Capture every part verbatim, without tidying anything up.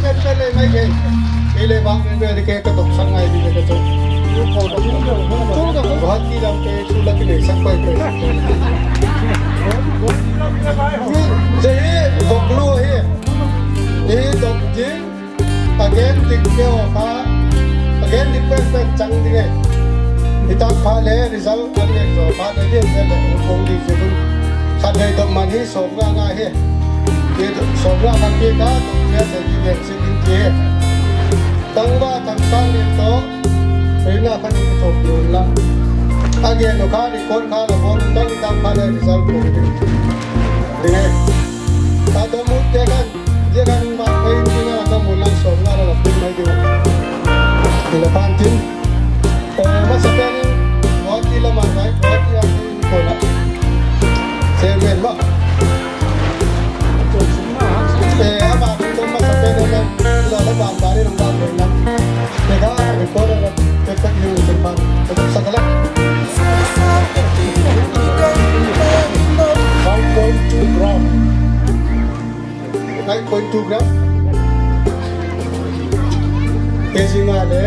Pen pen le mai kei. Kei le bang pen pen ke ka dok sang ngai di le ka chu. Guwahati lam te chu la ki le sak pai pai. Zia hi dok lu hi. Hi dok ding. A gen dik keu kha. A gen dik pen pen chang ding e. Hi tak pha le result a ngen zo pha le ding le le kong di zia dun. Khat nei dok man hi sawm nga nga hi. Hi sawm nga man hi ka dok nia se di ngen se ding ti hi. Tangba Thangsang ni to. Ei na khan ni to piu la. A gen lo kha record kha la bon dang dang kha le result ko ding. Ding e. A to mu te khan. Zia khan ma kai ni na ka mu lang sawm nga la pun mai ding. Ni la pan tin. Eh, masa pen in, Guwahati lam a ngai, Guwahati a ni ko la. Chairman ma. Eh, ama tu masa pen in, la la ban ban in ban ban na. Te ka, eh, ko la, te ka ni ni pan. Sa ka la. Five point two gram. Five point two gram. Kg nga le.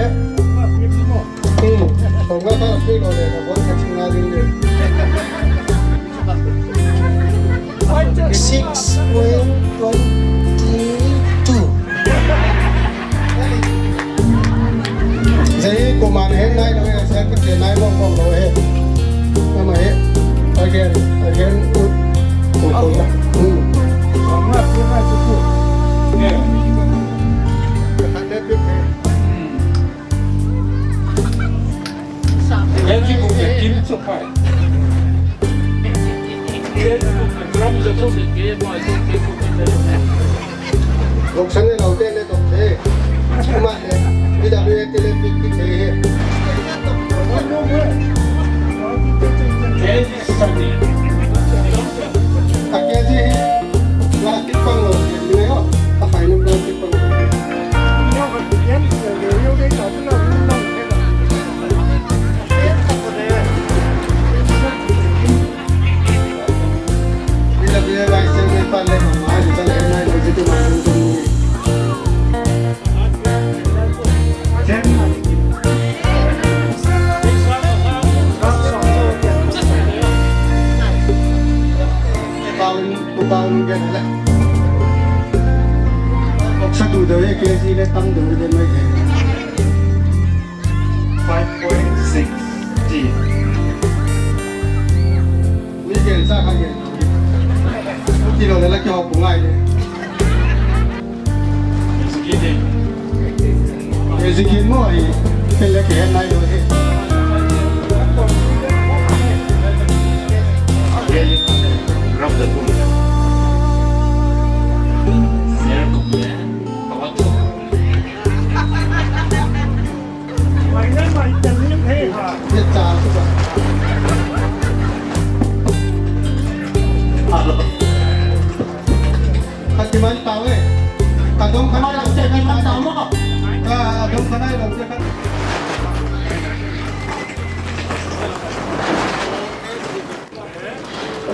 Hmm. Sawm nga ka pi lo le, ka bon ka chi nga ding le. Six point twenty two. Zia hi kuama'n he nai lo e, zia kiti nai lo, lo, lo he. Ama he. Again, again, ut, ut, ut. Hmm. Voksa ne lo te le tok te. Ama le, P W A te le pik pik te he. A kg hi, plastic pang lo, ni le yo. A khai nam plastic pang lo. Voksa tu deu e, kg le tam deu e, mai e. Five point six G. Ni gen sa kha gen. Kilo le la ki hawp ngai le. Ezekiel mo ai. Ke le ke nai lo he. Grab the phone.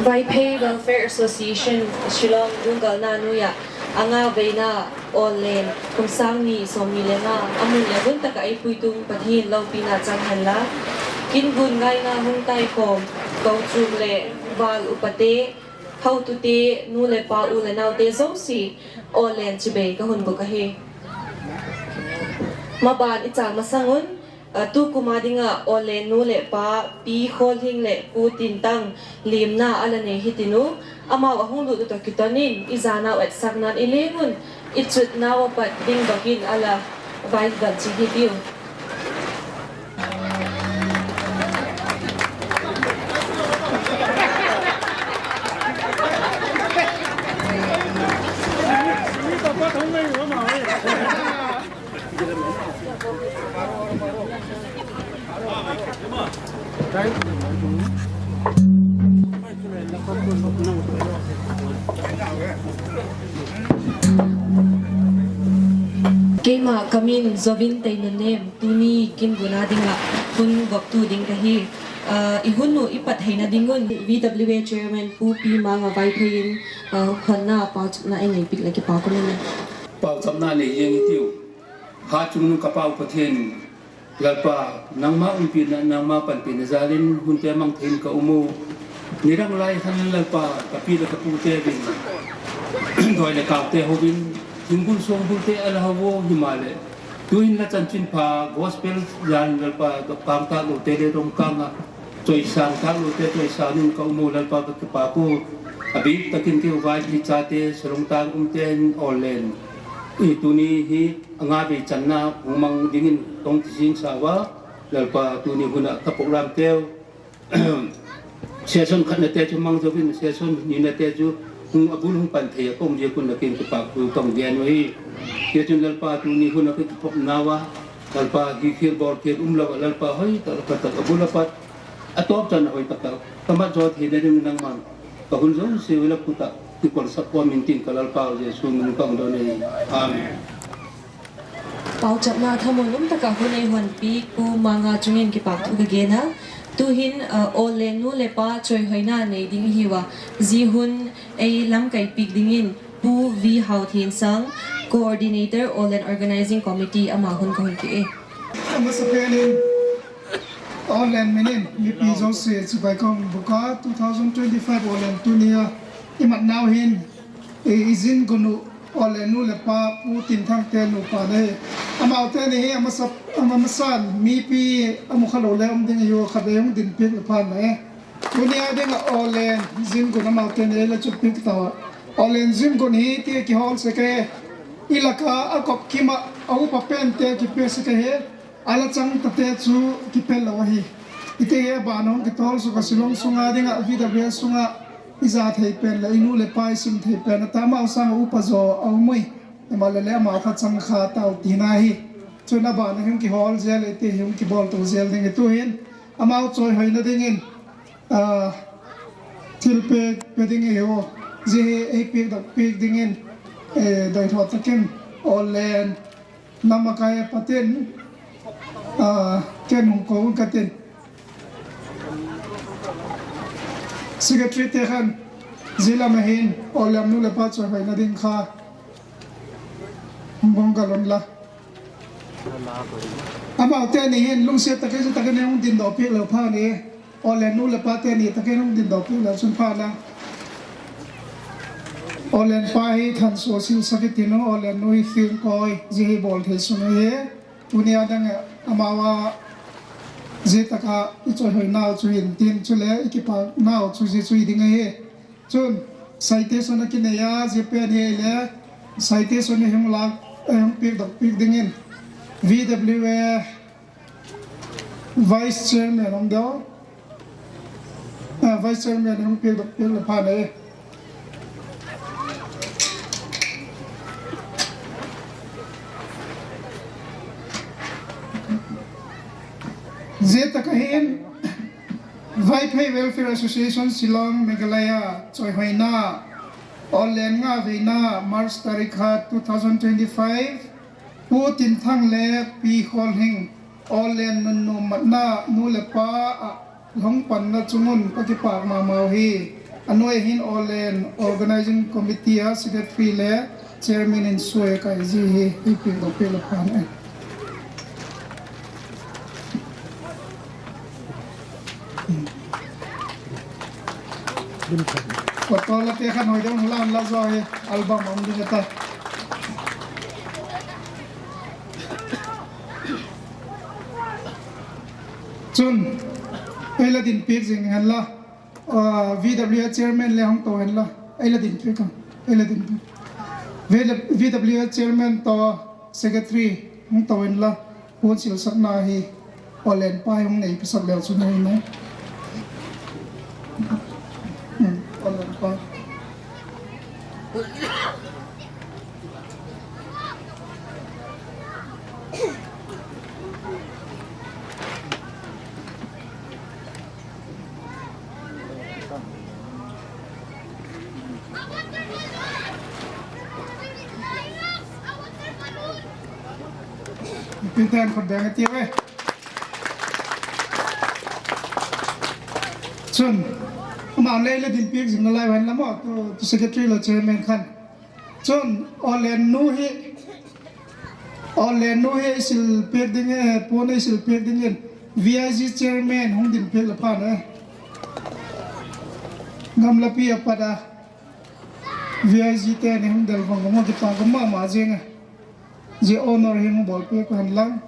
Vaiphei Welfare Association Shillong lunggalna nuai ah a nga veina Awllen kum sâng ni sawmni le nga a mun le hun tak ah ei puitung Pathian lopina chang hen la, kin gun ngaina hung taikhawm kochuam leh vâl upate, hotute, nu leh pa, u leh naute zosia Awllen chibai ka hun bûk ahi. Maban i châl masang un, a, tu kum a ding ah Awllen nu leh pa Pi Khawlhing leh Pu Tintang liamna a la nei hitin u, amau a hung lut uh tawh kiton in i zanau etsakna'n i leng un, i chutnau a pat ding bak in a la vai dam chi hitiu. Keima ka min Zovin Teinunnem, tuni kin gun a ding ah hun voptu ding ka hi. I hun uh i pat theina ding un V W A Chairman Pu Pi Manga Vaiphei in honna pauchapna ei nei piak leh kipak um ing e. Pauchapna nei ziang hitiu. Hat chungnung ka Pau Pathian, Lalpa, nangma umpina, nangma panpina jal in hunte mang thei in ka um u. Nidang lai khan Lalpa, ka pi leh ka pute vin dawi leh kâpte ho in, thingbul suangbulte a la ho u, himaleh tu'hin la chanchinpha gospel jal in Lalpa, kângtâk lote le dong kâng a, chawisâng tâk lote chawisâng in ka um u Lalpa, ka kipâk u. A bîk tak in keu Vaiphei chate, Salungtang umte'n Awllen, tuni hi a nga vei channa hung mang dingin ka hung kizingsa ua, Lalpa, tuni hun ah ka programteu session khatnate chu mang zo in, session ninate chu hung, a bul hung pan thei a ka um ziak un la kiang kipâk thu ka hung gen uhi. Tichun Lalpa, tuni hun ah ka kikhopnau a, Lalpa, hi khial bawl khial umlo ah Lalpa, hoi tak a pat tak a bul a pat a tawp chan a hoi tak tak ka mat zaw theina ding nangma'n ka hun zosia la khut ah kikolsak kawm intin, ka Lalpau Jesu min in ka hung don ahi. Amen. Pauchapna thamuan um tak ah hun ei hon piak Pu Manga chung in kipâk thu ka gen a. Tu'hin Awllen nu leh pa chawihoina nei ding ahi ua, zia hun ei lamkai piak dingin Pu V Hauthiansâng, Coordinator, Awllen Organising Committee, ama hun ka hun piak e. A masapen in Awllen min in mipi zosia chibai ka hun bûk a, two thousand twenty-five Awllen tuni a i matnau hin i zin gun uh Awllen nu leh pa Pu Tinthangte nupa ahi. Amaute ni hi a masa'n mipi a mu kha lo le um ding ahiu, khatvei hung dinpiak leh phan la e. Tuni a ding ah Awllen zin gun amaute ni ei la chutpiak tau a. Awllen zin gun hi ti kihawl sek ahi. I lak a a kop kim ah a upa pente kipia sek ahi. A la chang tate chu kipel lo ahi. I ti hi a ban hung kitawl suk a, Shillong sung a ding ah V W S sung ah i za thei pen leh i nu leh pa i sim thei pen a ta, amau sâng ah upa zaw a um ui. Himaleh le amau kha chang kha tau tina hi. Chun a ban a hung kihawl zel, i ti hi hung kibawl to zel ding i tu'hin amau chawihoina dingin thilpiak pe ding i hiu. Zia hi ei piakdok piak dingin doithaw tak in Awllen nam a kai a pat in ken hung ko ung ka tin. Secretaryte khan zia lam a hin Awllen nu leh pa chawihoina ding kha hung bawng ka lon la. Amaute ni hin lungsiat tak in zia tak in hung dindaw piak leu phan e. Awllen nu leh pate ni tak in hung dindaw piak leu chun phan a. Awllen pa hi thansua silsak i tin u, Awllen nu hi fiangkawi, zia hi bawl thei sun ahi. Tuni a dang amau a zia tak a i chawihoinau chu hin tin, chule i kipâknau chu zia chu hi ding ahi. Chun citation a kinei a, zia pen hi le citation a hung lâk, hung piakdok piak dingin V W A Vice Chairman hung deu, Vice Chairman hung piakdok piak leh phan e. Zia tak a hin Vaiphei Welfare Association Shillong, Meghalaya chawihoina, Awllen nga veina, March tarik khat, two thousand twenty-five, Pu Tinthang le Pi Khawlhing, Awllen nunnuam matna nu leh pa ah hung panna chung un ka kipâk ma mau hi. A nuai hin Awllen Organising Committee a Secretary le Chairman in suai a kai zia hi i piakdok piak leh phan e. Photo late khan hoi deu la, la zaw hi album a um ding a ta. Chun ei la dinpiak zing hen la, V W A Chairman le hung to hen la, ei la dinpiak a, ei la dinpiak. V W A Chairman tawh Secretary hung to hen la, hun silsakna hi Awllen pa hung nei pisak leu chu nei mai. Awllen pa. Piten khut beng a tiu e. Chun, amau le la dinpiak zing nalai hen la maw, tu secretary le chairman khan. Chun, Awllen nu hi Aw, lennu hi ei sil piak ding e, puan ei sil piak dingin V I G chairman hung din piak le phan e. Gamlapi a pat a V I G te ni hung del vang a, kipâk um ma ma ziang a. Zia honour hi hung bawl piak u hen lang.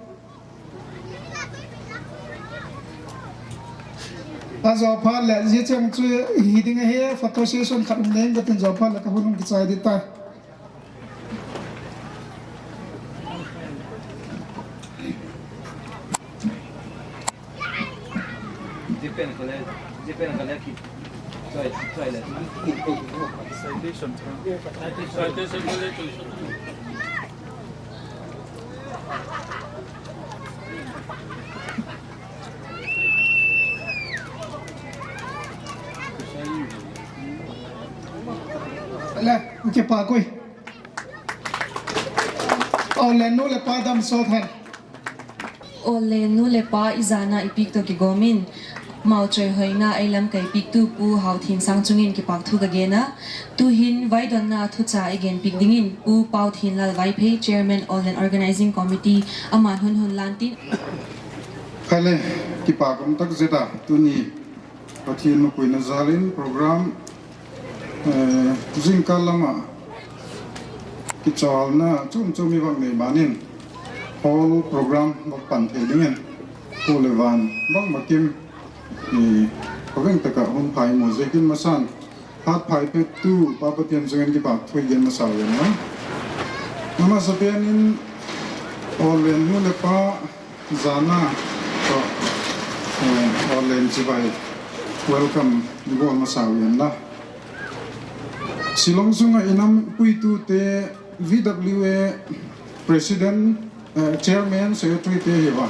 A zaw phat leh zia chang chu hi ding ahi, photo session khat um ding ka tin, zaw phat leh ka hun hung kichai ding tai. Le, kipâk ui. Aw, lennu leh pa damsawt hen. Aw, lennu leh pa, i zana i piak tawh kigawm in, mau chawihoina ei lamkai piaktu Pu Hauthingsang chung in kipâkthu ka gen a. Tu'hin vaidonna thucha ei gen piak dingin Pu Pauthianlal Vaiphei, Chairman Awllen Organising Committee, ama'n hun hun lan tin. Kha le, kipâk um tak zet a, tuni Pathian mapuina jal in program, eh, zingkal lam ah kichawlna chuam chuam i vak nei ban in, hall program vak pan thei dingin, pu leh van bangma kim, eh, paveng tak ah hun phai mu ziakin masa'n, hat phai petu Pa Pathian chung in kipâkthu i gen masa u hen la. A masapen in, Awllen nu leh pa zana tawh, eh, Awllen chibai welcome i bawl masa u hen la. Shillong sung ah i nam puitute, V W A President, eh, Chairman, Secretary te hi va.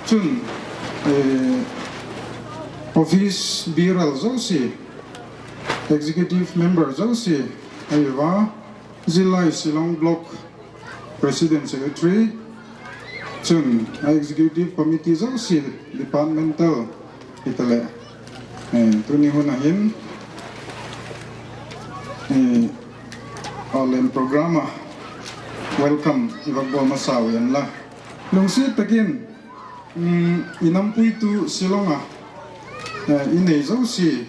Chun, eh, office bearer zosia, executive member zosia ahi va. Zillai Shillong Block President, Secretary, chun a Executive Committee zosia, departmental hitaleh, eh, tuni hun a hin, eh, Awllen program ah welcome i vak bawl masa u hen la. Lungsiat tak in, um, i nam puitu Shillong ah, eh, i nei zosia,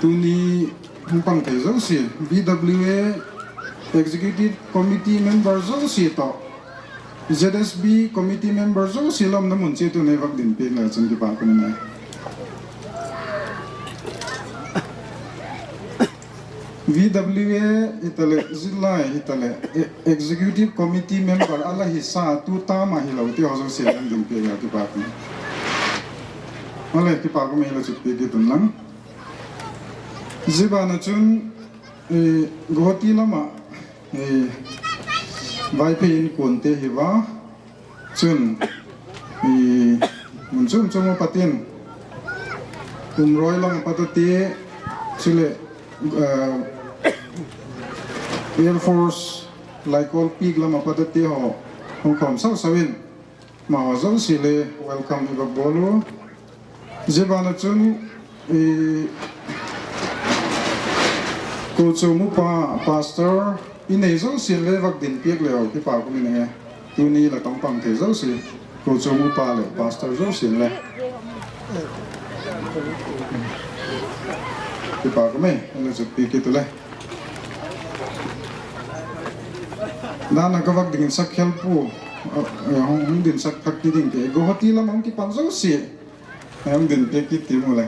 tuni hung pang thei zosia, V W A Executive Committee member zosia tawh, Z S B Committee member zosia lam na mun chiat un ei vak din piak le chun kipâk um e. V W A hitaleh, zillai hitaleh, e-, Executive Committee member a la hisa, tu term a hilo te haw zosia lam din piak le kipâk um e. Awle, kipâk um e, hilo chu piak kit un lang. Zia ban ah chun, eh, Guwahati lam ah, eh, Vaiphei inkuante hi va, chun, i, mun chuam chuam a pat in, Umrawi lam a pat a te, chuleh, eh, Air Force Laikol Peak lam a pat a te haw, hung khawm sau sau in, amahaw zosia le welcome i vak bawl u. Zia ban ah chun, i, kochuam upa, pastor, i nei zosia le vak din piak leu kipâk um in e. Tuni la tawng pang thei zosia, kochuam upa leh pastor zosia le kipâk um e, la chu piak kit u le. Dan a ka vak dingin sak khel pu, eh, hung, hung din sak thak ti ding te, Guwahati lam hung kipan zosia, eh, hung din piak kit ti mu le.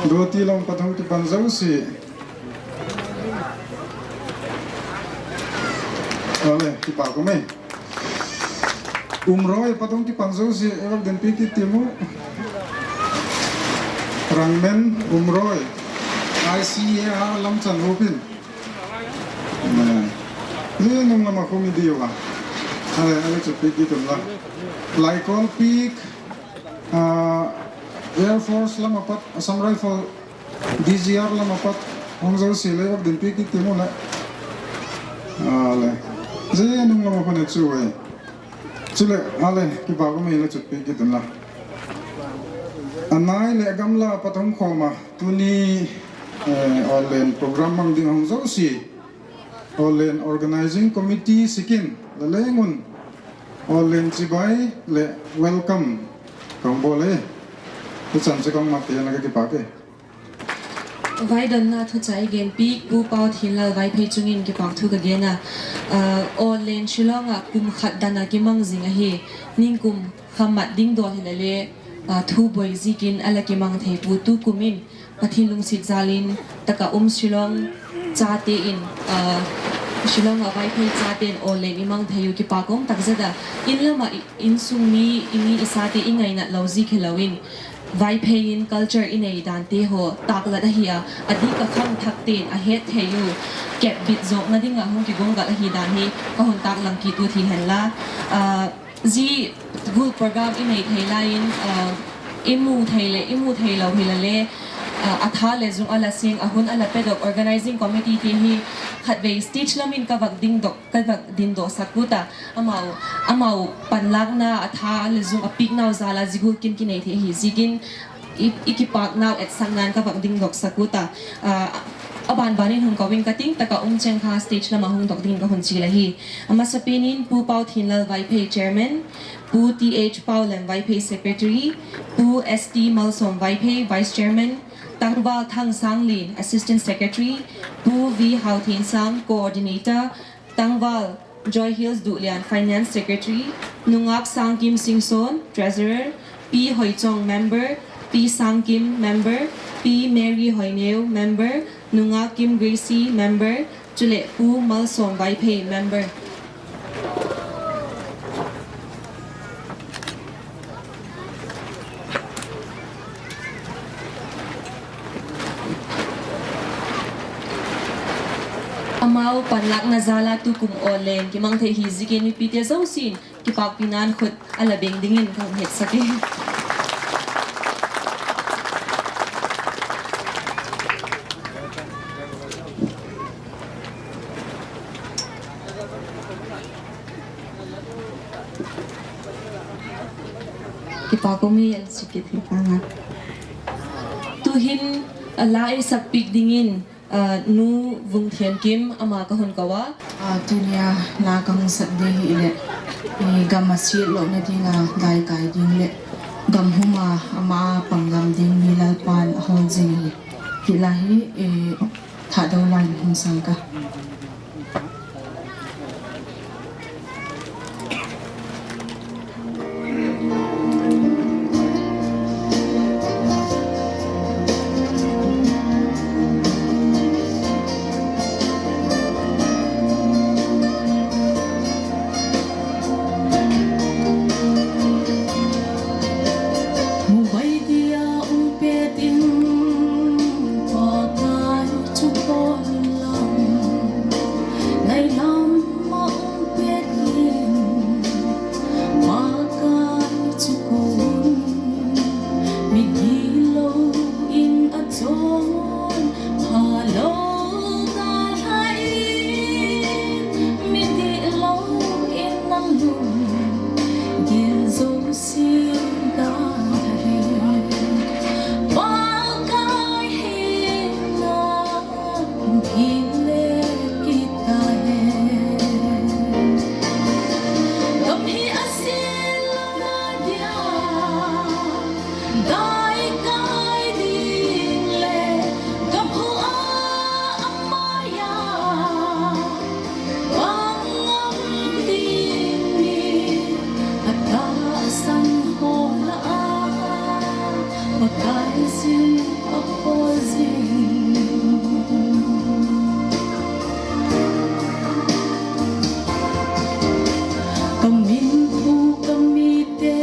Guwahati lam pat hung kipan zosia. Awle, kipâk um e. Umrawi pat hung kipan zosia, ei vak din piak kit ti mu. Rangmen, Umrawi, I C A R lam chan hup in, zia nung lam ah khu mi diu a. Awle, awle, chu piak kit un la. Laikol Peak, ah, Air Force lam a pat, Assam Rifle, D G R lam a pat hung zosia le vak din piak kit ti mu le. Awle, zia nung lam ah khu ne chu e. Chuleh, awle, kipâk um e, la chu piak kit un la. A nai leh a gamla pat hung khawm a, tuni, eh, Awllen program mang ding hung zosia, Awllen Organising Committee sikin la leng un, Aw len chibai leh welcome ka hung bawl e. Ichan chu ka hung mat theina ka kipâk e. Vaidonna thuchah i genpiak Pu Pauthinlal Vaiphei chung in kipâk thu ka gen a. Aw len Shillong ah kum khat dan a kimang zing ahi. Ningkum kha mat ding dawl hileh le, thu buai ziakin a la kimang thei pua, tukum in Pathian lungsiat jal in tak ah um Shillong chate in, Shillong ah Vaiphei chate'n aw len i mang thei uh kipâk um tak zet a. In lam ah insung mi, i mi i sate i ngainat lo ziak hilo in, Vaiphei in culture i nei dante haw tâklat ahi a, a dik a khangthakte'n a het thei uh, kep bit zawkna ding ah hung kiguanggal ahi dan hi ka hun tâklang kit u ti hen la. Zia gual program i nei thei lai in, i mu thei leh i mu theilo hileh le, a tha leh zung a la seng, a hun a la pedok organising committee te hi khatvei stage lam in ka vak dingdok, ka vak dindoksak ut a, amau, amau panlâkna a tha leh zung a piaknau jal a zia gual kin kinei thei hi ziakin i, i kipâknau etsakna'n ka vak dingdoksak ut a, a ban ban in hung ko ing ka, ting tak ah um cheng kha stage lam ah hung dok dingin ka hun chial ahi. A masapen in Pu Pauthinlal Vaiphei, Chairman, Pu Th. Paulem Vaiphei, Secretary, Pu St. Malsawm Vaiphei, Vice Chairman, Tangval Thangsanglen, Assistant Secretary, Pu V. Hauthingsang, Coordinator, Tangval Joy Hills Duhlian, Finance Secretary, Nungak Sangkim Singson, Treasurer, Pi Hoichong, Member, Pi Sangkim, Member, Pi Mary Hoineu, Member, Nungak Kim Gracie, Member, chuleh Pu Malsawm Vaiphei, Member. Amau panlâkna jal a tukum aw len kimang thei hi ziakin mipite zosia'n kipâkpina'n khut a la beng dingin ka hun hetsak e. Kipâk um e, a sukit hi a. Tu'hin la ei sakpiak dingin Nu Vungthiankim ama ka hun ko a. Tuni a la ka hung sak ding hileh, gam a siat lohna ding a daikai ding leh gam hum a ama pang gam ding mi Lalpa'n a hawl zing hi. Hi la hi, Thadou Lalin hung sak a. Mu bai dia um pet in, Pakai chu pawl inla, nai lam ah um pet in, Pakai chu ko un, migilo in a chawn phalo ta lai, mi dilo in a lum gil zosia ta hi, Pakai hi na hi le kit ta hen. Gam hi a siat lona dia daikai ding leh gam hum a a mai a pang ngam ding mi a tahsan haw la a, Pakai zin a pawl zing. Ka min phu ka mite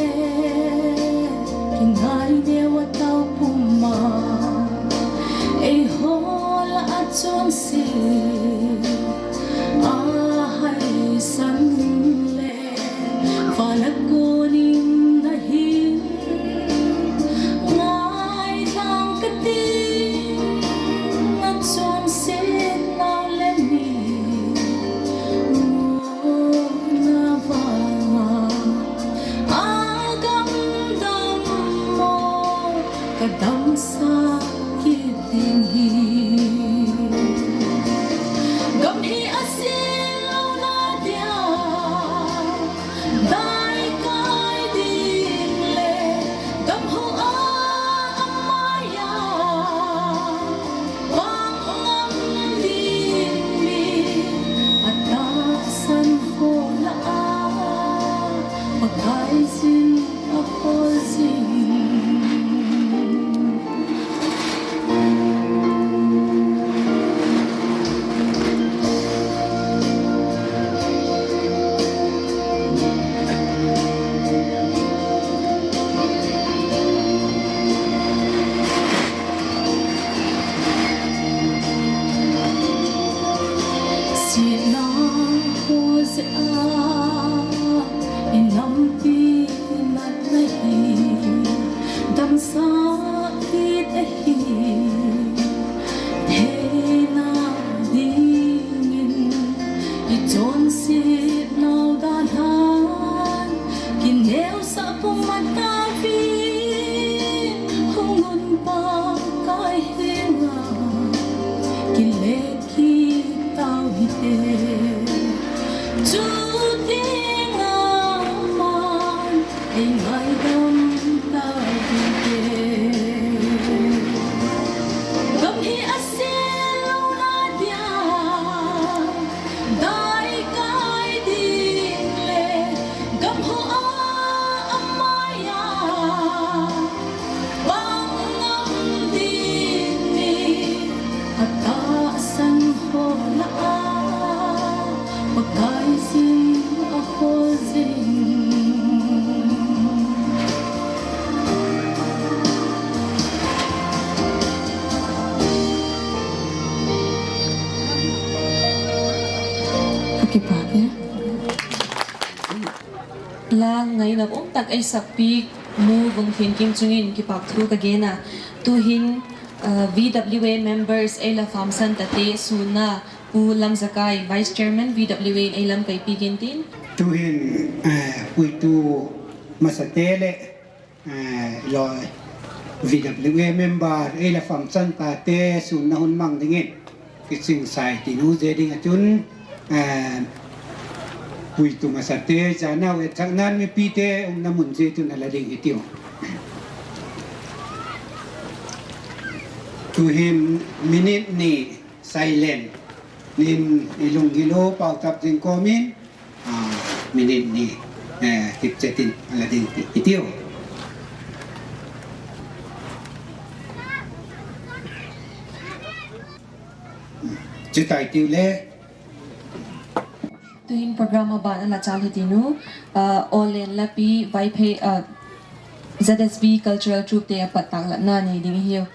kingaineu a tau pum a, ei hawl a chun si a haisan le, van a kuan in na hin ngaithang ka ti, na chun si nau le mi na vang a, a gam dam maw ka damsak kit ding hi. Gam hi a siat lona dia da kit ahi, theina dingin i chonsetnau dan han, kineusah pum a tau in, hung un Pakai henga, kile kit tau hite. Chu tiang a man ei ngaidam tau hite. Gam hi a sial lona dia, dai kai ding le, gam haw a a mai a, bang ngam ding ni, a tahsan haw la a, Pakai zing a haw zing. Ka kipak e. La ngaina um tak ei sakpiak Nu Vungthiankim chung in kipak thu ka gen a. Tu'hin, ah, V W A members ei la famsan tate sunna Pu Lamzakai, Vice Chairman V W A in ei lam kaipiak intin. Tu'hin, eh, puitu masate leh, eh, lawi V W A member ei la famsan tate sunna hun mang dingin kichingsai tin u zia ding ah chun, eh, puitu masate, zanau etsakna'n mipite umna mun zia chun a la ding hitiu. Tu'hin minute ni silent in i lunggil u pauchap zing kawm in, ah, minute ni, eh, kipchet in a la ding hitiu. Chutai tiu le. Tu'hin program a ban a la chal hitiu nu, ah, Awllen Lapi Vaiphei, ah, Z S V Cultural Troupe te a pat tâklatna nei ding hiu.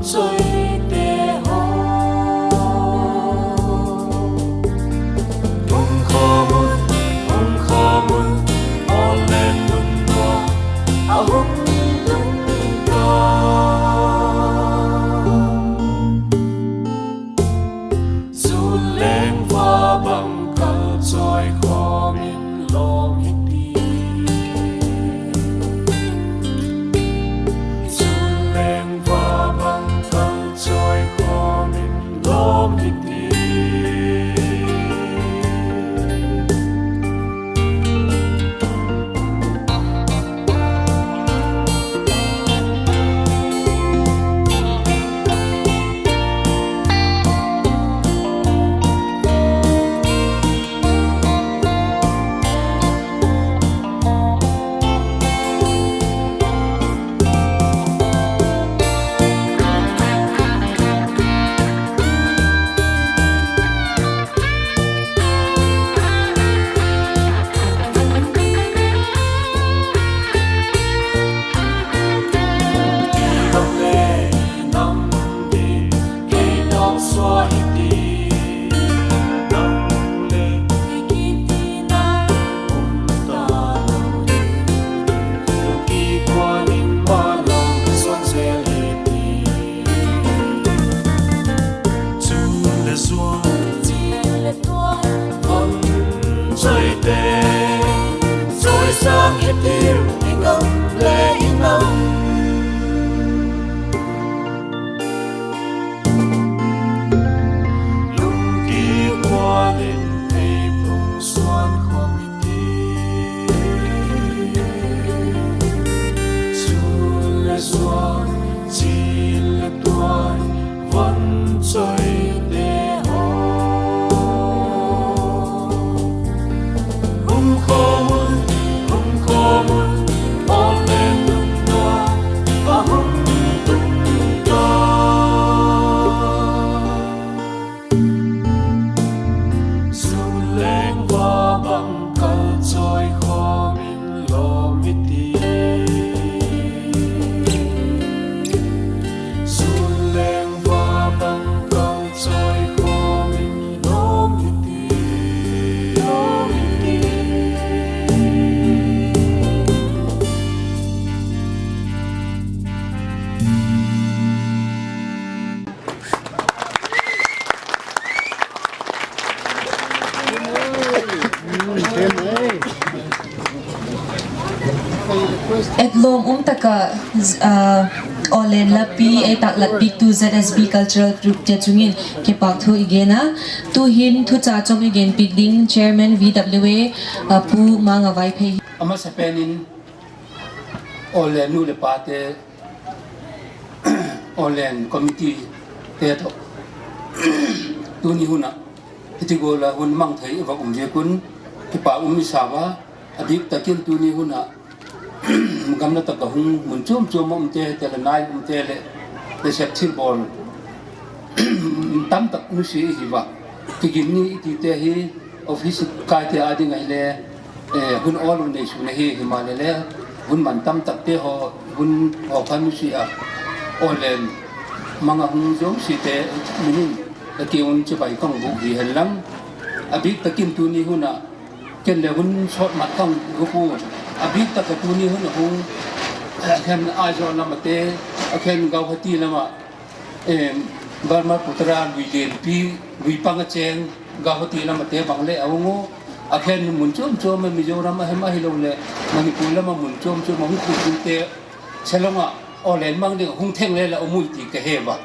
Chawite haw, um khawm un, um khawm un, aw le nunna a hung tung ta. Zun lengva bang kal chawi khawm in lawm hi ti. Zun lengva bang kal chawi khawm in lawm hi ti. Chule zuan, chule zuan, von chawite, chawisâng hitiu i ngam le i ngam. Lungki hual in ei phung suan khawm i ti. Chule zuan, chil le tuan, von chawite haw. Um khawm un, um khawm un, aw le nunna a hung tung ta. Zun lengva bang kal chawi khawm in lawm hi ti. Zun lengva bang kal chawi khawm in lawm hi ti, lawm hi ti. Etlawm um tak ah, ah, Awllen lapi ei tâklat piaktu Z S B Cultural Group te chung in kipâk thu i gen a. Tu'hin thucha chawm i gen piak ding Chairman V W A, ah, Pu Manga Vaiphei hi. A masapen in Awllen nu leh pate, Awllen committee te tawh tuni hun ah hiti gual a hun mang thei i vak um ziak un kipâk um i sa ua, a bîk tak in tuni hun ah gamla tak ah hung mun chuam chuam ah umte, tele nai umte leh, leh sep thilbawl tamtak nusia i hi ua. Kigin ni i tite hi office kaite â ding ahile, eh, hun awl u neisun ahi, himaleh le hun man tamtakte haw, hun haw kha nusia a, Awllen mang ah hung zosiate min in la kiang un chibai ka hung bûk hi hen lang. A bîk tak in tuni hun ah ken le hun sawt mat ka hung hi pua. A bîk tak ah tuni hun a hung, a khen Aizawl lam ate, a khen Guwahati lam ah, Brahmaputra lui lianpi, lui pang a chêng Guwahati lam ate bang leh a hung u. A khen mun chuam chuam ah Mizoram a hem ahiloleh Manipur lam ah mun chuam chuam a hung khut dingte, Shillong ah Awllen mang ding a hung theng le la um ui ti ka he ua.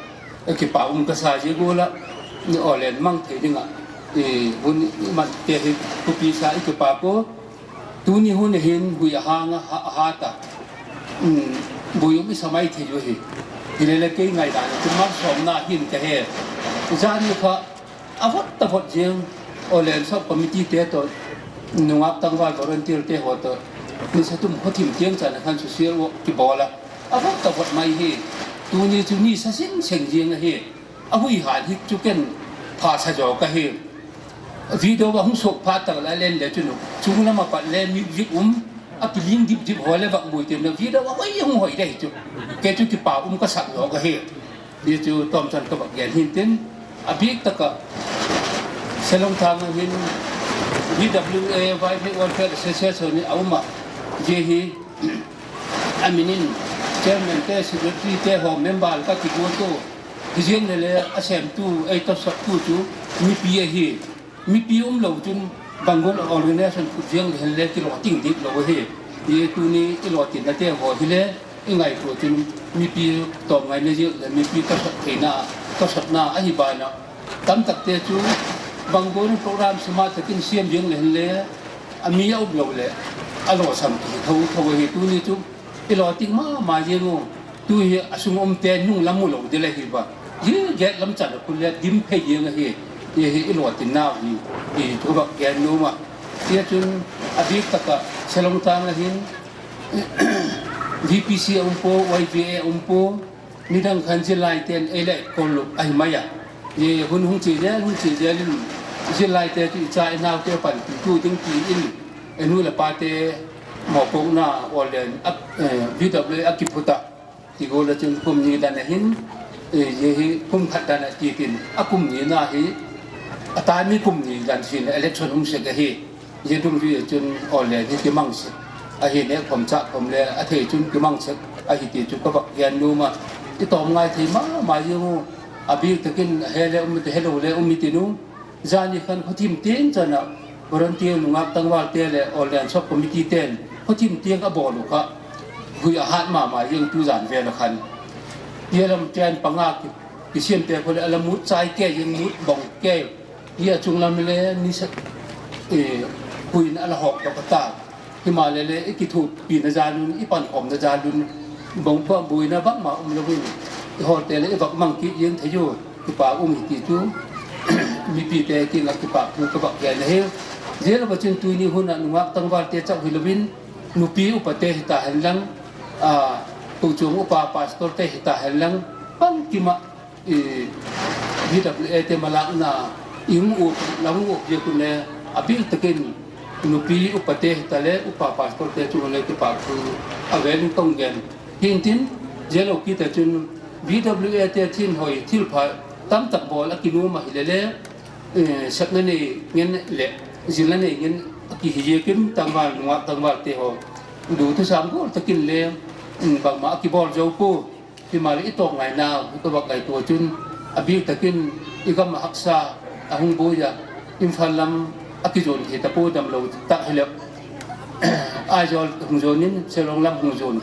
Kipâk um ka sa zia gual ah, Awllen mang thei ding ah hun i mante hi thupi sa i kipâk u. Tuni hun a hin hui a hang a, a hat a, bui um i sa mai thei u hi. Hilele kei ngaidan a chu malsawmna hin ka he. Zani kha a vot ta vot ziang, Awllen sub committeete tawh, nungak tangval volunteerte haw tawh, nisa tum khawthim tiang chan a khan social work kibawl a, a vot ta vot mai hi. Tuni chu nisa seng seng ziang ahi. A hui hat hi chu ken pha sa zaw ka hi. Video a hung suak phat tak lai len le chun, chung lam a pat le music um, a piling dip dip haw le vak mui tin le video a hoi hung hoi de hi chu. Kei chu kipâk um ka sak zaw ka hi. Hi chu tawmchan ka vak gen hintin, a bîk tak ah Shillong thâng a hin V W A Vaiphei Welfare Association hi a um ah, zia hi a min in chairmante, secretaryte haw member ka kiguat ua, hiziang le le a sêmtu, ei tawsattu chu mipi ahi. Mipi umlo chun bang gual organisation khut ziang le hen le kilawting dik lo ahi. Hi tuni i lawtinnate haw hile i ngaitua chun mipi tawmngaina ziak leh mipi tawsat theina, tawsatna ahi ban ah, tamtakte chu bang gual in program sima tak in siam ziang le hen le a mi a umlo leh a lawsam kihi tho tho ahi. Tuni chu i lawting ma ma ziang u. Tu hi a sung umte nung lam mu lo ding ahi a, hi gate lam chan a khun le dim phei ziang ahi. Hi hi i lawtinnau hi, hi chu ka vak gen nuam a. Hi chun a bîk tak ah Shillong thâng a hin V P C a um pua, Y V A a um pua, nidang khan zillaite'n ei la etkol uh ahi mai a. Hi hun hung chia zel, hung chia zel in, zillaite chu i cha i naute panpitu ding ti in, i nu leh pate mawpuakna aw len V W A a kiphut ah, ti gual ah chun kum ni dan a hin, hi kum khat dan a ti tin a kum nina hi, a tai mi kum ni dan sin election hung sek ahi. Zia dungzui ah chun aw len hi kimang sek ahi, nêkkhawm châkkhawm le a thei chun kimang sek ahi ti chu ka vak gen nuam a. I tawm ngai thei ma ma ziang u, a bîk tak in he le um i ti, helo le um i tin u. Zani khan khawthim tiang chan ah volunteer nungâk tangvalte leh aw len sub committeete'n khawthim tiang a bawl uh kha, hui a hât ma ma ziang tu zan vel a khan. Zia lam tiang panga kisiamte khaw leh a la mût chai kei ziang, mût bang kei. Hi a chung lam le nisa, hui in a la hawkdok a ta. Himaleh le i kithuapina jal un, i pankhawmna jal un, bang buaina bangma umlo in, i hawlte leh i vak mang kit ziang thei u, kipak um hi ti chu mipite kiang ah kipâkthu ka vak gen ahi. Zia lo ah chun tuni hun ah nungâk tangvalte chau hilo in, nupi upate hita hen lang, kochuam upa pastorte hita hen lang, bangkim ah V W Ate malâkna i hung uap, la hung uap ziak un le, a bîk tak in nupi upate hita le upa pastorte chung le kipâkthu a vêl in ka hung gen hintin, zia lo kit ah chun V W Ate thinhoi thilpha tamtak bawl a kinuam ahile le, sepna nei ngen leh zilna nei ngen a kihi ziakin tangval, nungâk tangvalte haw du thusam gual tak in le bangma a kibawl zo pua. Himaleh i tawk ngaina ka vak ngaitua chun, a bîk tak in i gam ah haksa a hung buai a, Imphal lam a kizuan thei ta pua, damlo tak hileh Aizawl hung zuan in Shillong lam hung zuan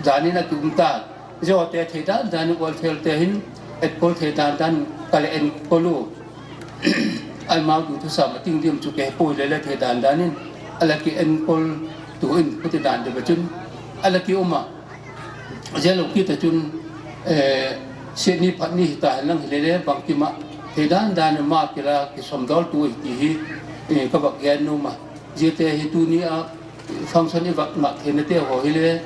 dan in a ki um ta. Ziate thei dan dan in welfarete hin enkol thei dan dan ka la enkol u. Amau du thusam a ting diam chu ka he puai le le, thei dan dan in a la ki enkol tu in khuti dan deu ah chun a la ki um a. Zia lo kit ah chun, siat ni phat ni hita hen lang hile le bangkim ah thei dan dan in ma kila kisawmdawl tu ahi ti hi ka vak gen nuam a. Ziate hi tuni a function i vak ngak theinate haw hile,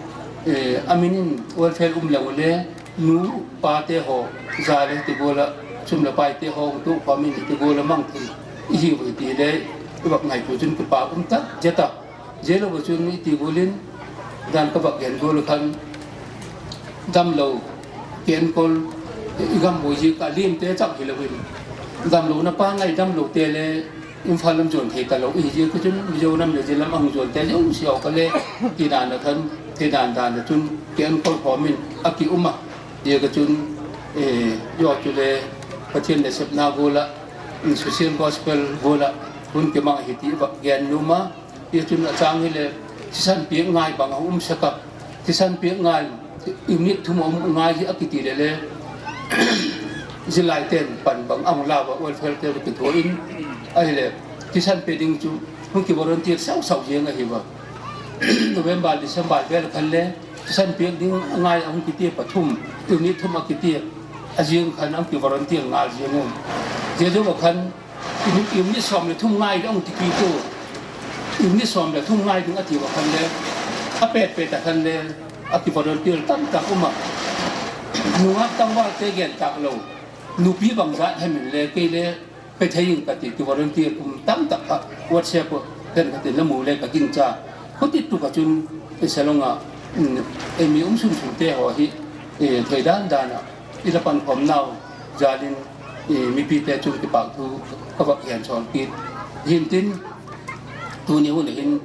a min in welfare um leng u le, nu pate haw za le ti gual ah, sum leh paite haw hung tu khawm in ti gual ah mang thei i hiu hi ti le i vak ngaitua chun kipak um tak zet a. Zia lo ah chun i ti gual in dan ka vak gen gual ah khan, damlo, kienkol, i gam buai ziak a liamte chak hilo in, damlona pangai damlote le Imphal lam zuan thei talo i hi ziak ah chun Mizoram leh zia lam a hung zuante zosia haw kha le, ti dan ah khan, thei dan dan ah chun kienkol khawm in a ki um a. Ziak ah chun zia chule Pathian nasepna gual ah, social gospel gual ah hun kimang ahi ti vak gen nuam a. Zia chun a châng hile thisan piak ngai bang a um sek a, thisan piak ngai, unit thum a um ngai hi a kiti le le, zillaite'n pan bang a hung lau a, welfarete kithuah in, ahile thisan pe ding chu hung kivolunteer sau sau ziang ahi a. November, December vel khan le thisan piak ding a ngai a hung kiti pathum, unit thum a kiti a ziang khan a hung kivolunteer ngal ziang u. Zia zo a khan unit sawm leh thum ngai ding a hung kiti tu, unit sawm leh thum ngai ding a ti a khan le, a pet pet a khan le a kivolunteer tamtak um a. Nungak tangvalte gen tâk lo, nupi bangzat hem in le kei le pe thei ing ka ti kivolunteer um tamtak kha WhatsApp ah khen ka tin la mu le ka gingcha. Khuti tuk ah chun Shillong ah ei mi um sun sunte haw hi thei dan dan ah i la pankhawmnau jâl in, mipite chung kipakthu ka vak gen sawm kit. Hintin, tuni hun hin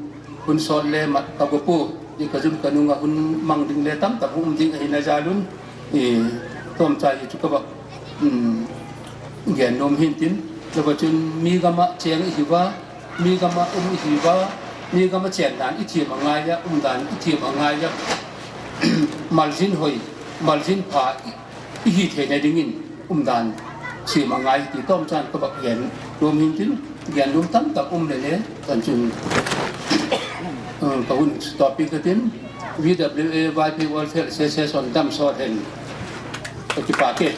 hun sawt le mat ka guat pua, i ka zum ka nung ah hun mang ding le tamtak um ding ahina jâl un, tawmchai hi chu ka vak gen nuam hintin, zia chun mi gam ah chêng i hiu a, mi gam ah um i hiu a, mi gam ah chêndan i thiam a ngai a, umdan i thiam a ngai a, malzin hoi, malzin pha i hi theina dingin umdan thiam a ngai ti tawmchan ka vak gen nuam hintin, gen nuam tamtak um leh le, chan chun ka hun stop piak ka tin, V W A Vaiphei Welfare Association dam sawt hen. Ka kipak e.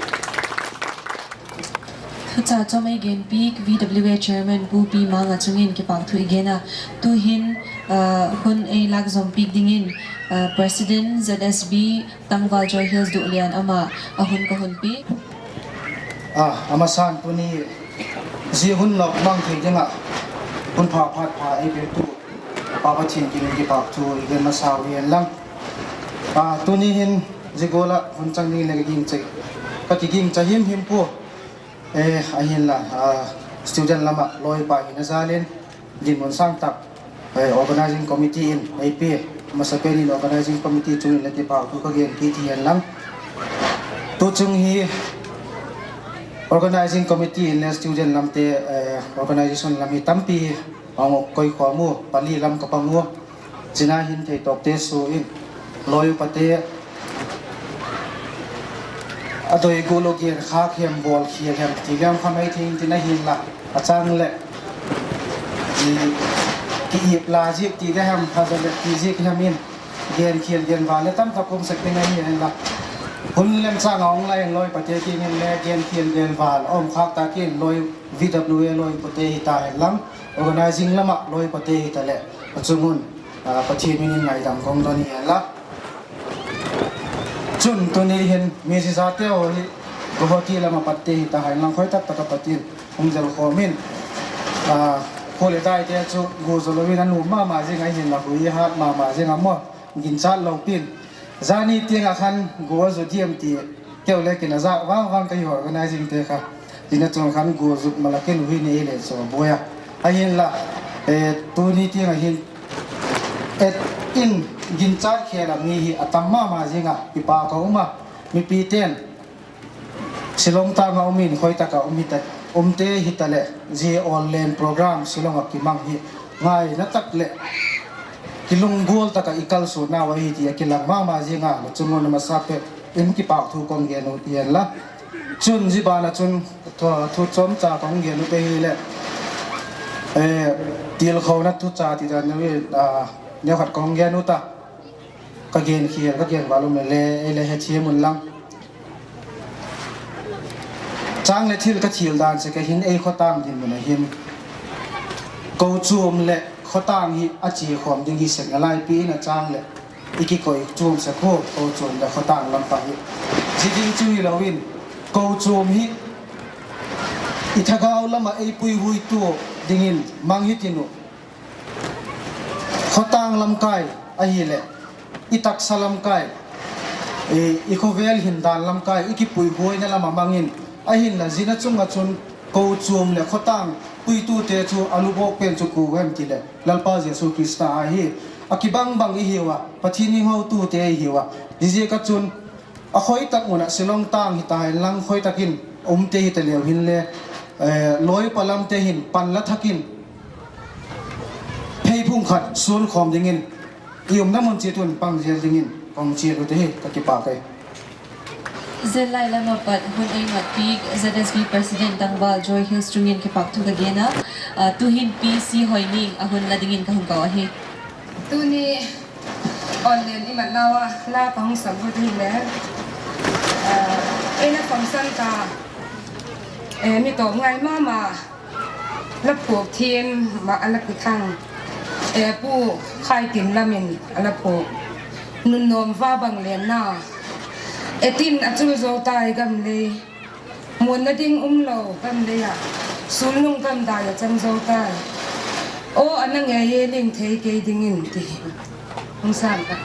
Thucha chawm ei genpiak V W A Chairman Pu Pi Manga chung in kipakthu i gen a, tu'hin hun ei lâk zawm piak dingin President Z S B Tangval Joy Hills Duhlian ama a hun ka hun pia. A masan tuni zia hun nop mang thei ding ah hun pha phat pha ei piaktu Pa Pathian kiang in kipakthu i gen masa u hi'n lang. Tuni hin zia gual ah hun chang ding leh ka kigingcha himhim pua. Ahinla, student lam ah lawipa hina jâl in dinmun sâng tak organising committee in ei pia, masapen in organising committee chung in le kipakthu ka gen kit hi'n lang. Tuchung hi organising committee in le student lamte, organisation lam hi tampi a hung koikhawm u, pali lam ka pang u. Zia hin theitawpte sua in, lawi upate a doi gual u gen khâk hem, bawl khial hem ti lem kha mai thei intin, ahinla a châng leh ki ip la ziak ti le hem, pha zaw leh ti ziak hem in, gen khial gen val le tamtak um sek ding ahi inla, hun lemchâng a hung lai in lawi upate kiang in le gen khial gen val a um khâk tak in, lawi, V W A lawi upate hita hen lang, organising lam ah lawi upate hitaleh, a chung un Pathian min in ngaidam ka hung don hi hen la. Chun tuni hin mi zizate haw hi Guwahati lam ah patte hita hen lang, khoi tak tak ah pat in hung zelkhawm in, khua leh daite chu gua zaw lo in a nuam ma ma zing ahinla, hui hat ma ma zing a maw, ginchat lo pi'n. Zani tiang ah khan gua zu diam ti keu le kin a zak vang vang ka hi, organisingte kha. Zia chun khan gua zuk malak in hui nei le zaw buai a. Ahinla, tuni tiang ah hin et in ginchat khêl a mi hi a tam ma ma zing a, kipak a um a, mipite'n Shillong tâng ah um in, khoi tak ah um hita, umte hitaleh, zia online program Shillong ah kimang hi ngaina tak leh kilunggual tak ah i kalsuannau ahi ti a kilang ma ma zing a, la chung un a masapen in kipakthu ka hung gen u hi'n la. Chun zia ban ah chun thu chawmcha ka hung gen u te hileh, tilkhona thucha ti dan neu khat ka hung gen u ta. Ka gen khial, ka gen val um le ei le hethiam un lang. Châng leh thil ka thil dan sek a hin, ei khawtâng dinmun a hin kochuam leh khawtâng hi a chia khawm ding hi sek nalai pi in a châng leh i kikoi chuam sek ua, kochuam leh khawtâng lam pang hi. Zia ding chu hilo in, kochuam hi i thagau lam ah ei puihuaitu dingin mang hitin uh, khawtâng lamkai ahileh i taksa lamkai, i khawvel hin dan lamkai i kipuihuaina lam ah mang in, ahinla zia chung ah chun kochuam leh khawtâng puitute chu a lubawk pen chu kua hem tileh Lalpa Jesu Khrista ahi. A kibang bang i hiu a, Pathian hing hotute i hiu a, ziaziak ah chun a khoi tak mun ah Shillong tâng hita hen lang, khoi tak in umte hita leu hinle, lawi upa lamte hin pan la thak in pheiphung khat suan khawm dingin, i umna mun chiat un pang zel dingin ka hung chial u te hi, ka kipak ai. Zia lai lam ah pat hun ei matpiak Z S B President Tangval Joy Hills chung in kipakthu ka gen a, tu'hin Pi C Hoining a hun la dingin ka hung ko ahi. Tuni online i matnau a la ka hung sak ut hile, ei la khawmsan ta, mi tawp ngai ma ma, la phuak thiam ma a la kithang, Pu Khaitin lam in a la phuak, Nunnawm va bang lenna, etin a chul zo tai gam lei, muanna ding um lo gam lei ah, sulnung gam dai a chang zo tai, aw a na ngei e ling thei kei dingin ti hi hung sa ta.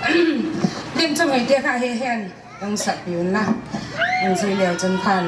Lim chawm hoite kha he hen hung sakpi unla. Hung zui leu chun phan.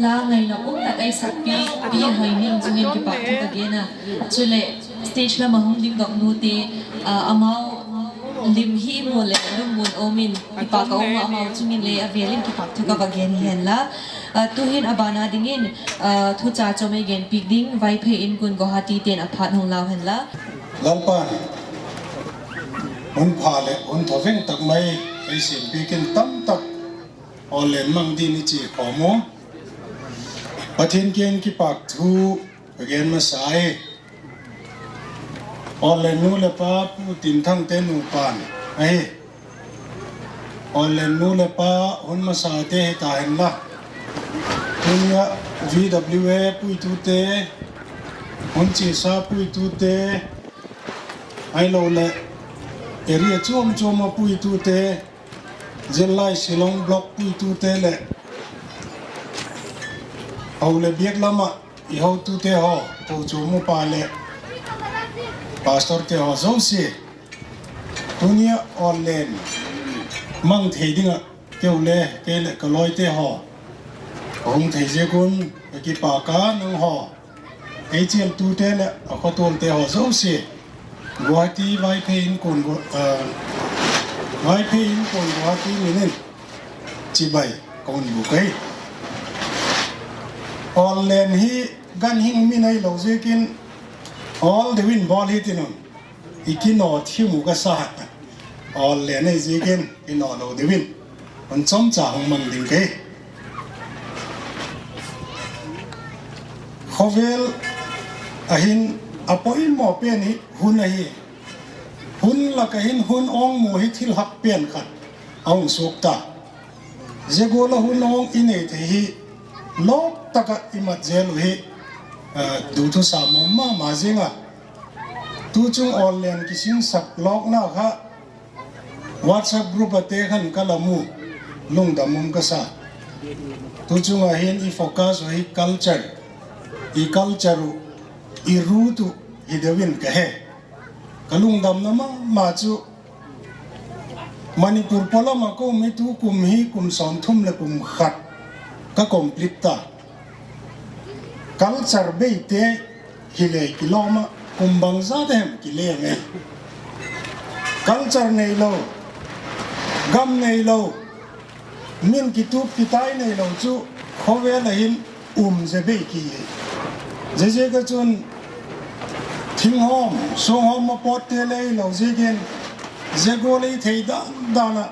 La ngaina um tak ei sakpi Pi Hoimim chung in kipâk thu ka gen a. Chuleh stage lam a hung dingdok nute, ah, amau lim hi mu leh lungmuan um in kipâk a um a, amau chung in le a vêl in kipâk thu ka va gen hi hen la. Ah, tu'hin a ban a dingin, ah, thucha chawm ei genpiak ding Vaiphei Inkuan Guwahati te'n a phat hung lau hen la. Lalpa'n hun pha leh hun thaveng tak mai ei siampiak in tamtak awllen mang dingin i chia khawm u. Pathian kiang in kipâk thu ka gen masa hi. Awllen nu leh pa Pu Tinthangte nupa'n ahi. Awllen nu leh pa hun masate hi ta hen la, tuni a V W A puitute, hun chiasa puitute, ahiloleh area chuam chuam a puitute, zillai Shillong block puitute leh, a u leh biak lam ah i hotute haw, kochuam upa leh pastorte haw zosia, tuni a awllen mang thei ding ah keu le kei leh ka lawite haw ka hung thei ziak un ka kipâk a, nang haw, ei chialtute leh a khotualte haw zosia, Guwahati Vaiphei Inkuan Gu-, ah, Vaiphei Inkuan Guwahati min in chibai ka hun bûk ahi. Awllen hi ganhing min ahilo ziakin awl deu in bawl hitin un, i kinaw thim u ka sa. Awllen ahi ziakin kinaw lo deu in. hun chawmcha hung mang ding kei. Khawvel a hin a poimaw pen hi hun ahi. Hun lak ah hin hun awng mu hi thil hak pen khat a hung suak ta. Zia gual ah hun awng i nei thei hi lawk tak ah i mat zel uh hi, du thusam um ma ma zing a. Tuchung online kisingsak lawkna kha WhatsApp group ate khan ka la mu, lungdam um ka sa. Tuchung ah hin i focus uh hi culture, i culture uh, i root uh hi deu in ka he. Ka lungdamna ma ma chu Manipur pawlam ah ka um hi tu kum hi kum sawmthum leh kum khat ka complete ta. Culture beite hile kilawm ah kum bangzat hem kilem e. Culture neilo, gam neilo, min kitup kitai neilo chu khawvel ah hin um ze bei ki hi. Ziaziak ah chun thinghawm suanghawm ma pawtte le hilo ziakin, zia gual i thei dan dan ah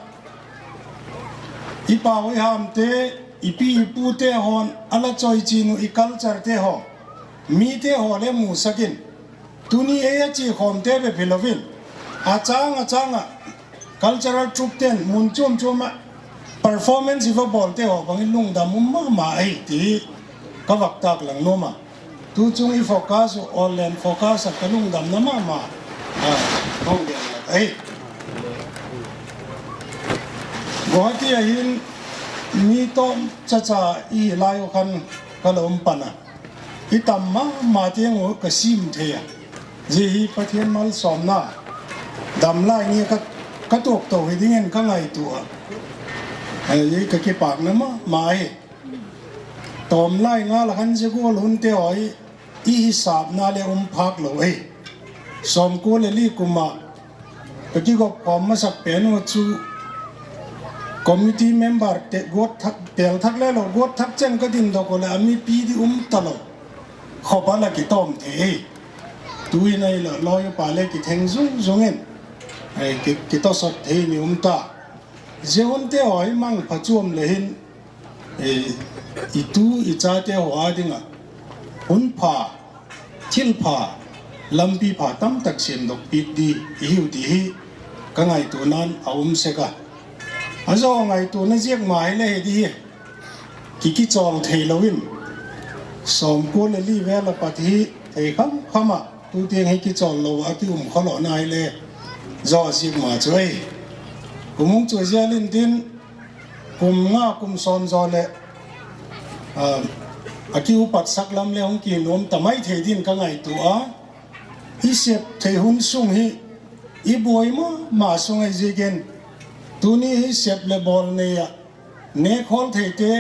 i pau i hamte, i pi i pute haw'n a la chawi chin uh i culturete haw, mite haw le musak in, tuni ei a chia khawmte bep hilo in, a châng a châng ah cultural troupete'n mun chuam chuam ah performance i va bawlte haw bang in lungdam um ma ma ahi ti ka vak tâk lang nuam a. Tuchung i focus uh online focus ah ka lungdamna ma ma a hung gen lak ahi. Guwahati ah hin mi tawm chacha i hi lai uh khan ka la um pan a, i tam ma ma tiang uh ka sim thei a. Zia hi Pathian malsawmna, dam lai ni ka tuak to hi dingin ka ngaitua a, ka kipâkna ma ma hi. Tawm lai ngal a khan zia gual hunte haw hi i hisâpna leh um phâk lo ahi. Sawmkua leh li kum ah ka kigop khawm masak pen uh chu committee member te, pêl thak le lo guat thak chen ka dindok uh leh a mipi di um talo, khawbal ah kitawm thei hi. Tu'hin ahilo lawi upa le kitheng zung zung in kitawsot thei ni um ta. Zia hunte haw hi mangpha chuam le hin i tu i chate haw â ding ah hun pha, thil pha, lampi pha tamtak siamdok piak di i hiu ti hi ka ngaituana'n a um sek a. A zaw ngaituana ziak ma hile hi di hi, ki kichawl theilo in sawmkua leh li vel a pat hi thei kham kham ah tu tiang hi kichawl lo ah a ki um khawlawna hile zaw ziak ma chu ahi. Kum hung chu zial intin, kum nga kum sawm zaw leh a ki upatsak lam le hung kinuam ta mai thei din ka ngaitua a. I sep thei hun sung hi i buai ma ma sung ahi ziakin, tuni hi sep leh bawl nei ah nêk hawl theite,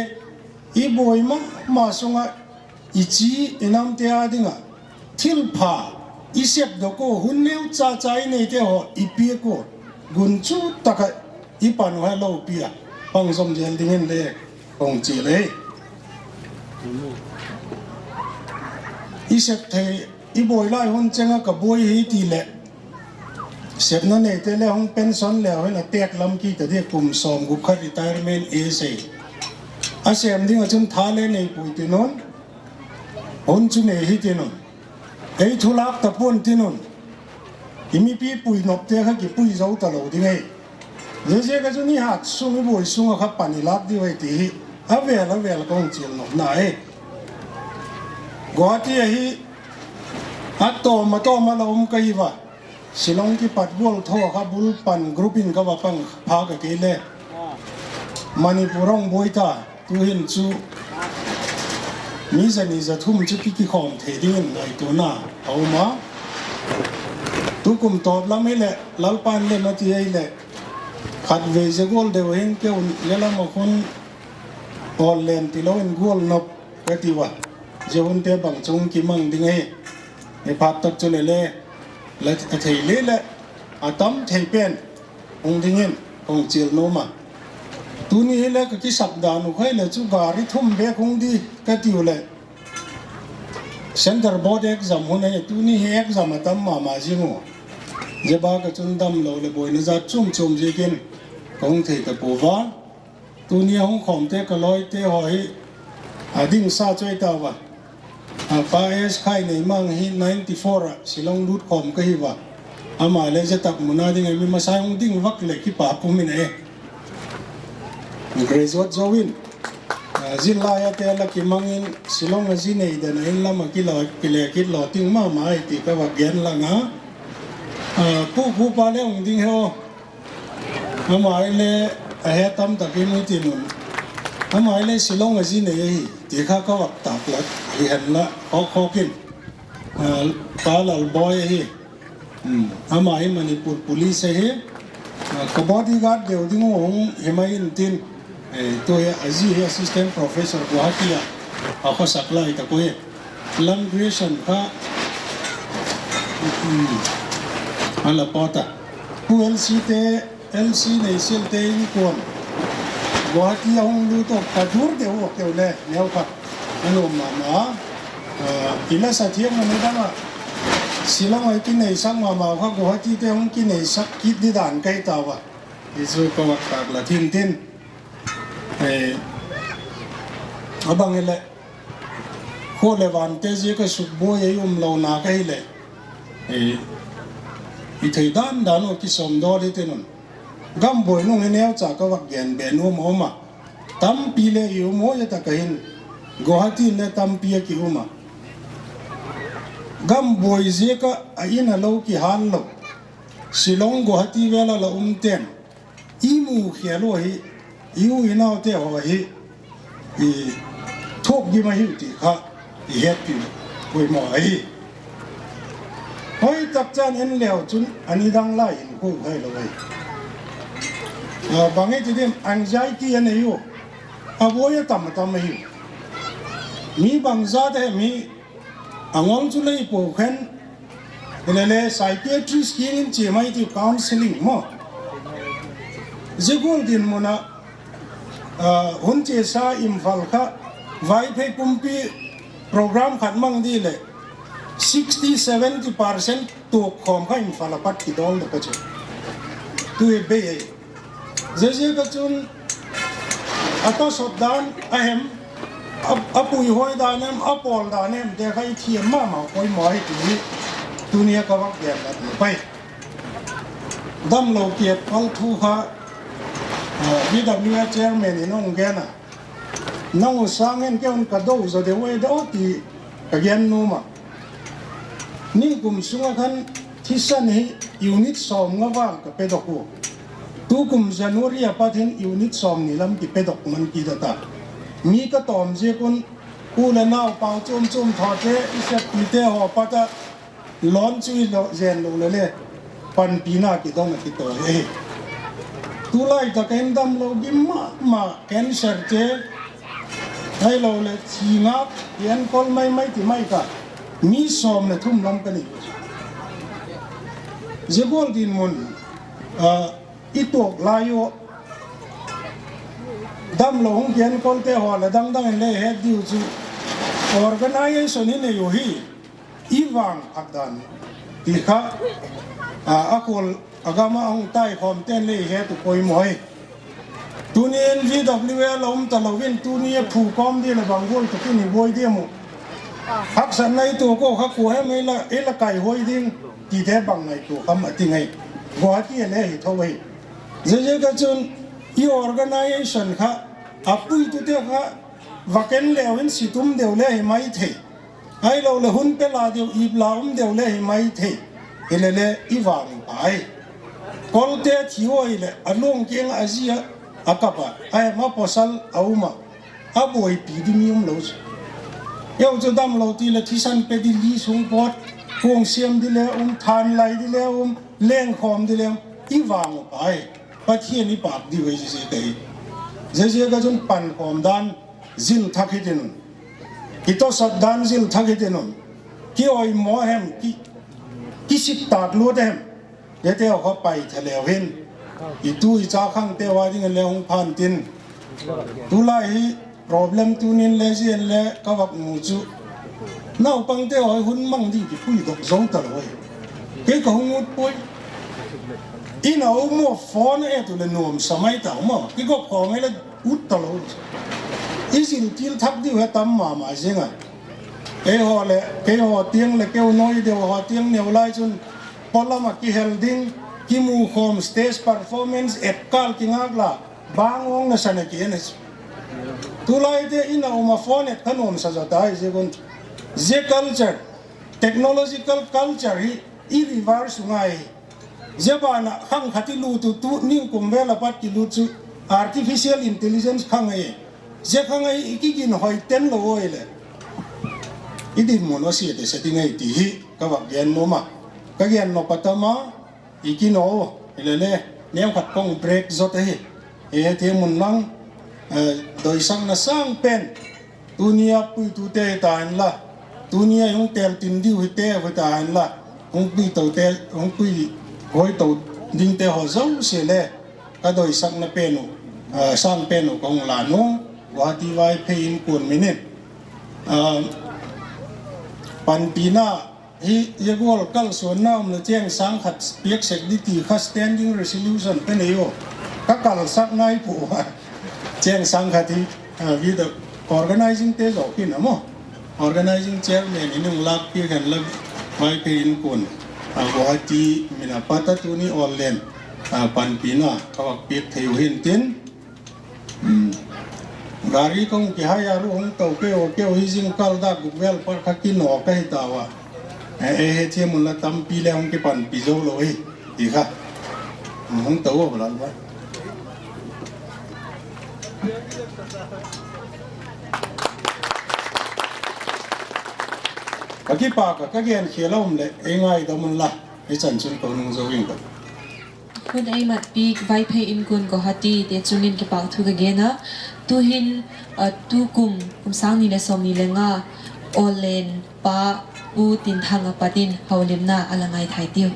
i buai ma ma sung ah i chi i namte â ding ah thilpha i sepdok ua, hun neu cha cha i neite haw i piak ua, gunchu tak ah i pan uh hi lopi ah pang zom zel dingin le ka hung chial ahi. I sep thei, i buai lai hun cheng ah ka buai hi ti leh, sepna neite le hung pension leu hin a têk lam kit a di, kum sawmgup khat retirement age ahi. A sêm ding ah chun tha le nei puai tin un, hun chu nei hi tin un, ei thu lâk ta pua'n tin un, i mipi pui nopte kha kipui zo talo ding ahi. Ziaziak ah chun i hat sung i buai sung ah kha pan i lâk diu ahi ti hi a vêl a vêl ka hung chial nopna ahi. Guwahati ahi a tawm a tawm a la um ka hi a, Shillong kipat gual tho a kha bul pan group in ka va pang phâk a kei le, Manipur a hung buai ta, tu'hin chu mi zani zathum chu ki kikhawm thei dingin ngaituana a um a. Tukum tawp lam hileh Lalpa'n lem a ti ahileh, khatvei zia gual deu hin keu le lam ah khun awl len tilo in gual nop ka tiu a. Zia hunte bang chung kimang ding ahi. Hi phat tak chule le, la a thei le leh a tam thei pen hung dingin hung chial nuam a. Tuni hile ka kisak dan uh kha hile chu gari thum bêk hung di ka tiu leh, Centre Board exam hun ahi, tuni hi exam a tam ma ma zing u. Zia bâk ah chun damlo leh buaina zat chuam chuam ziakin ka hung thei ta pua a. Tuni a hung khawmte ka lawite haw hi a ding sa chu ahi tau a. Pa S. Khainei Mang hi ninety four ah Shillong lut khawm ka hi ua. Ama le zia tak mun a ding a mi masa hung ding vak leh kipak um in e. Graduate zo in, zillai a te la kimang in Shillong a zi nei den a in lam a kile kit law ting ma ma ahi ti ka vak gen lang a. Pu, pu pa le hung ding he aw. Ama i le a he tam tak in i ti mun. Ama i le Shillong a zi nei ahi ti kha ka vak tâk la hi hen la khawk khawk in. Pa Lalbawi ahi. Ama hi Manipur Police ahi. Ka bodyguard deu ding uh hung hi mai intin, tu hi a zi hi assistant professor Guwahati ah a khawsak lai tak uhi. Lam Grierson kha a la pawt a. Pu L C te, L C nei silte inkuan Guwahati a hung lut uh ka dur deu uh keu le neu kha a nuam ma ma. I la sa thiam a ni dang ah Shillong a i kineisak ma mau kha Guwahati te hung kineisak kit di dan ka hi tau a. I chu ka vak tâk la thim tin, a bang hileh khua leh vante ziak a sukbuai a i um lona ka hileh, i thei dan dan uh kisawmdawl hitin un. Gam buai nung hi neucha ka vak gen be nuam a um a. Tampi le i um a, zia tak ah hin Guwahati le tampi a ki um a. Gam buai ziak ah a in a lo kihâl lo, Shillong Guwahati vel a la umte'n i mu khêl uh ahi, i u i naute haw hi thuak gim ahiu ti kha i hetpi poimaw ahi. Hoi tak chan en leu chun a ni dang lai in khu hai lo ahi. Bang i ti diam, anxiety a nei u, a buai a tam a tam ahi. Mi bangzat a hem hi a ngol chu lei po khen, hilele psychiatrist kiang in chia mai tiu, counselling maw. Zia gual dinmun ah hun chia sa Imphal kha Vaiphei pumpi program khat mang di leh sixty seventy percent tuak khawm kha Imphal a pat kidawl dok a chu. Tu hi bei ei. Ziaziak a chun a tawsawt dan a hem, a puihuai dan em, a pawl dan em te kha i thiam ma ma poimaw hi ti hi tuni a ka vak gen la ti pai. Damlo kiat pal thu kha VWF chairman in a hung gen a, nang u sâng in kei un ka do zaw deu e daw ti ka gen nuam a. Nikum sung ah khan thisan hi unit sawmnga vang ka pedok u. Tukum January a pat hin unit sawmni lam kipedok man kit a ta. Mi ka tawm ziak un u leh nau pau chuam chuam thate i seppite haw pat ah loan chu i lo zen lo le le panpina kidong a kitawi ahi. Tulai tak in damlo gim ma ma cancerte ahiloleh thi ngak ti enkol mai mai ti mai ka, mi sawm leh thum lam ka ni. Zia gual dinmun i tuak lai u damlo hung kienkolte haw leh dang dang in le het diu chu organisation i nei u hi i vang phâk dan ti kha a khual a gam ah hung taikhawmte'n le het u poimaw hi. Tuni in VWF a um talo in tuni a phu kawm di leh bang gual tak in i buai diam uh. Haksatna i tuak u kha kua hem ei la kaihuai ding tite bang ngaitua kham a ti ngai. Guwahati a le hi tho ahi. Ziaziak a chun i organisation kha a puitute kha vak en leu in si tum deu le hi mai thei. Ahiloleh hun pe la deu, ip la um deu le hi mai thei. Hilele i vang u pai. Kolte thi u ahileh a luang kiang ah a zi ah a kap a, a hem a pawsal a um a, a buaipi ding mi um lo chu. Keu chu damlo ti leh thisan pe di li sung pawt, kuang siam di le um, than lai di le um, lengkhawm di le um, i vang u pai. Pathian i pâk diu ahi zia zia ka hi. Ziaziak a chun pankhawm dan zil thak hitin un, kitawsat dan zil thak hitin un, kiawimaw hem, kisik tâk lut a hem, ziate haw kha paitha leu hin i tu i cha khangte ua ding in le hung phan tin. Tulai hi problem tuni'n le zia in le ka vak mu chu naupangte haw hun mang ding kipuidok zo talo ahi. Kei ka hung ut puai. In a um u phone a et u leh nuamsa mai ta u maw, kigop khawm ei la ut talo. I zin kil thak diu he tam ma ma ziang a. Keihaw leh keihaw tiang leh keu noi deu haw tiang neu lai chun pawlam ah kihel ding, kimukhawm, stage performance, et kâl kingâk la, bang awng nasan a ki en a chu. Tulaite in a um a phone et kha nuamsa zaw ta hi ziak un, zia culture, technological culture hi i reverse u ngai. Zia ban ah khang khat i lut u, tu ningkum vel a pat kilut chu artificial intelligence khang ahi. Zia khang ahi i kiginhoi ten lo ua hileh, i dinmun a sia te se ding ahi ti hi ka vak gen nuam a. Ka gen nop a tam a, i kino, hilele, neukhat ka hung break zaw ta hi. Hethiam un lang, doisakna sâng pen, tuni a puitute hi ta inla, tuni a hung têl tin diu hite hi ta inla, hung pui to, hung pui hoi to dingte haw zosia le ka doisakna pen uh, sâng pen uh ka hung la nuam, Guwahati Vaiphei inkuan min in, panpina hi zia gual kalsuanna um leh chêng sâng khat piak sek di ti kha standing resolution ka nei u, ka kalsak nai pua. Chêng sâng khat hi organisingte zaw kin a maw, organising chairman in hung lâk piak hen la, Vaiphei inkuan, Guwahati min a pat a tuni Awllen panpina ka vak piak thei u hintin, gari ka hung kihai a, lu hung to keu keu hi, zingkal dak guk vel pat kha kinaw ka hi tau a. Ei hethiam unla tampi le hung kipanpi zo lo hi, ti kha hung to a, Lalpa. Ka kipâk a, ka genkhial a um leh ei ngaidam unla, i chan chun ka nung zo ing ka. Hun ei matpi Vaiphei inkuan Guwahati te chung in kipâk thu ka gen a. Tuhin, tukum kum sâng ni leh sawmni le nga Awllen pa Pu Tinthang a pat in holimna a la ngai thai tiu.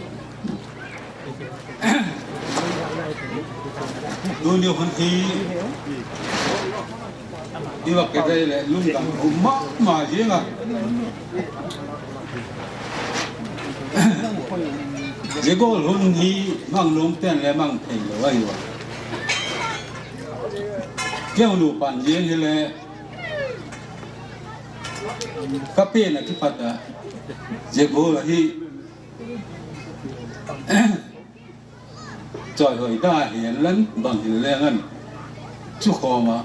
Tuni hun hi i vak kidei leh lungdam um ma ma ziang a. Zia gual hun hi mang nuamte'n le mang theilo ahi a. Keu nupa ziang hile ka pen a kipat a, zia gual ahi. Chawihoi ta hian lan bang hile ngan chu khawm a,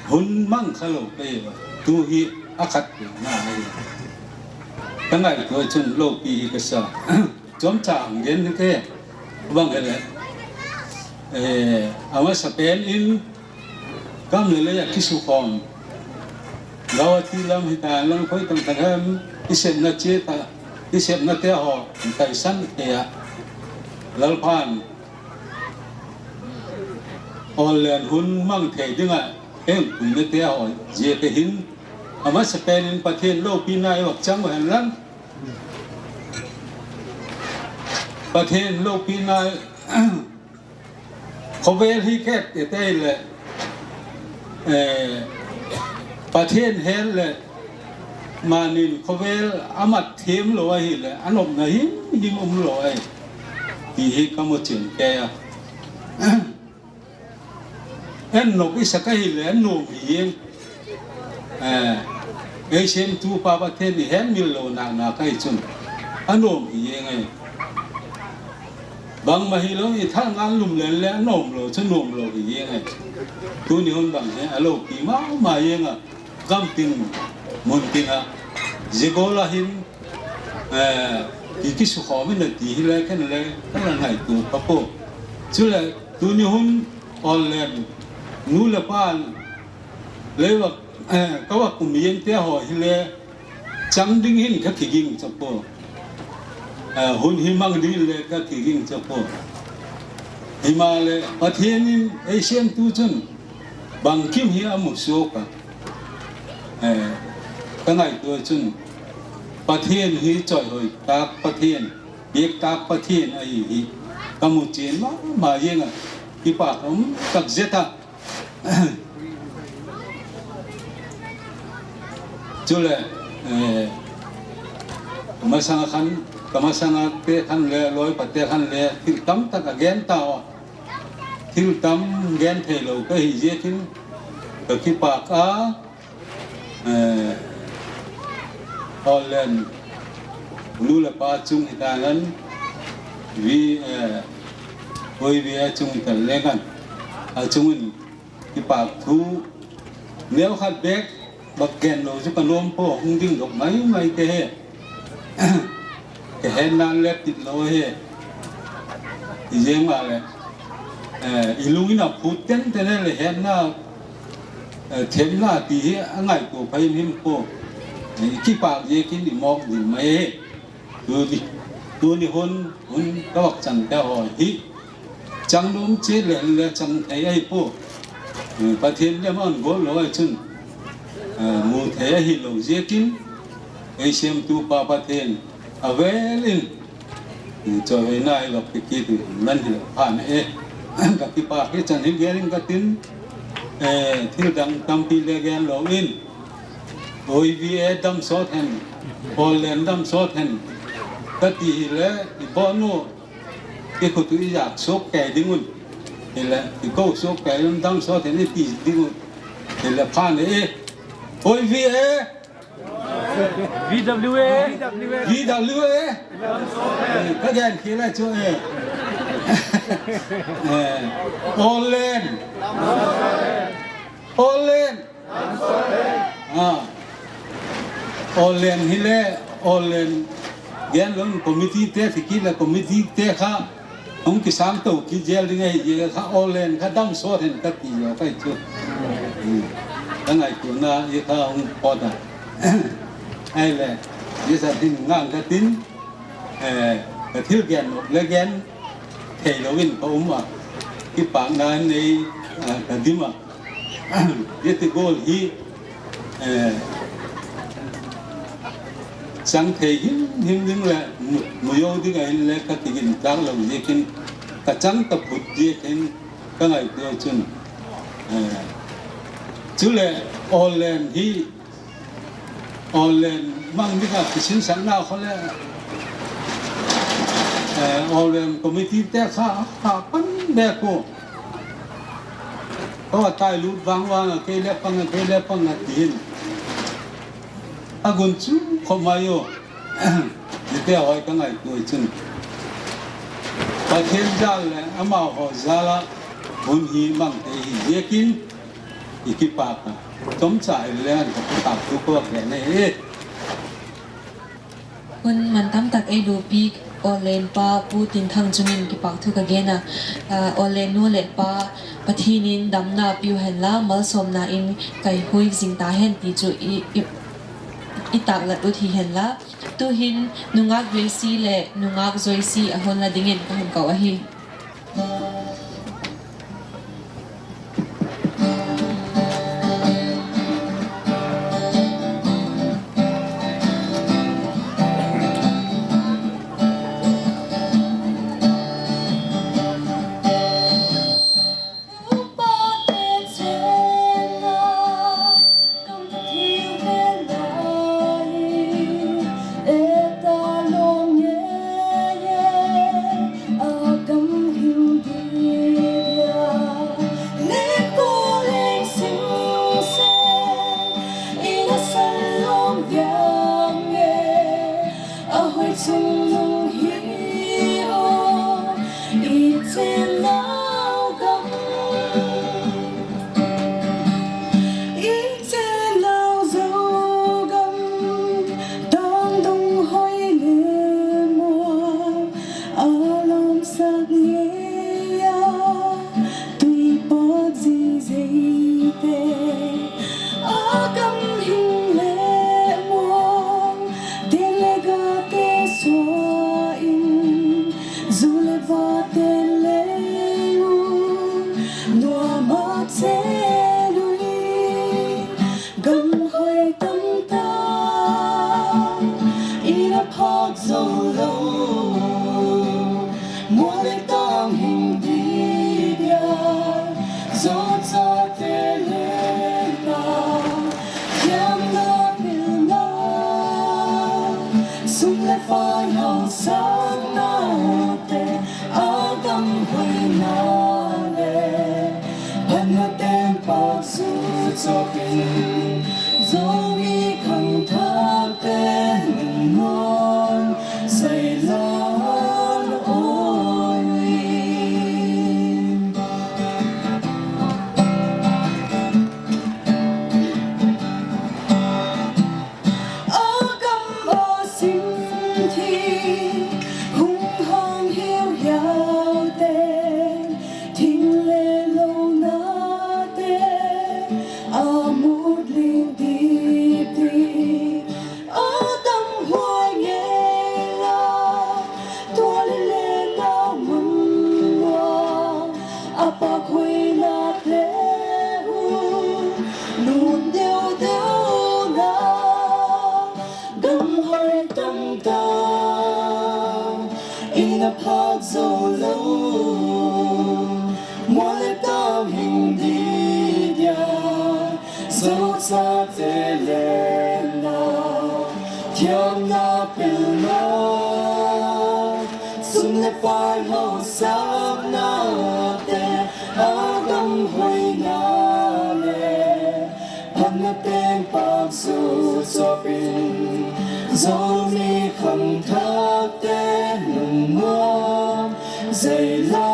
hun mang kha lo ka hi a, tu hi a khat pena ahi. Ka ngaitua chun lopi hi ka sa. Chuamcha ang gen hi ke, bang hile, a masapen in gam leh lei a kisukhawm, Guwahati lam hita lam khoi tam tak hem, i sepna chia ta, i sepnate haw taisan thei a, Lalpa'n Awllen hun mang thei ding a hengpuinate haw ziak ahin, a masapen in Pathian lopina i vak chang u hen lang. Pathian lopina khawvel hi khet te te leh, Pathian hel leh manin khawvel a mat thiam lo ahileh a nopna himhim um lo ahi ti hi ka mu chian kei a. En nop i sak ahileh a nuam hi ing. Ei siamtupa Pathian i hetmil lo nak nak ahi chun a nuam hi ing ahi. Bangma hilo i thalngan lum len le a nuam lo chu nuam lo hi ing ahi. Tuni hun bang hi a lopi ma ma ing a, gam tin mun tin a, zia gual a hin i kisukhawm in a ti hile khen le ka la ngaitua ka pua. Chuleh tuni hun Awllen nu leh pa lei vak, ka vak um ente haw hile chang ding hin ka kiging cha pua. Hun hi mang ding le ka kiging cha pua. Himaleh Pathian in ei siamtu chun bangkim hi a mu suak a, ka ngaitua chun Pathian hi chawihoi tâk Pathian, biak tâk Pathian ahi hi ka mu chian ma ma ing a, kipâk um tak zet a. Chuleh, masang a khan, ka masang ate khan le, lawipate khan le thil tam tak a gen tau a. Thil tam gen theilo ka hi ziakin ka kipâk a, Orlen nu leh pa chung hita ngan, V, V A chung hita le ngan, a chung in kipâk thu neukhat bêk bâk genlo chu ka nuam pua, hung ding dok mai mai ka he. Ka hetna'n le tit lo ahi. Hiziang maleh, i lung in a phût tenten leh hetna, themna ti hi a ngaitua phai him pua. I kipâk ziakin i mawk ding mai ahi. Tuni hun, hun ka vak changte haw hi chang nuam chiat leh le chang thei ahi pua. Pathian lam a hun guat lo ahi chun, mu thei ahilo ziakin, ei siamtu pa Pathian a vêl in chawihoina i vak pe kit u nan hilo phan e. Ka kipâk hi chan hi gen ing ka tin, thil dang tampi le genlo in, V A dam sawt hen, Orlen dam sawt hen ka ti hile, i bawn u, i khut u i zak suak kei ding un, hileh i ko suak kei un, dam sawt hen i ti ding un, hileh phan e. V A, V W A, ka gen kit le chu e. Orlen, Orlen, Orlen hile, Orlen gen lo in committeete thi kit leh committeete kha hung kisâng to kit zel ding ahi ziak a kha Orlen kha dam sawt hen ka ti zaw ka hi chu. Ka ngaituana i kha hung pawt a, ahileh, zia sa hin ngang ka tin, ka thil gen nop le gen theilo in ka um a, kipâkna nei ka dim a, zia ti gual hi chang thei him him ding leh mu zo ding ahinle ka kigin tâk lo ziakin, ka chang ta phut ziakin ka ngaitua chun, chuleh Orlen hi, Orlen mang ding a kisinsakna kha le, Orlen committeete kha a pan bêk ua, ka va tai lut vang vang a kei le pang a, kei le pang a ti in a gun chu khop mai u. Ziate haw ka ngaitua chun, Pathian jal leh amau haw jal a hun hi mang thei hi ziakin i kipâk a, tomcha i le an ka kipâk thu ka gen ahi. Hun man tam tak ei lupi Orlen pa Pu Tinthang chung in kipâk thu ka gen a, Orlen nu leh pa, Pathian in damna piu hen la, malsawmna in kaihuai zing ta hen ti chu i tâklat ut hi hen la. Tu'hin nungâk Gracie leh nungâk Joyce a hun la dingin ka hun ko ahi. Gam hoi tam ta, i la phâk zo lo, mual leh tâng hing di dia, zawchate leng ta, thiamna pilna, sum leh pai hausaknate, a gam hoina leh Zomi khangthakte lungnuam zai la na awi. A gam a sim thi hung hang hiu hiau te, thing le lo na te, a mut ling dip dip, a tam huai ngei la, tua le le na mun a, a pak huai na te hu, nun deu deu na, gam hoi tam ta, in a phak zo lo, mual le tau hing di dia, zo sa te le na, thiam na pil na, sum le pai hau sa na te, a gam hoi na le, phatna teng pak zu chop in, Zomi khangthakte lungnuam zai la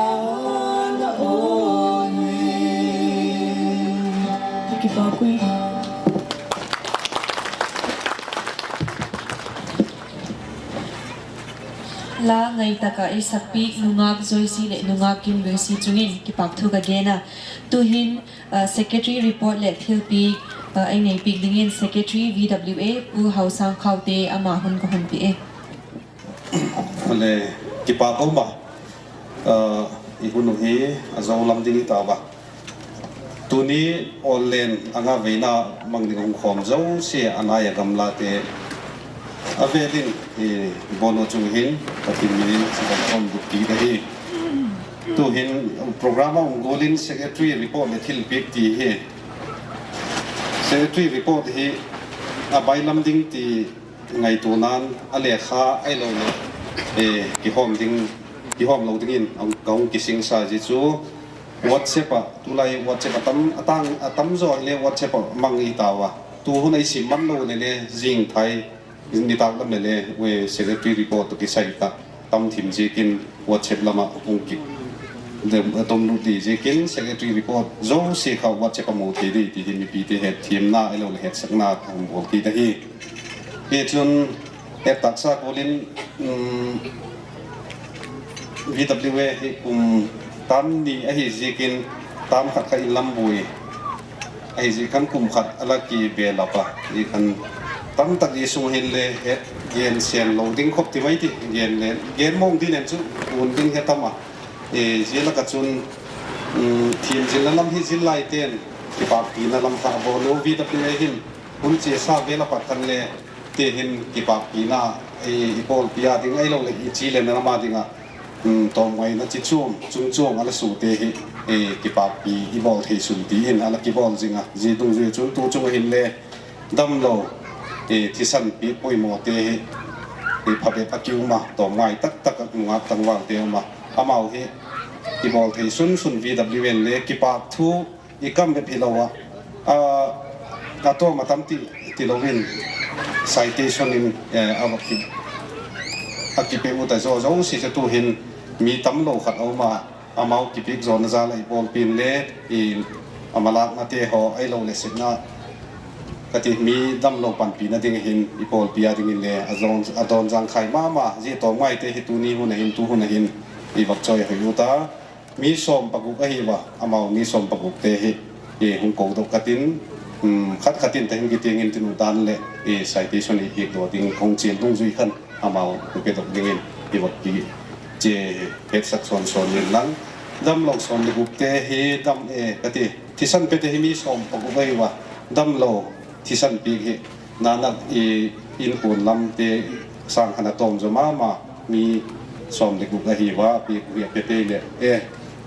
na awi. Kipak ui. La ngai tak ah ei sakpiak nungak Joyce leh nungak Kimluisi chung in kipakthu ka gen a. Tu'hin, ah, secretary report leh thilpiak, ah, ei neipiak dingin secretary V W A Pu Hausangkhaute ama hun ka hun pia e. Le, kipak um a, ah, i hun uh hi a zo lam ding i ta ua. Tuni online a nga veina mang ding hung khawm zosia a nai a gamlate, a vêl in, i, Bono chung hin Pathian min in chibai khawm duk kit ahi. Tu'hin program a um gual in secretary report leh thilpiak ti hi, secretary report hi a bailam ding ti ngaituana'n a lekha ahiloleh, eh, kihawm ding, kihawm lo dingin ka hung kisingsa zia chu WhatsApp ah, tulai WhatsApp a tam, a tam, a tam zaw hile WhatsApp ah mang i tau a. Tu hun a i sim man lo lele zingthai, nitâk lam lele, secretary report tawh kisai tak tam thim ziakin WhatsApp lam ah hung ki, a tom lut di ziakin secretary report zosia kha WhatsApp a mu thei di ti hi mipite hetthiamna ahiloleh hetsakna ka hun bawl kit ahi. Tichun, et taksa gual in, V W A hi kum tam ni ahi ziakin, tam khat kha in lam buai ahi ziak khan kum khat a la kibelap a, i khan tamtak i sung hinle het gen sen lo ding khop ti mai ti, gen le gen mawng di len chu un ding he tam a, zia lak ah chun, thiamzinna lam hi zil laite'n kipâkpina lam kha a bawl u. V W A hin hun chiasa vel a pat khan le ti hin kipâkpina i bawlpi a ding ahiloleh i chi lena lam a ding ah tawmngaina chi chuam chung chuam a la sute hi kipâkpi i bawl thei sun ti in a la kibawl zing a, zia dungzui chun tu chung ah hinle damlo thisan piak poimawte hi phabep a ki um a, tawmngai tak tak ah nungak tangvalte um a, amau hi i bawl thei sun sun. V W A in le kipâk thu i kam bep hilo ah, a tawm a tam ti, tilo in citation in a va ki, a kipe u ta zaw zosia chu tu'hin mi tamlo khat a um a, amau kipiak zawna jal ah i bawlpi'n le, a malâknate haw ahiloleh sepna ka ti mi damlo panpina ding hin i bawlpi a dingin le a dawn jangkhai ma ma. Zia tawmngaite hi tuni hun ah hin, tu hun ah hin i vak chawi hoi u ta. Mi sawm paguk ahi ua, amau mi sawm pagukte hi hung kodok ka tin, khat khat in ta hin kitiang in tin u dan leh citation i piak daw ding hung chial dungzui khan amau hung pedok dingin i vak ki, chia hetsak sawn sawn inlang, damlo sawm le gukte hi dam e ka ti. Thisan pete hi mi sawm paguk ahi ua, damlo thisan piak hi nanak i inkuan lamte sâng khan a tawm zaw ma ma, mi sawm le guk ahi ua, piak uh hi a pete le,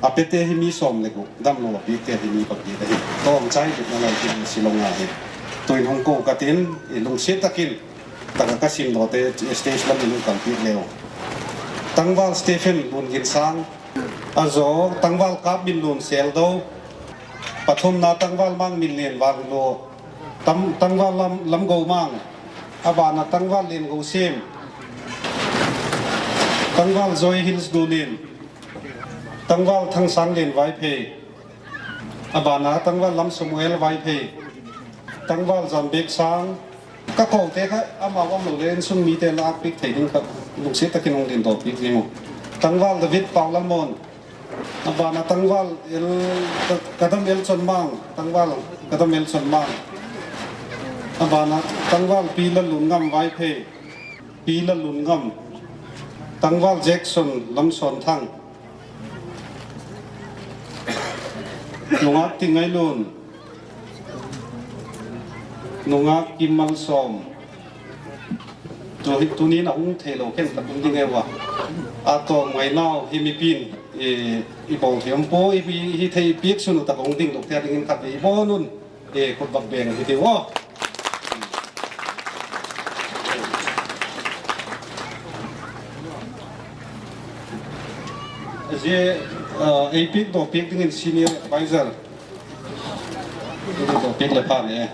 a pete hi mi sawm le guk, damlo a piakte hi mi paguk ahi. Tawmchai bikna lai tin Shillong a hi tu'in hung ko ka tin, i lungsiat tak in tak ah ka simdawte stage lam in hung kalpiak leu. Tangval Stephen Lunginsang, a zaw Tangval Kâpminlun Seldo, Pathumna Tangval Mangminlen Vanglo, Tangval Lamgomang, a ban ah Tangval Liangosiam, Tangval Joy Hills Dulin, Tangval Thangsanglen Vaiphei, a ban ah Tangval Lamsamuel Vaiphei, Tangval Janbeksang, ka kote kha amau umlo le insung mite lâkpiak thei ding kha lungsiat tak in hung dindawpiak ding uh. Tangval David Paulalmuan, a ban ah Tangval Kadam Elchonmang, Tangval Kadam Elchonmang, a ban ah Tangval Pi Lalunngam Vaiphei, Pi Lalunngam, Tangval Jackson Lamsawnthang, nungâk Tingailun, nungâk Kimmalsawm, tuni'n a hung theilo khen tak hung ding e ua, a tawmngainau hi mipi'n i bawl thei um pua, i hithei piak sun uh tak hung dingdok thei dingin khat i bawl un, khut bak beng hi tiu aw. Zia ei piakdawpiak dingin senior advisor, piakdawpiak le pha le,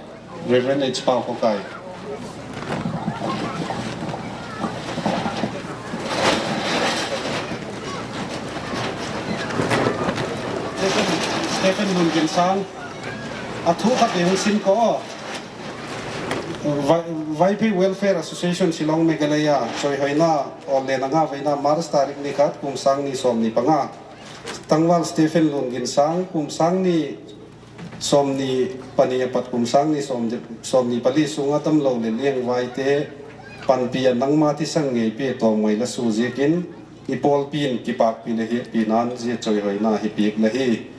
Reverend H Pau Khokai. Stephen Lunginsang, a thu khat ei hung sim ka aw. Vaiphei Welfare Association Shillong Meghalaya, chawihoina, awllen a nga veina March tarik ni khat, kum sâng ni sawmni panga. Tangval Stephen Lunginsang, kum sâng ni sawmni pani a pat kum sâng ni sawmni pali sung a damlo leh liangvaite panpi ah nangma thisan ngeipi tawmngai la su ziakin, i pawlpi'n kipâkpi leh hiatpina'n zia chawihoina hi piak la hi.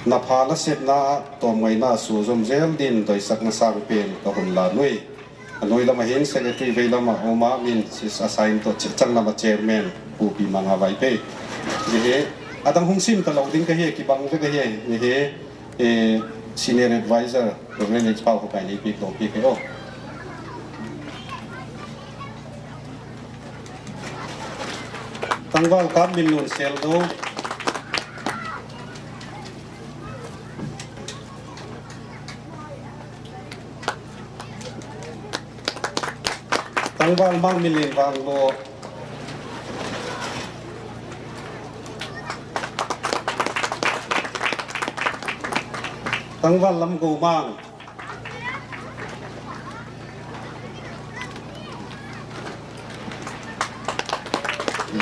Na pha la sepna ah tawmngaina sua zom zel din doisakna sâng pen ka hun la nuai. A nuai lam ah hin secretary vei lam ah um a, min sis a sign tawh changlam ah chairman Pu Pimanga Vaiphei. Zia hi a dang hung sim talo ding ka hi, kibang vek ahi. Zia hi senior advisor Reverend H Pau Khokai in ei piakdawpiak ahi aw. Tangval Kamminlun Seldo, Tangval Mangminlen Vanglo, Tangval Lamgomang,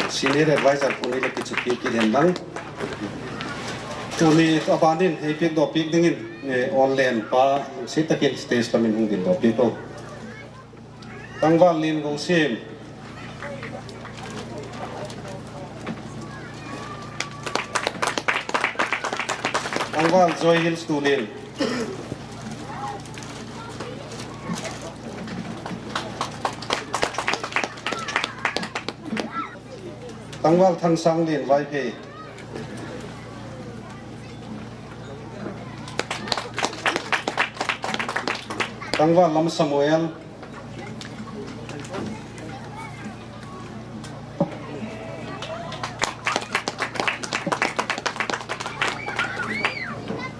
senior advisor tuni le kichupi kit hen lang. Tuni a ban in ei piakdawpiak dingin, awllen pa, lungsiat tak in stage lam in hung dindawpiak u. Tangval Liangosiam, Tangval Joy Hills Tulin, Tangval Thangsanglen Vaiphei, Tangval Lam Samuel,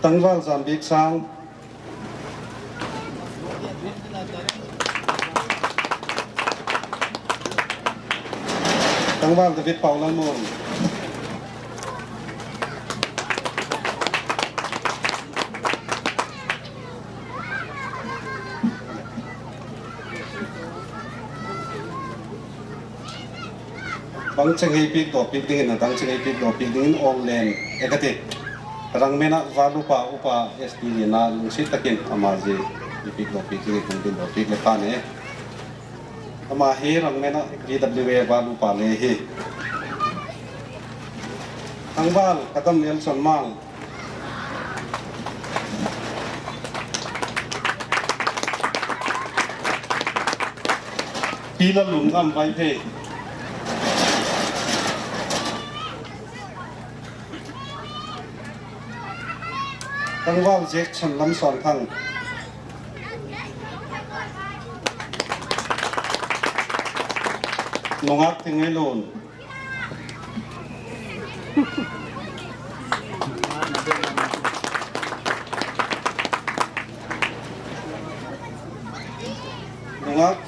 Tangval Janbiksang, Tangval David Paulalmuan, bangcheng ei piakdawpiak dingin, a bangcheng ei piakdawpiak dingin awllen e ka ti, Rangmen ah Valupa Upa S T Liana lungsiat tak in ama zia ei piakdawpiak dingin hung dindawpiak le pha ne. Ama hi Rangmen ah V W A Valupa le hi. Tangval Kadam Elchonmang, Pi Lalunngam Vaiphei, Tangval Jackson Lamsawnthang, nungâk Tingailun,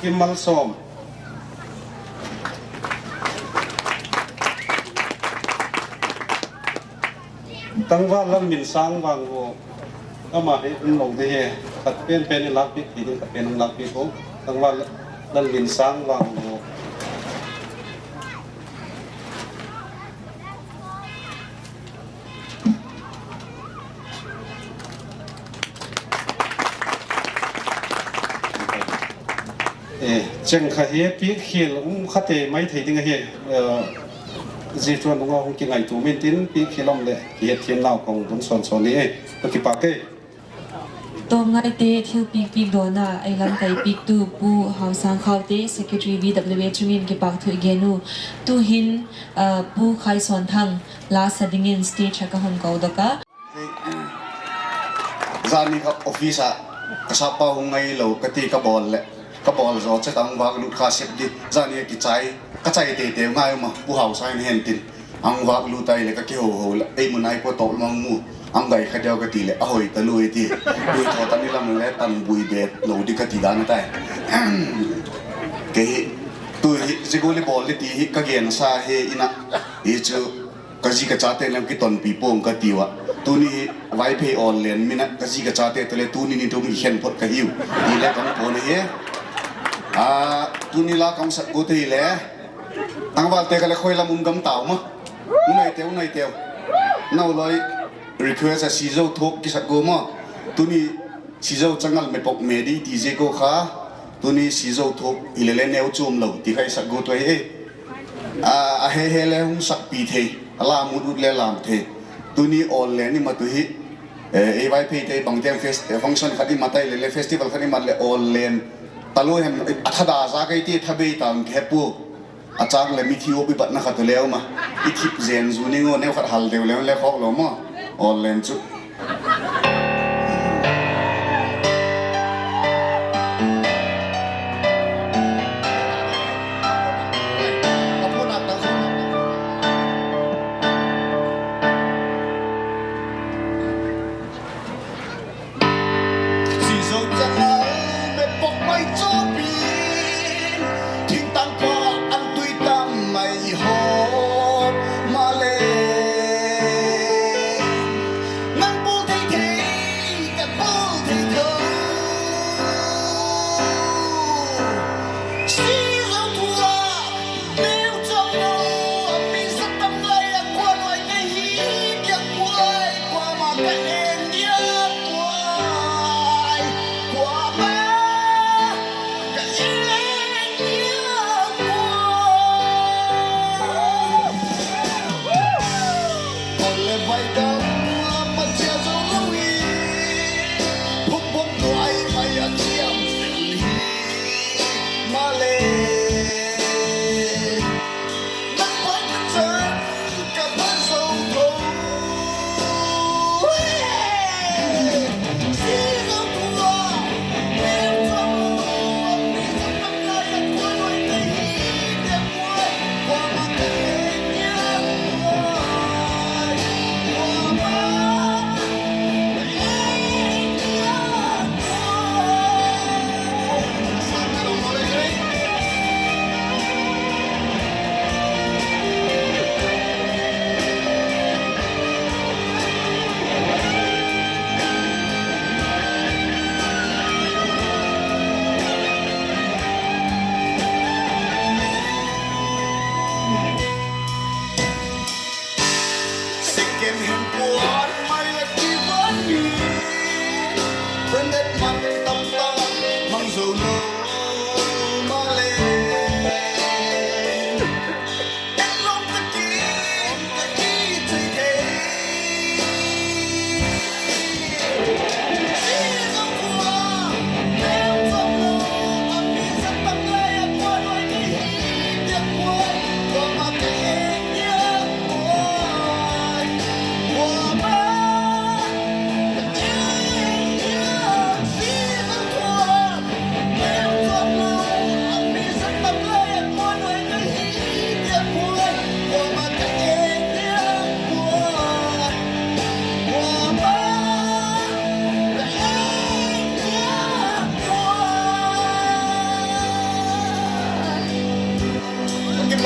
Kim Malsawm. Tangval Lalminsâng Vanglua. Ama hi um lo ding hi. Khat pen pen in lâkpiak thei ding, khat pen in lâkpiak u. Tangval Lalminsâng Vanglua. Cheng kha hi piak khial um kha te mai thei ding ahi. Zia chuan nung a hung kingaitua min tin, piak khial um leh kihetthiamnau ka hung dun sawn sawn ni e. Ka kipak e. Tawmngaite thilpiak piak dawn a ei lamkai piaktu Pu Hausangkhaute, Secretary V W A chungin kipâk thu i gen u. Tu'hin Pu Khaisawnthang la sa dingin stage ah ka hun kodok a. Zani kha office ah ka sap pa hung ngailo ka ti ka bawl leh, ka bawl zaw chet a hung vâk lut kha sep di. Zani a kichai, ka chai tei teu ngai um a, Pu Hausa in hen tin. A hung vâk lut ai leh ka kiho ho leh, ei mun ai pua tawp lam a hung mu, a hung gai kha diau ka ti leh a hoi ta lui ti. Tui thaw tan i lam le tan bui bet lo di ka ti dan a tai. Kei hi, tu hi zia gual i bawl di ti hi ka gensa hi in a, hi chu ka zi ka chate lam kitonpi pua'ng ka tiu a. Tuni hi Vaiphei Awllen min a ka zi ka chate tawh le tuni ni tum i khen phot ka hiu ti le ka hung puan ahi. Tuni la ka hung sak gu te hile, tangvalte kha le khoi lam um gam tau ma. U naiteu, u naiteu, nau loi request a Sizo Thuak kisak gu maw. Tuni Sizo Changal Mepok Medi ti ziak u kha, tuni Sizo Thuak hile le neu chuam lo ti kha i sak gu tu ahi. A he he le hung sakpi thei, a lam ut ut le lam thei. Tuni Awllen i mat u hi, ei Vaipheite bangte function khat i mat ai leh le festival khat i mat leh Awllen talua hem a thada za kei ti tha bei tang he pua. A châng leh mithi uap i batna khat u le um a, i thip zen zu ning u neu khat hal deu le le khawk lo maw. Awllen chu Sizo Changal Mepok mai chawpi, thingtang pha an tui tam mai haw, maleh, nang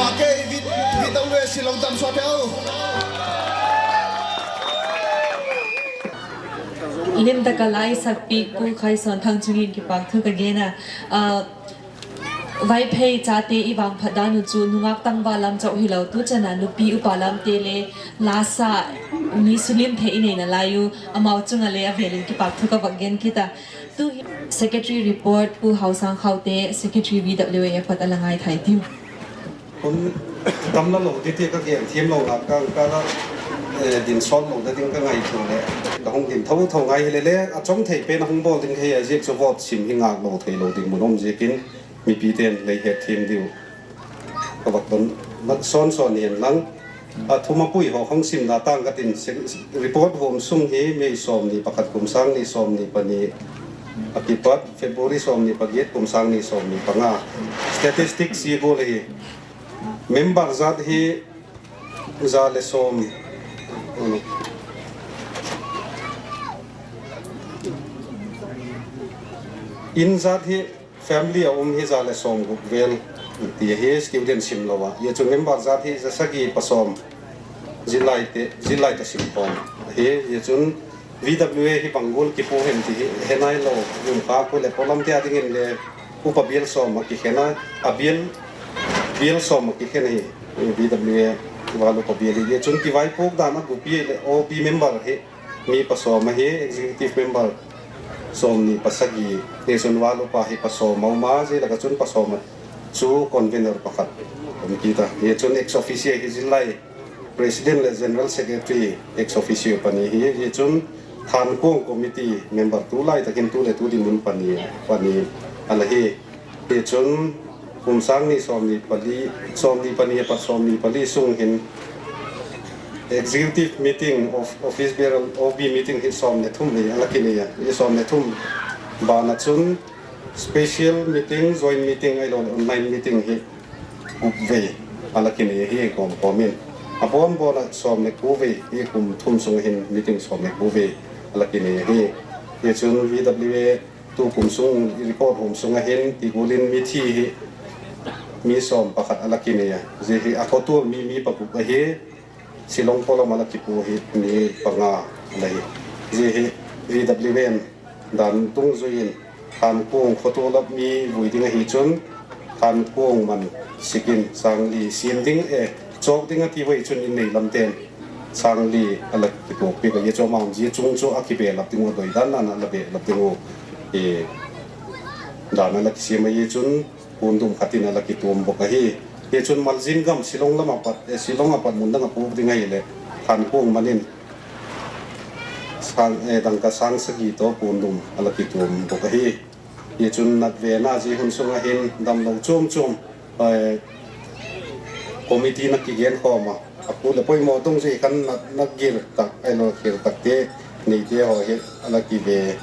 Kei VWA Shillong dam sua teu. Lim tak a la i sakpiak Pu Khaisawnthang chung in kipâk thu ka gen a. Vaiphei chate i vangphat dan uh chu nungâk tangval lam chau hilo, tu chan a nupi upa lamte le la sa mi sulim thei i nei nalai u, amau chung a le a vêl in kipâk thu ka vak gen kit a. Tu hi secretary report Pu Hausangkhaute, secretary VWA a pat a la ngaithai tiu. Hun tam la lo ti ti ka gen thiam lo la ka ka la din sawt lo na ding ka ngaitua leh, ka hung din tho tho ngai hile le a chawm thei pen a hung bawl ding hi a ziak chu vote sim hi ngâk lo thei lo ding mun um ziakin mipite'n lei hetthiam diu ka vak don sawn sawn hian lang. A thum a pui haw hung simna tâng ka tin, report huam sung hi May sawmni pakhat kum sâng ni sawmni pani a kipat February sawmni pagiat kum sâng ni sawmni panga. Statistics hi gual ahi. Member zat hi za le sawm, in zat hi family a um hi za le sawmguk vel ti ahi, student sim lo a. Hi chu member zat hi za sagi pasawm, zillai ta sim khawm ahi. Hi chun VWA hi bang gual kipu hem ti hi he nai lo, um kha khu leh polam te a dingin le upa bial sawm a kikhen a, a bial, bial sawm a kikhen ahi. VWA val upa bial hi chun kivaipuak dan a gupi leh OB member hi mi pasawm ahi, executive member sawmni pasagi. Hi chun val upa hi pasawm a um a, zia lak ah chun pasawm a chu convener pakhat um kit a. Hi chun ex officio hi zillai president leh general secretary ex officio pani hi. Hi chun Thankuang committee member tu lai tak in tu leh tu dinmun pani, pani a la hi. Hi chun kum sâng ni sawmni pali, sawmni pani a pat sawmni pali sung hin executive meeting, office bearer, OB meeting hi sawm le thum hi a la kinei a. Hi sawm le thum ban ah chun special meeting, joint meeting ahiloleh online meeting hi guk vei a la kinei ahi kawm kawm in. A bawn bawn ah sawm le kua vei hi kum thum sung hin meeting sawm le kua vei a la kinei ahi. Hi chun VWA tu kum sung report huam sung ah hin ti gual in mithi hi mi sawm pakhat a la kinei a. Zia hi a khotual mi, mi paguk ahi. Shillong polam a la kipu hi mi panga a la hi. Zia hi VWA dan dungzui in Thankuang khotual a mi vui ding ahi chun Thankuang man sik in sâng li siam ding e, chawk ding a ti ua hi chun in nei lamte'n sâng li a la kituak piak ahi. Hi chu ama zia chung chu a kibelap ding uh a doi dan dan a la belap ding uh dan a la kisiam ahi chun puandum khat in a la kituam bawk ahi. Hi chun malzin gam Shillong lam a pat, Shillong a pat mun dang a puak ding ahileh Thankuang man in dangka sâng sagi tawh puandum a la kituam bawk ahi. Hi chun natvena zia hun sung ah hin damlo chuam chuam committee na kigen khawm a, a pu leh poimaw dungzui khan nat, nat gir tak ahilo khir takte neite haw hi a la kive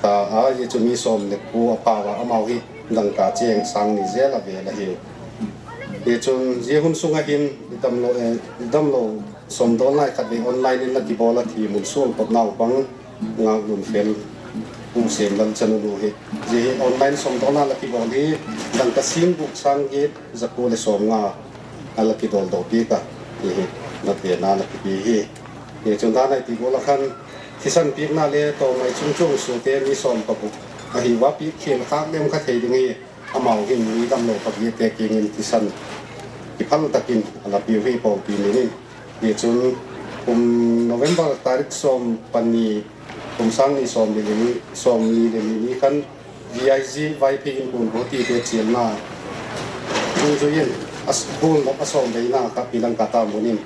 ta a. Hi chu mi sawm le kua a pau a, amau hi dangka chêng sâng ni zel a vel ahi. Hi chun zia hun sung ah hin damlo, damlo sawmdawl nai khat vei online in la kibawl a, thi mun sual kotnau pang Ngâknunfel Pu Siamlal Chanunu hi. Zia hi online sawmdawlna la kibawl hi dangka sîng guk sâng giat za kua leh sawmnga a la kidawldawpiak a, hi hi natvena la kipi hi. Hi chun dan a i ti gual a khan thisan piakna le tawm mai chung chuang suate mi sawm paguk ahi ua, piak khial khâk lem kha thei ding hi. Amau hin mi damlo pagiate kiang in thisan kiphal tak in a la piu hi pawlpi min in. Hi chun kum November tarik sawm pani, kum sâng ni sawmni le ni, sawmni le ni ni khan VIG Vaiphei Inkuan Huatite chialna dungzui in a s-, bual nop a sawm veina kha Pi Langkata mun in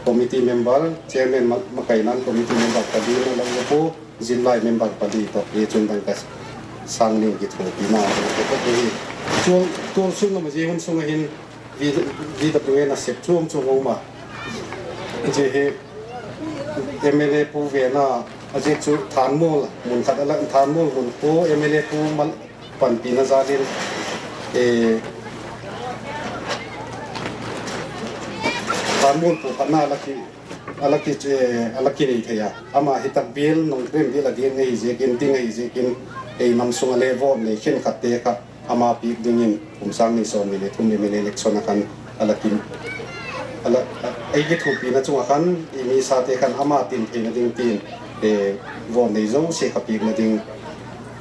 committee member, chairman ma-, makaina'n committee member pali na la pu, zillai member pali tawh hi chun dangka sâng ni kithuapina hi. Tual, tual sung lam a zia hun sung ah hin VWA nasep chuam chuam a um a. Zia hi MLA pu vena, a ziak chu Thanmual mun khat a la, Thanmual mun khu MLA pu mal panpina jal in, Thanmual pu khatna a la ki, a la ki, a la kinei thei a. Ama hi tak bial, nongrim bial a ding ahi ziakin, ding ahi ziakin, ei nam sung a le vote nei khenkhatte kha ama piak dingin kum sâng ni sawmni le thum MLA election a khan a la kin, a la, ei kithuapina chung ah khan i misate khan ama tin theina ding tin, vote nei zosia kha piakna ding,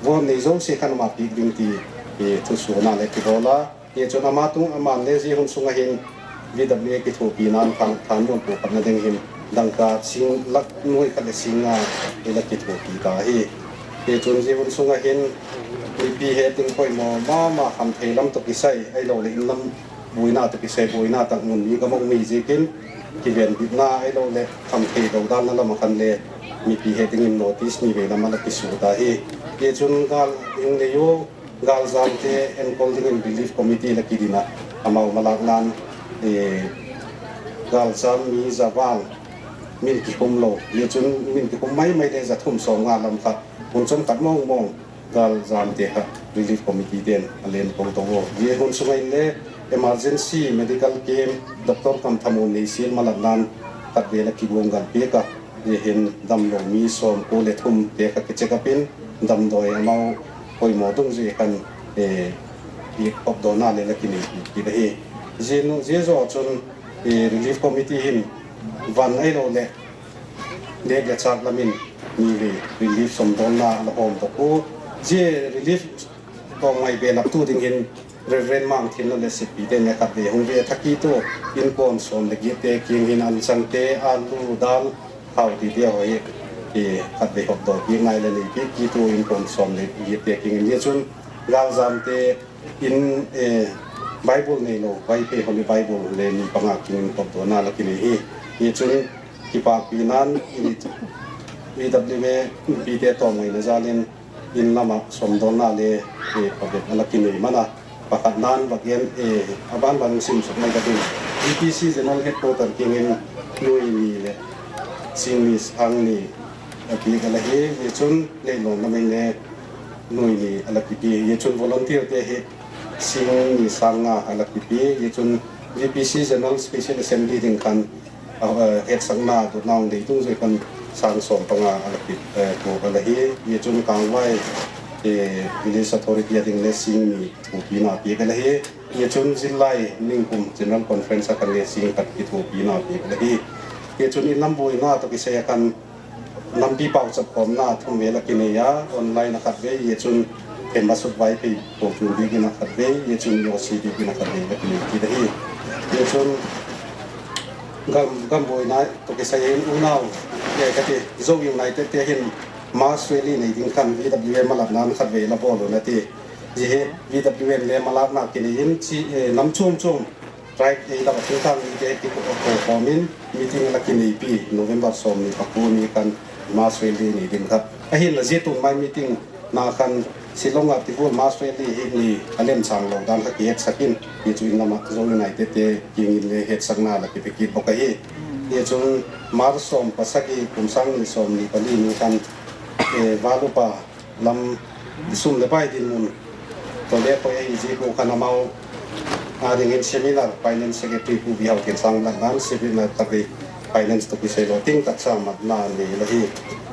vote nei zosia khan ama piak ding ti thusuakna le kibawl a. Tichun ama tung, ama'n le zia hun sung ah hin V W A kithuapina than, thanmuan pua khatna ding hin dangka sing lak nuai khat leh sing nga ei la kithuapi ta hi. Tichun zia hun sung ah hin mipi het ding poimaw ma ma, khamthei lam tawh kisai ahiloleh in lam buaina tawh kisai buaina tak mun mi gam ah um hi ziakin, kivenbitna ahiloleh khamthei dodalna lam ah khan le mipi het dingin notice ni vei lam a la kisuak ta hi. Tichun gâl hing lei u, gâljamte enkol dingin relief committee la kidin ah, amau malâkna'n gâljam mi za vâl min kikhum lo, tichun min kikhum mai mai le za thum sawmnga lam khat, hun chawm khat mawng mawng gâljamte kha relief committeete'n a la enkol to u. Zia hun sung ah inle emergency medical camp, doctor kamthamuan neisial malâkna'n khatvei la kiguanggal piak a, zia hin damlo mi sawmkua leh thumte kha kicheck up in damdawi amau poimaw dungzui khan hopdawna le la kinei kit ahi. Zia zaw chun relief committee hin van ahiloleh nêk le châk lam in mi vei relief sawmdawlna a la hawmdok u. Zia relief tawmngai belaptu ding hin Reverend Mangthinlal leh Sippite'n le khatvei hung ve tha kit u, inkuan sawm leh giatte kiang hin anchangte, alu, dal, thau tite haw hi khatvei hopdaw piak ngai la nei piak kit u, inkuan sawm leh giatte kiang in. Zia chun gâljamte in Bible neilo, Vaiphei Holy Bible le mi panga kiang in hopdawna la kinei hi. Tichun kipâkpina'n V W A mipite tawmngaina jal in in lam ah sawmdawlna le phabep a la kinei man a, pakhatna'n vak gen, a ban ban sim suk mai ka tin, V P C General Headquarter kiang in nuai ni leh sing ni, sâng ni a piak a la hi. Tichun Leilawn lam in le nuai ni a la kipia, tichun volunteerte hi sing ni, sâng nga a la kipia. Tichun V P C General Special Assembly ding khan hetsakna dotna hung nei dungzui khan sâng sawm panga a la kip tuak a la hi. Tichun Kângvai Village Authority a ding le sing ni thuapina piak a la hi. Tichun zillai ningkum General Conference a khan le sing khat kithuapina piak a la hi. Tichun in lam buaina tawh kisai a khan nampi pauchap khawmna thum vei la kinei a, online a khatvei, tichun Khenmasuk Vaiphei Kochuam biakin a khatvei, tichun E O C biakin a khatvei la kinei kit ahi. Tichun gam, gam buaina tawh kisai in unau, ka ti, Zo Unitedte hin mass rally nei ding khan V W A malâkna'n khatvei la bawl un a ti. Zia hi V W A'n le malâkna kinei in chi, nam chuam chuam, tribe ei lam a thingtâng mite kiko khawm in meeting a la kineipi, November sawmni pakua ni khan mass rally nei ding kha. Ahinla zia tun mai meeting na khan Shillong ah ti gual mass rally hi ni a lemchâng lo dan kha kihetsak in, tichun in lam ah Zo Unitedte kiang in le hetsakna la kipe kit bawk ahi. Tichun March sawm pasagi kum sâng ni sawmni pali ni khan, val upa lam sum leh pai dinmun tawh le khoi ahi ziak u khan amau â dingin seminar, Finance Secretary Pu V Hauthiansâng lâkna'n seminar tak hi finance tawh kisai lo ting tak sa matna nei la hi.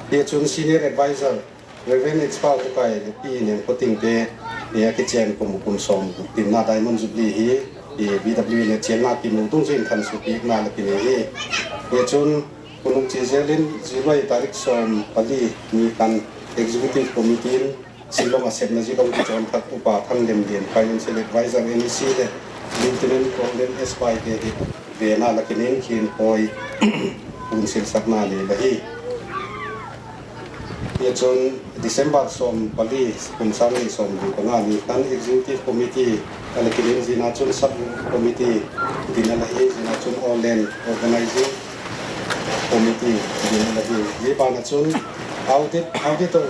Tichun Senior Advisor Reverend H Pautukai leh Pi Nemkhotingte a kichen kum, kum sawm guk tinna Diamond Jubilee hi V W A le chialna kimu dungzui in khansuapiakna la kinei hi. Tichun Kunung Chizel in July tarik sawm pali ni khan Executive Committee in Shillong ah sepna zia dong kichawn thak Upa Thanglemlian, Financial Advisor N E C leh Lieutenant Colonel S Paite hi vena la kinei in khian pawi hun silsakna nei la hi. Tichun December sawm pali, kum sâng ni sawmni panga ni khan Executive Committee a la kinei in, zia na chun Sub Committee din a la hi, zia na chun All Land Organizing Committee din a la hi. Zia ban ah chun audit, auditor,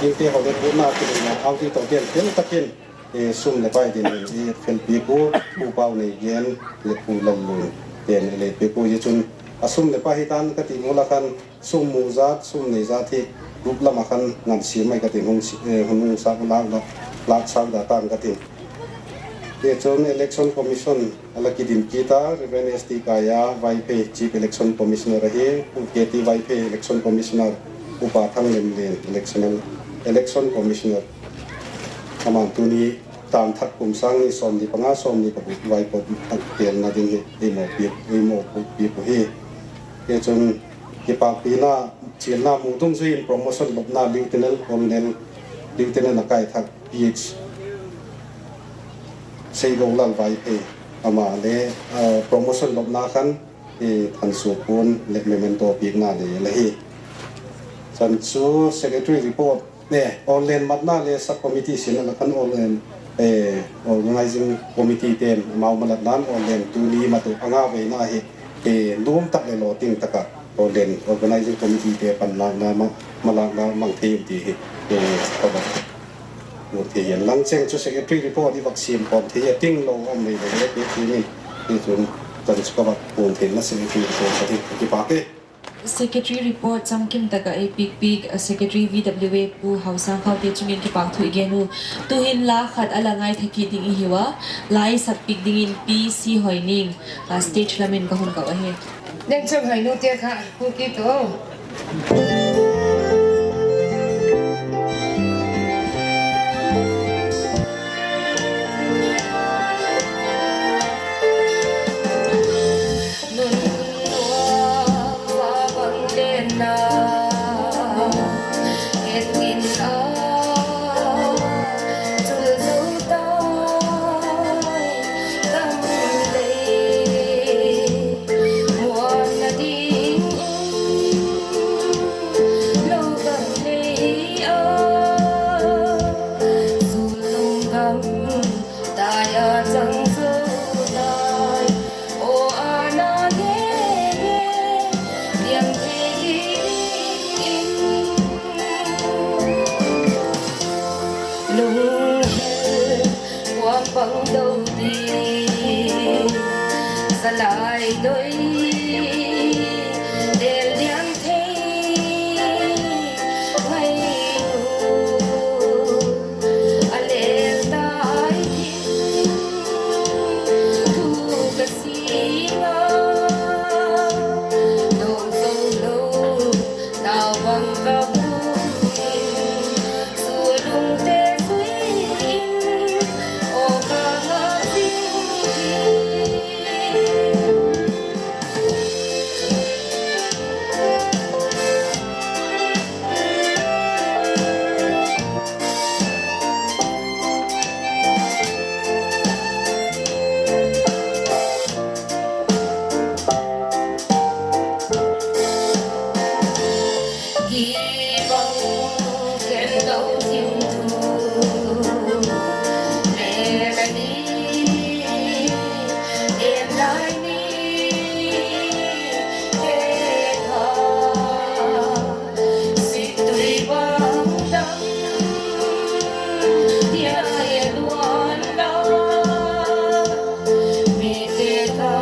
kingte haw le puna kileina auditor ten tel tak in sum leh pai dinmun i felpiak u, Pu Pau Neigen leh Pu Lallun ten i lei piak u. Zia chun a sum leh pai hi tan ka ti gual a khan sum mu zat, sum nei zat hi group lam ah khan ngansia mai ka tin, hun hung sak lâk, lâksak da tang ka tin. Tichun Election Commission a la kidin kit a, Reverend S T Kaia Vaiphei Chief Election Commissioner ahi, Pu K T Vaiphei Election Commissioner, Upa Thanglemlian Election, Election Commissioner. Ama'n tuni tâng thak kum sâng ni sawmni panga, sawmni paguk vai pawt thak telna ding hi ei mawpuak, ei mawpuakpiak uhi. Tichun, kipâkpina, chialna mu dungzui in promotion lopna Lieutenant Colonel, Lieutenant a kai thak Ph. Seigolal Vaiphei, ama le, promotion lopna khan, Thansuapuan leh memento piakna le la hi. Chan chu secretary report, orlen matna le sub committee siamna la khan orlen, organising committee te'n amau malatna'n orlen tuni mat uh a nga veina hi, nuam tak leh lawting tak ah orlen organising committeete panlâkna ma, malâkna mang thei u ti hi, ka vak puan thei hian lang cheng chu secretary report i vak siam khawm thei a tinglo um nei le le pe ti min, tichun chan chu ka vak puan theina secretary report ka ti, ka kipâk e. Secretary report chamkim tak ah ei piakpiak, Secretary V W A Pu Hausangkhaute chung in kipâk thu i gen u. Tu'hin la khat a la ngaitha kit ding i hiu a, la i sakpiak dingin Pi C. Hoining, stage lam in ka hun kau ahi. Nengchang Hoiningte kha pu kit u. Nun nuam va bang lenna, het in a, chul zo tai gam lei, muanna ding lo gam lei a, zul lung gam tai a chang zo tai, aw a na nge nge, liam thei dingin, lunghel kuam bang do di, zalai doi, lel liam thei ngai u, a lel tai ding thu ka sia, dong zo lo, nau bang ka hung in, sulungte zui in, aw ka ngak zing hi. Kibang khen lo thim thu le la ni, en lai ni, he kha, situi bang dang, dia e luan la, mite ta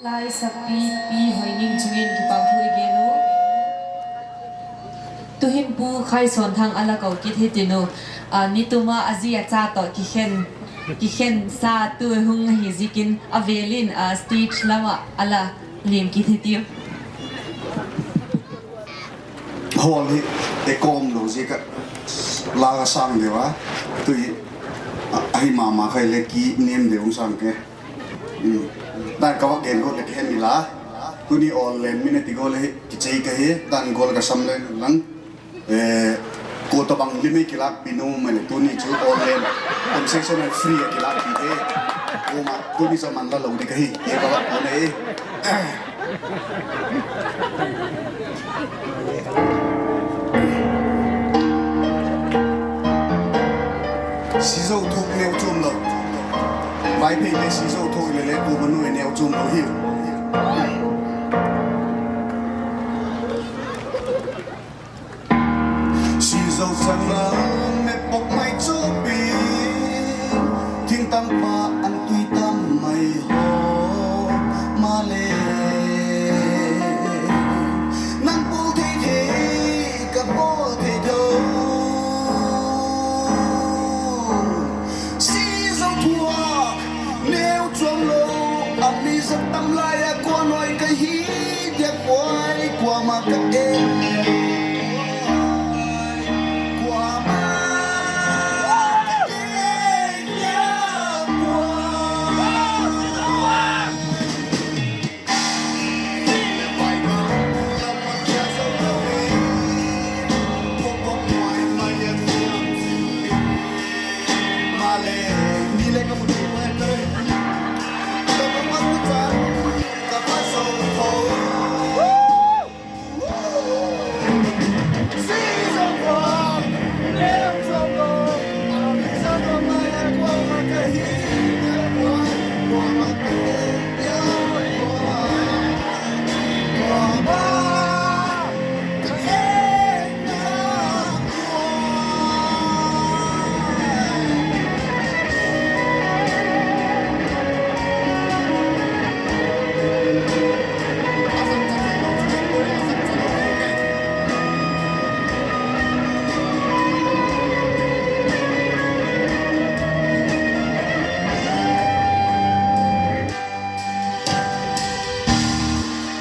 Lai sakpi Pi Hoining chung in kipâk thu i gen u. Tu'hin Pu Khaisawnthang a la ko kit hi tin u. Ni tum a a zi a cha tawh kikhen, kikhen sa tu hung ahi ziakin a vêl in stage lam ah a la liam kit hi tiu. Hall hi e kawm lo ziak ah la ka sâng deu a, tu hi ahi ma ma khai le ki nem deu hung sâng ke. Dan ka vak gen guat leh kihen inla, tuni orlen min a ti gual hi kichei ka hi, dan gual ka sam le lang. Kua tawhbang lim ei kilâkpi nuam mai leh tuni chu online, concession free a kilâkpi e. Kuama tuni chu man la lo ding ka hi, e ka va kuan e. Sizo thuak neu chuam lo. Vaiphei le sizo thuak le le kuama nu e neu chuam lo hi. Sizo chang a me pok mai chu pi, thingtang pha an tui tam mai haw, male nang bawl thei thei ka bawl thei tho. Sizo thuak neu chuam lo, a mi zat tam lai a kuan oi ka hi, dia kuai kuama ka e.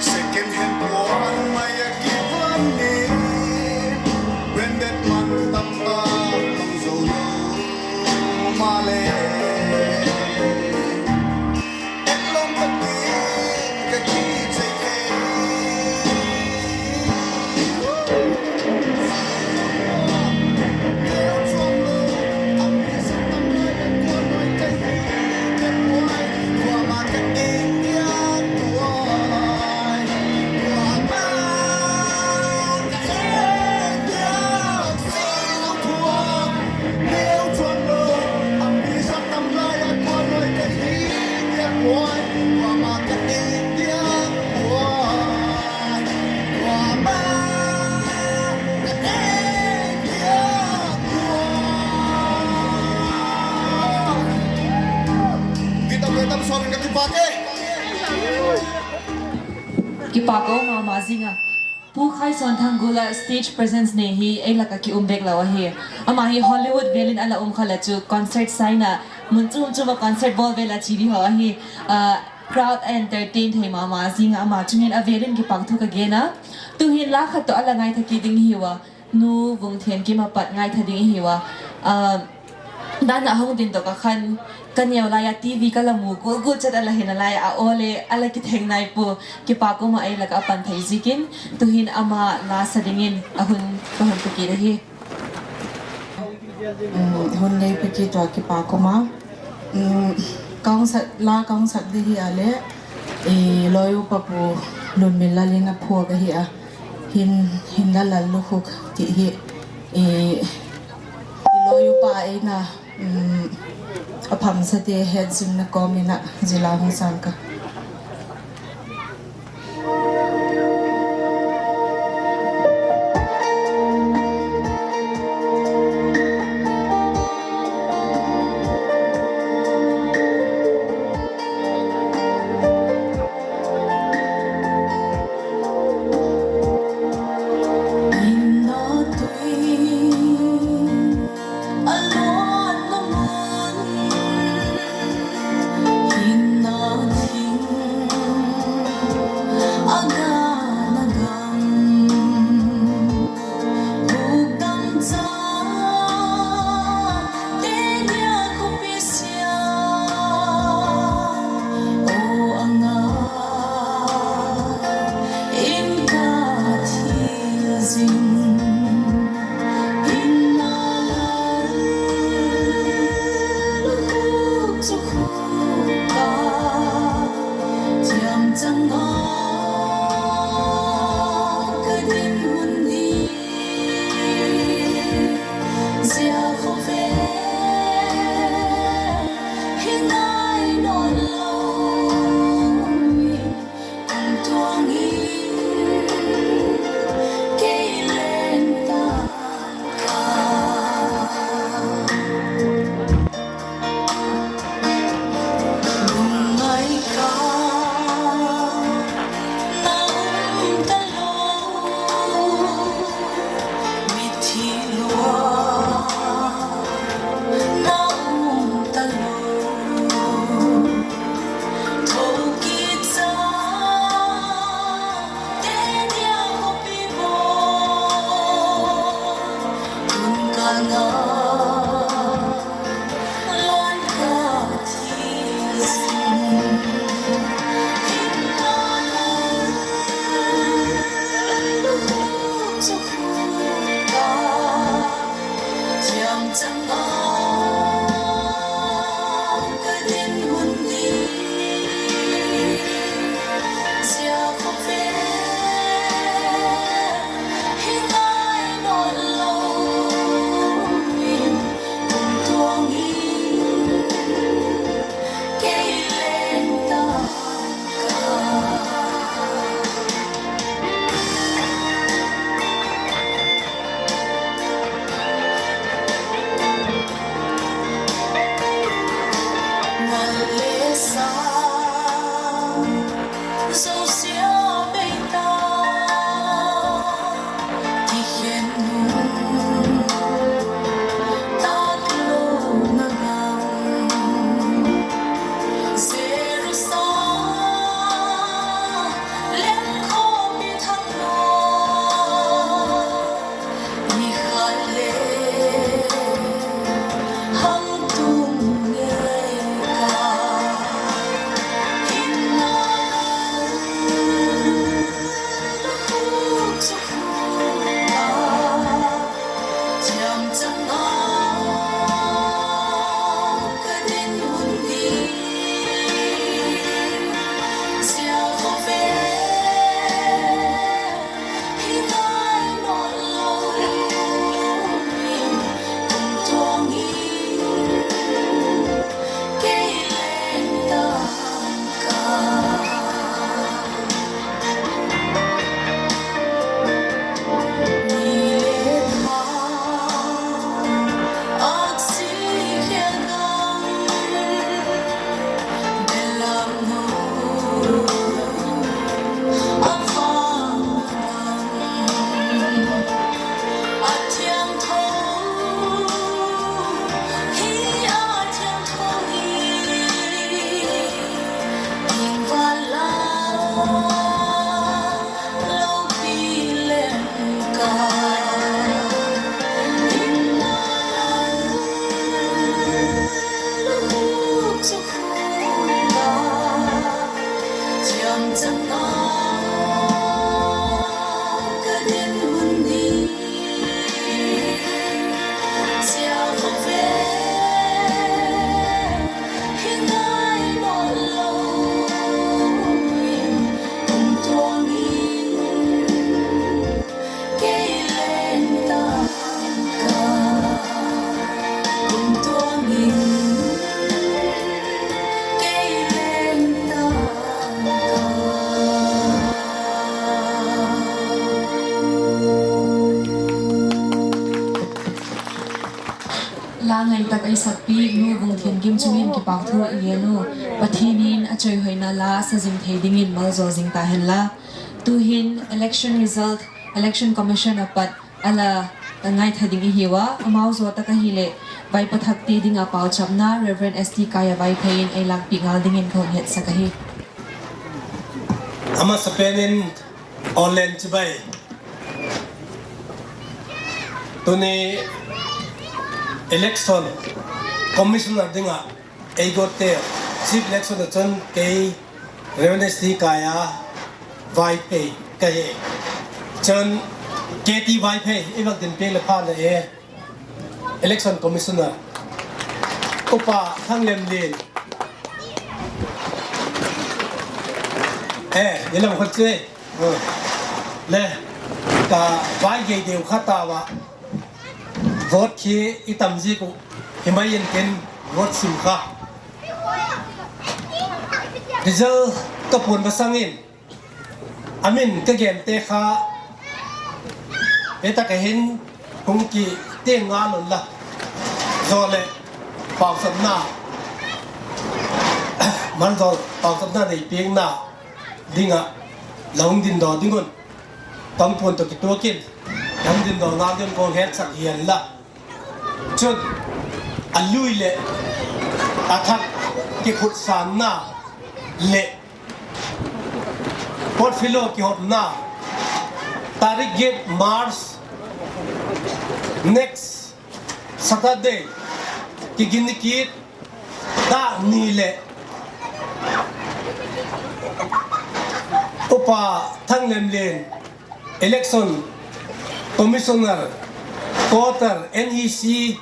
Second hand puan mai a kivan ni, branded man tam ta tam zo lo, male. Kipak ka um a, ama zing a. Pu Khaisawnthang Gul a stage presence nei hi ei lak ah ki um bek lo ahi. Ama hi Hollywood vêl in a la um kha le chu concert sign a mun chuam chuam ah concert bawl vêl a chi di haw ahi. Crowd a entertain thei ma ma zing a, ama chung in a vêl in kipak thu ka gen a. Tu'hin la khat tawh a la ngaitha kit ding hiu a. Nu Vungthiankim a pat ngaitha ding hiu a. Dan a hung dindok ah khan ka neu lai a TV ka la mu gul gul chet a la hi nalai a, a aw le a la kitheng nai pua. Kipak um a, ei lak ah a pan thei ziakin. Tu'hin ama la sa dingin a hun ka hun pe kit ahi. Hun nei pe kit ua kipak um a. Ka hung sak, la ka hung sak di hi a le, i lawi upa Pu Lunminlal in a phuak ahi a. Hin, Hinlalal lukhuk ti hi, i lawi upa eina, a phamsate hetzingna kawm in a zia la hung sâng ka. Ei sakpi Nu Vungthiangim chung in kipâkthu i gen u. Pathian in a chawihoina la sa zing thei dingin malzawl zing ta hen la. Tu'hin election result, Election Commission a pat a la ngaitha ding i hiu a, amau zaw tak ahileh Vaipa thak ti ding ah pauchapna Reverend S T Kaia Vaiphei in ei lâkpi ngal dingin ka hun hetsak ahi. A masapen in online chibai, tuni Election Commissioner ding ah ei guatte, Chief Election ah chun kei Reverend S T Kaia Vaiphei ka hi. Chun K T Vaiphei i vak din piak leh pha na e, Election Commissioner. Upa Thanglemlien, e, i lam khat chu e, le, ka vai gei deu kha tau a, vote khi i tam ziak uh hi mai intin, vote sim kha, result ka puan masang in a min ka gente kha e tak ah hin hung kitiang ngal unla, zaw leh pauchapna, malzawl pauchapna nei piakna ding ah la hung dingdaw ding un, ka hung puan tawh kituak in la hung dingdaw ngal ding un ka hung hetsak hi hen la. Chun, a lui leh a thak kikhutsanna leh portfolio kihopna, tarik giat March, next Saturday, kiginni kit, dak ni leh Upa Thanglemlien, Election Commissioner, quarter, N E C,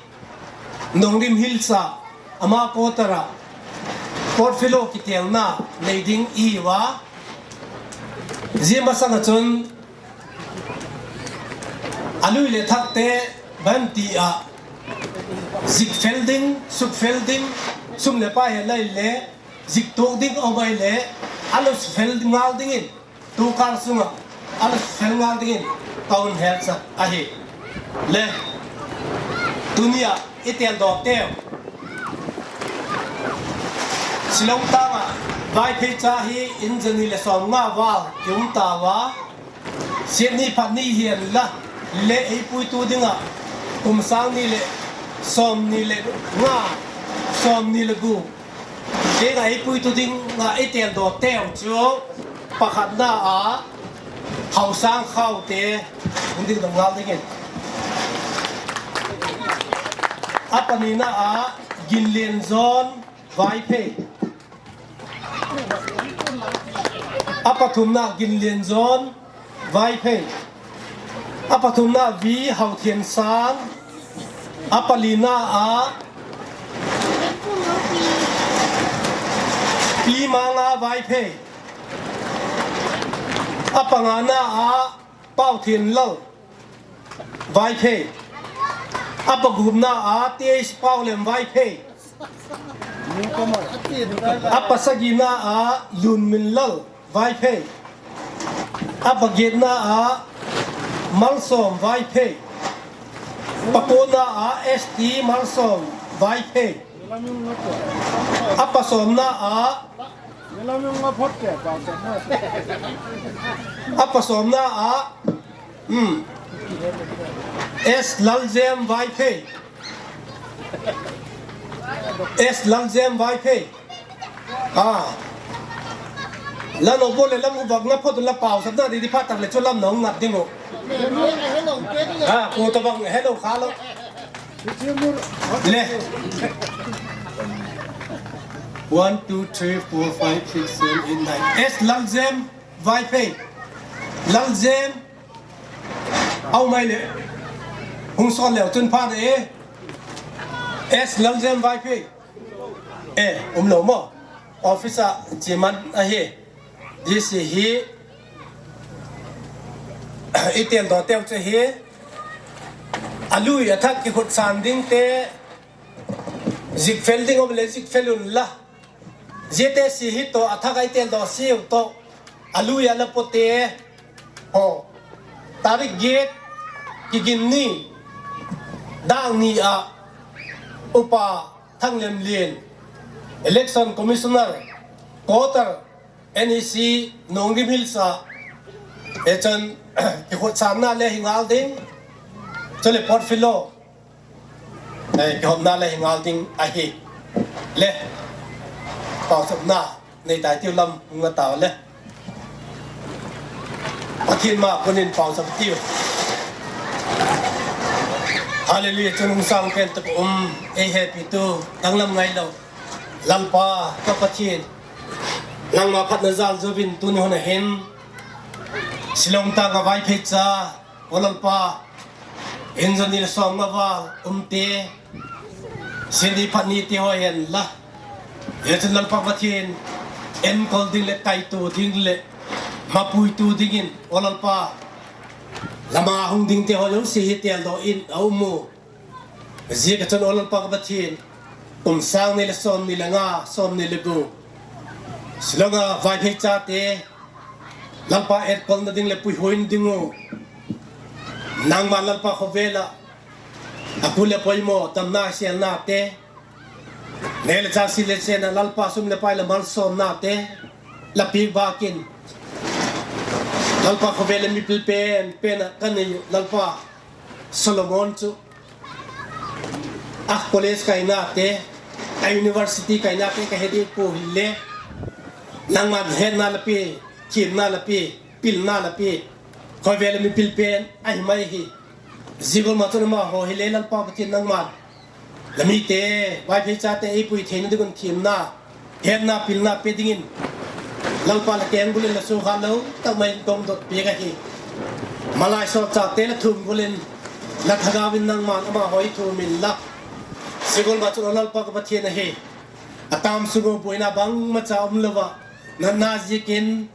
Nongrim Hills ah, ama quarter ah portfolio kitelna nei ding i hiu a. Zia masang ah chun a lui leh thakte ban ti ah, zik fel ding, suk fel ding, sum leh pai he lai le, zik tuak ding a um ai le, a lusuk fel ngal dingin, tu kâl sung ah a lusuk fel ngal dingin ka hun hetsak ahi. Le, tuni ah i teldawteu, Shillong tâng ah Vaiphei cha hi in zani leh sawmnga val i um tau a, siat ni phat ni hianla, le ei puitu ding ah kum sâng ni leh sawmni leh nga, sawmni leh gu, tiang ah ei puitu ding ah i teldawteu chu, pakhatna ah Hausang Khaute, hung ding dong ngal dingin, a panina ah Ginlianzon Vaiphei, a pathumna Ginlianzon Vaiphei, a pathumna V Hauthiansâng, a palina ah Pi Manga Vaiphei, a pangana ah Pauthianlal Vaiphei, a pagupna ah T H Paulem Vaiphei, a pasagina ah Lunminlal Vaiphei, a pagiatna ah Malsawm Vaiphei, pakuana ah S T Malsawm Vaiphei, a pasawmna ah, a pasawmna ah, S Lalzem Vaiphei, S Lalzem Vaiphei. A, la no bol leh lam u vak na phot un la, pauchapna di di phat tak leh chu lam na hung ngat ding uh. A, ku tawhbang helo kha lo. Le, one, two, three, four, five, six, seven, eight, nine, S Lalzem Vaiphei. Lalzem, a um ai leh, hung sawl leu chun phat e. S Lalzem Vaiphei, e, um lo maw? Office ah chia man ahi. DC hi, i teldawteu chu hi, a lui a thak kikhutsan dingte, zik fel ding um leh zik fel unla, ziate si hi tawh a thak ah i teldaw siau tawh, a lui a la pute, aw, tarik giat, Kiginni, dak ni ah Upa Thanglemlian, Election Commissioner, Quarter, N E C, Nongrim Hills a, e chun, kikhutsâmna le hi ngal ding, chule portfolio, eh, kihopna le hi ngal ding ahi. Le, pauchapna nei tai tiu lam hung la tau le. Pathian ma kun in pauchap tiu. Hallelujah, chungnung sâng pen tak um, ei hepitu, danglam ngailo Lalpa ka Pathian, nangma phatna jal zo in tuni hun a hin Shillong tâng ah Vaiphei cha, aw Lalpa, in za ni leh sawm nga val umte, sin ni phat nite haw hen la, e chun Lalpa Pathian, enkol ding leh kaitua ding leh mapuitu dingin, aw Lalpa, lama hung dingte haw zosia hi têldaw in a um u. Ziak a chun, aw Lalpa ka Pathian, kum sâng ni leh sawmni le nga, sawmni le guk, Shillong a Vaiphei chate, Lalpa, etkolna ding leh puihuaina ding u nangma Lalpa khawvel ah a kul leh poimaw, damna sêlnate, neu le châk, sil le sen a Lalpa, sum leh pai leh malsawmnate la piak bâk in, Lalpa, khawvel ah mipil pen pen ah ka nei u Lalpa Solomon chu a college kainate, a university kainate ka he diak pua hile, nangma'n hetna la pia, thiamna la pia, pilna la pia, khawvel ah mipil pen ahi mai hi. Zia gual ma chun amahaw hile Lalpa Pathian, nangma'n la mite, Vaiphei chate ei pui theina ding un thiamna, hetna, pilna pe dingin Lalpa, la keng gual in la sukha lo tak mai in ka hun dot piak ahi. Malai sawlchâkte la thum gual in, la thagau in nangma'n amahaw hi thum inla, zia gual ma chun, aw Lalpa ka Pathian ahi, a tam sung ah buaina bangmacha um lo ah, natna ziakin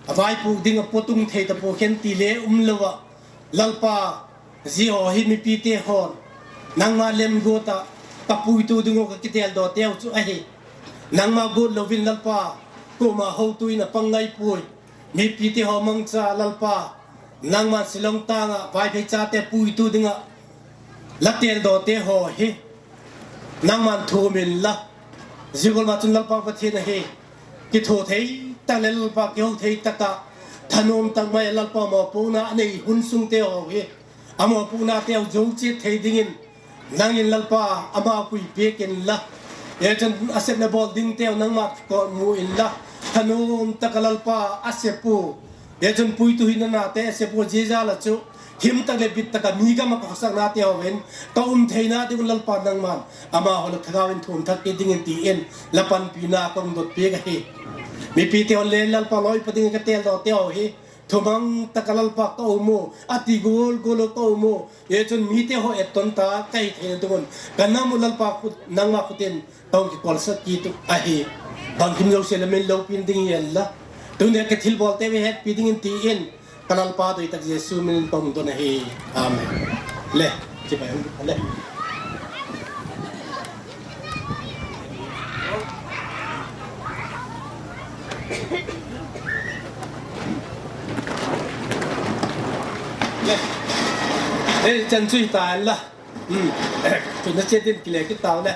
a vaipûk ding ah pawtung thei ta pua khen ti le um lo ah, Lalpa, zia haw hi mipite haw'n nangma lemguat ah ka puitu ding uh ka kitêldawteu chu ahi. Nangma guat lo in Lalpa, kuama hotu in a pang ngai puai. Mipite haw mangcha Lalpa, nangma'n Shillong tâng ah Vaiphei chate puitu ding ah la têldawte haw hi nangma'n thum inla, zia gual ma chun Lalpa Pathian ahi, kithuathei tak leh Lalpa kihothei tak ah, thanuam tak mai ah Lalpa, mawpuakna a nei hun sungte haw hi a mawpuaknateu zo chiat thei dingin, nang in Lalpa, ama pui piak inla, e chun a sepna bawl dingteu nangma kawtmu inla, thanuam tak ah Lalpa a sep u, e chun puitu hina nate a sep u, zia jal ah chu thim tak leh bit tak ah mi gam ah ka khawsaknate haw in ka um theina ding un Lalpa, nangma'n amahaw la thagau in thum thak kit dingin ti in la panpina ka hun dot piak ahi. Mipite haw'n le Lalpa, lawi pa dingin ka têldawte haw hi thumang tak ah Lalpa ka um u, a ti gual gual lo ka um u, e chun mite haw etton ta ka hi theina ding un ka nam uh Lalpa, nangma khut in ka hun kipawlsak kit uh ahi. Bangkim zosia la min lopi ding hi'n la, tuni a ka thilbawlte hi hetpi dingin ti in ka Lalpa doi tak Jesu min in ka hun don ahi. Amen. Le, chibai hung le. E, chan chu hita inla, chun na chiat in kile kit tau le.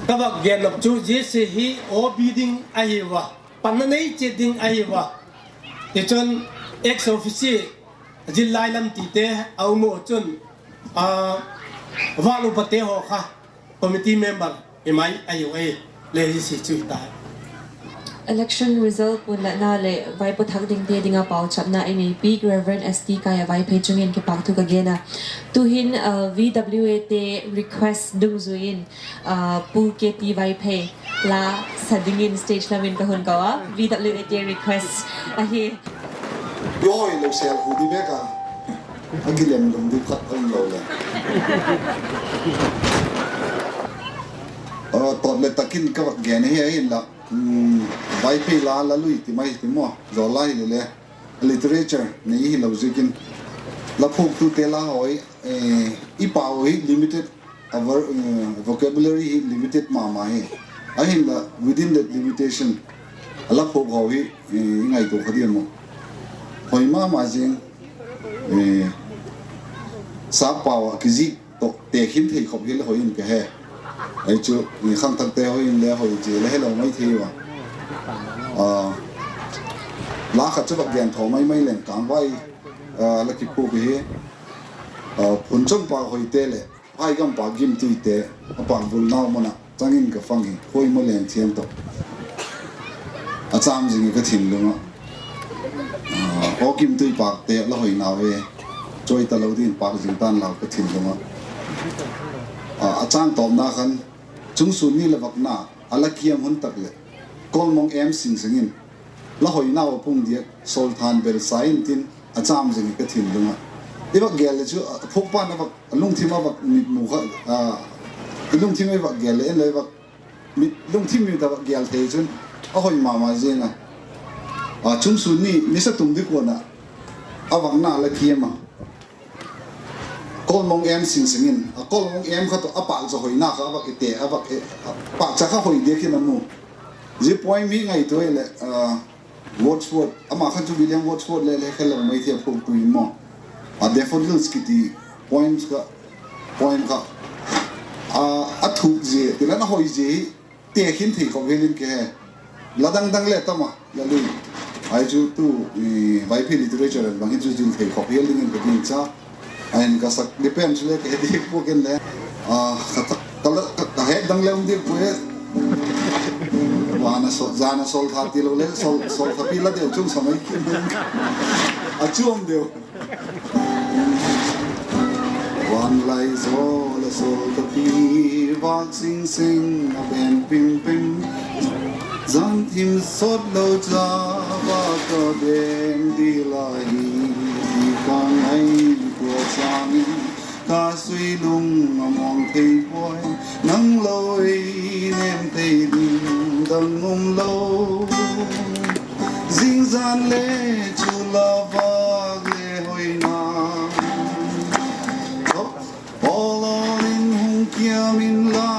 Ka vak gen nop chu zia sia hi aw bi ding ahi ua, panna nei chiat ding ahi ua. Tichun ex officio, zillai lam tite a um u chun, a, vâl upate haw kha committee member hi mai ahiu e. Le, zia sia chu hita. Election result puanlatna leh vaipo thak dingte ding ah pauchapna ei nei piak Reverend S T Kaia Vaiphei chung in kipâk thu ka gen a. Tu'hin, ah, V W A te request dungzui in, ah, Pu K T Vaiphei la sa dingin stage lam in ka hun ko a, V W A te request ahi. Hoi lo sel hu di bek a, a gilem lum ding khat um lo le. Tawt le tak in ka vak gen ahi, ahinla, Vaiphei la, la lui ti mai ti maw, zawl la hile le, literature nei hilo ziakin, la phuaktute la haw hi, i pau hi limited, vocabulary hi limited ma ma hi. Ahinla within that limitation, a la phuak haw hi, i ngaitua kha diam maw, hoi ma ma zing. Sap pau ah kizik tawh tekhin thei khop hile hoi in ka he. Ei chu, i khangthakte hoi in le hoi chi le helo mai thei ua. La khat chu vak gen thaw mai mai leng kangvai la kiphuk hi. Phunchon pâk hoite leh phai gam pâk gimtuite, a pâk bulnau mun ah chang in ka pang hi, khuai maw leng thiam tawh. A châm zing hi ka thinlung ah. Aw gimtui pâkte, la hoi nau e, chawi talo dingin pâk zing ta'n lau ka thinlung ah. A châng tawpna khan, Chungsun ni la vakna a la kiam hun tak leh, Kawlmong M. Singseng in, la hoi nau a pung diak, sawlthan bel sa intin, a châm zing hi ka thinlung ah. I vak gel leh chu, phukpa'n a vak, a lungthim a vak mitmu kha, i lungthim i vak gel leh en leh i vak, lungthim mit a vak gel thei chun, a hoi ma ma zing a. Chungsun ni nisa tum di kuan ah, a vakna la kiam a, Kawlmong M. Singseng in, a Kawlmong M. kha tawh a pâk zaw hoina kha a vak i te, a vak, pâkcha kha hoi diak in a mu. Zia poem hi ngaitua leh, Wordsworth, ama khan chu William Wordsworth le le khelo mai thei a, phuktu in maw. A Daffodils kiti poem kha, poem kha, a thuk zia, ti lan a hoi zia hi, tekhin thei khop hial in ka he. La dang dang le tam a, la lui. Ai chu tu, Vaiphei literature bang hi chu zil thei khop hial dingin ka gingcha. Ahin ka sak di pen chule ka he di pua ken le. Ka het dang le um di pua e. Zan a sawltha tilo le, sawlthapi la deu chung sa mai kin. A chuam deu. Van lai zaw la sawlthapi, vâk sing sing a beng pim pim. Zan thim sawt lo cha, vâk a beng di lai hi, ti ka ngaitua chang in, ka sui lung a mawng thei puai. Nang lo ei nem thei ding dang um lo. Zingzan le chu la vâk le hoi na. Awl awl in hung kiam inla,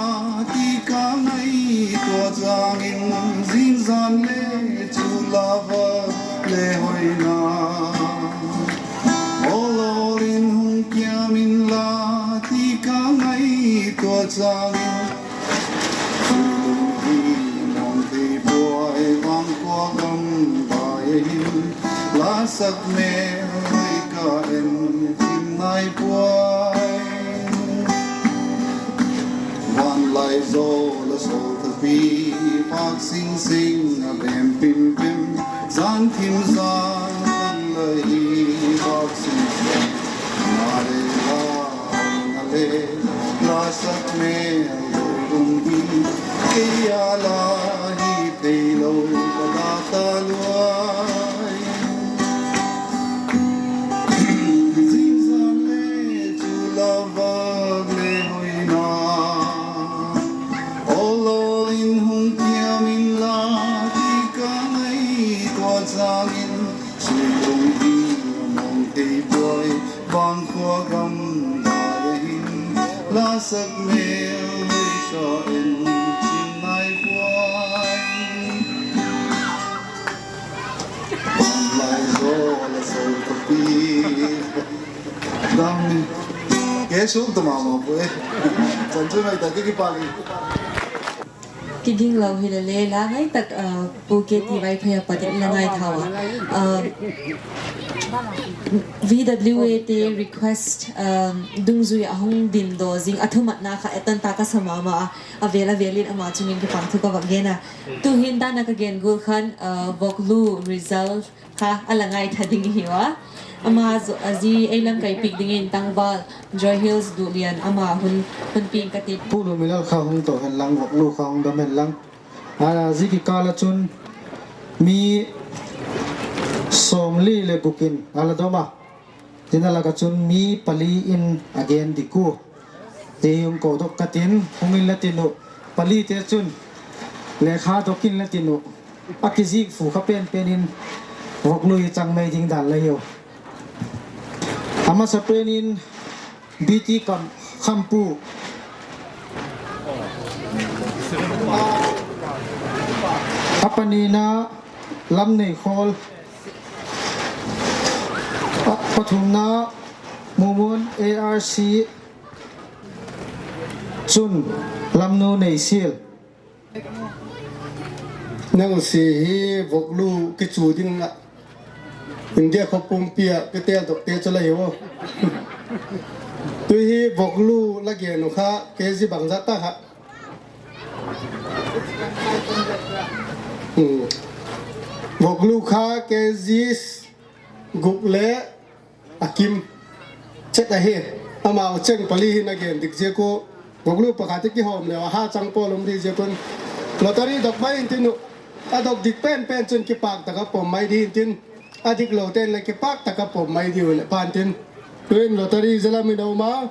ti ka ngaitua chang in, zingzan le chu la vâk le hoi na. Awl awl in hung kiam inla, ti ka ngaitua chang in, Zui lung hi mawng thei puai, vangkhua gam bai a hin, la sak mêl hoi ka en chin nai puai. Van lai zaw la sawlthapi, vâk sing sing a beng pim pim, zan thim zan la hi, vâk sing sing na le la, na le la sak mêl hoi um hi, kei a la hi theilo ka la ta luai. Zingzan le chu la vâk le hoi na. Awl awl in hung kiam inla, ti ka ngaitua chang in, sui lung hi mawng thei puai, vangkhua gam bai a hin, la sak mêl hoi ka en chin nai puai. Van lai zaw la sawlthapi. Dam, ke suk ta ma ma puai. Chan chu ngai ta, ki kipak i. Kiginglo hile le, la ngai tak, Pu K T Vaiphei a pat in la ngaithau a, V W A te request dungzui a hung dindaw zing a thumatna kha etan ta ka sa ma ma a, a vêl a vêl in ama chung in kipâkthu ka vak gen a. Tu'hin dan a ka gen gual khan, voklu result kha a la ngaitha ding i hiu a. Ama a zi ei lam kai piak dingin tangval Joy Hills Duhlian ama hun, hun piang ka ti. Pu Lumilal kha hung to hen lang, voklu kha hung dam hen lang. A, zia kikâl ah chun mi sawmli leh guk in a la dom a, tin a lak ah chun mi pali in a gen dik ua, ti hung ko dok ka tin, hung inla tin uh, palite chun lekha dok inla tin uh, a kizik fu kha pen pen in voklu i chang mai ding dan la hiu. A masa pen in B T Kam, Khampu. A panina Lamneikhawl. A pathumna Mumun A R C. Chun Lamnu Neisial. Nang si hi voklu kichu ding ah India khawpumpi ah kitel dok te chu la hi u. Tu hi voklu la gen u kha kg bangzat ta kha. Voklu kha kg guk le a kim chet ahi. Amau cheng pali hin a gen dik ziak u, voklu pakhat i kihawm leu a ha chang pawl um di ziak un, lottery dok mai intin u, a dok dik pen pen chun kipâk tak a pom mai di intin, a dik lo ten le kipâk tak a pom mai diu leh pan tin. Tuin lottery zia lam in a um a,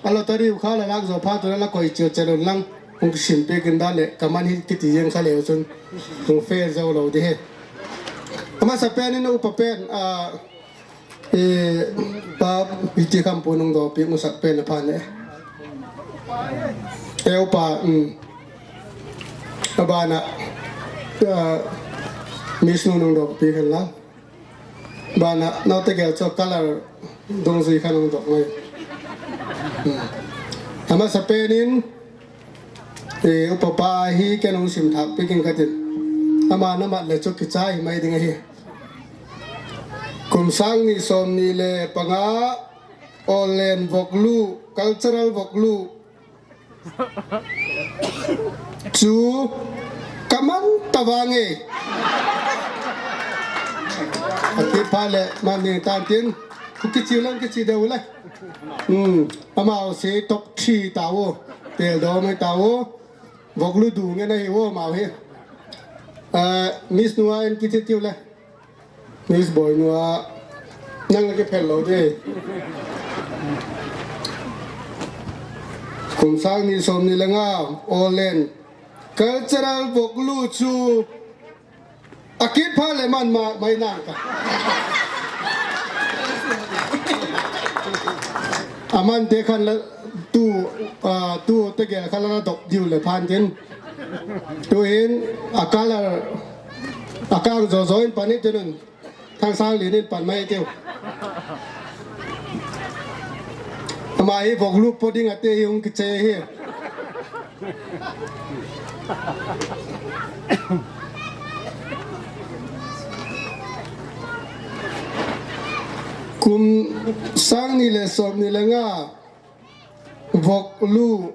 a lottery u kha la lâk zaw phat un la koi chiau chiau un lang, hung kisim piak in dan leh ka man hi kiti ziang kha leu chun hung fail zo lo di hi. A masapen in upa pen a, pa Pi Ti Khampu nung dawpi musak pen a phan e. E upa, a ban ah Miss nu nung dawpi khen la. Ban ah nau tegel chu color dungzui kha nung dawk mai. A masapen in upa pa hi ken hung sim thâk piak ing ka tin. Ama na mat leh chu kichai mai ding ahi. Kum sâng ni sawmni le panga, Awllen voklu, cultural voklu chu ka man ta vang e. A kipâk leh man ni tan tin, khu kichi lang kichi deu le. Amau si top three tau, têl dawm mai tau. Voklu du ngen ahi u amau hi. Miss nu a en kiti tiu le. Miss Boi nu a, nang a kiphel lo di. Kum sâng ni sawmni le nga, Awllen cultural voklu chu a kit phat leh man ma mai nang ka. A mante khan la tu, tu tegel kha la dok diu leh phan tin. Tuhin a color, a kâng zaw zaw in pan i tin un, Thangsâng Lian in pan mai tiu. Ama hi voklu po ding a te hi hung kiche hi. Kum sâng ni leh sawmni le nga, voklu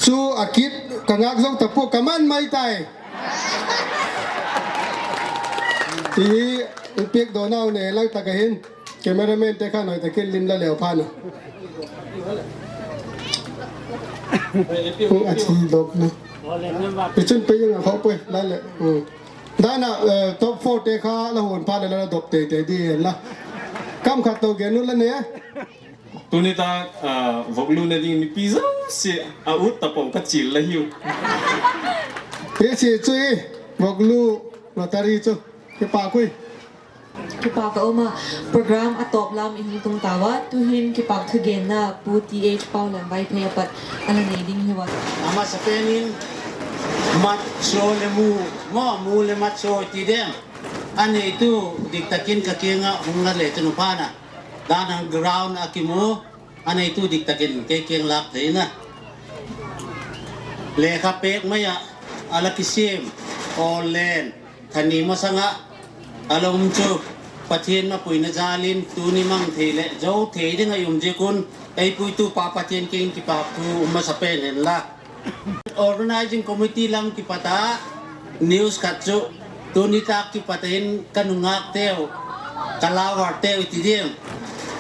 chu a kit ka ngâk zo ta pua, ka man mai tai. Ti hi, i piak dawnau nei lang tak a hin, cameraman te khan hoi tak in lim la leu phan a. A chi dok na. Pi chun pe ing a kho pui la le. Dan ah top four te kha la hun phat leh la dok tei tei di hen la. Kam khat to gen nu la ne. Tuni tak voklu ne ding mipi zosia a ut ta po ka chil la hiu. Hi si chu i voklu lottery chu kipâk ui. Kipâk a um a, program a tawp lam i hung tung tau a, tuhin kipâk thugenna Pu Th Paulem Vaiphei a pat a la nei ding hiu a. A masapen in, macho le mu, maw mu le macho ti dem, a neitu dik tak in ka kiang ah hung la le chun u phan a, dan ah ground a kimu, a neitu dik tak in kei kiang lâk thei na. Lekha pêk mai ah a la kisiam, Awllen, tha ni masang ah a la um chu, Pathian mapuina jal in tuni mang thei leh zo thei ding a i um ziak un, ei puitu pa Pathian kiang in kipâk thu um masa pen hen la. Organising committee lam kipat a news khat chu, tuni tak kipat a hin ka nungâkteu, ka loverteu i ti diam,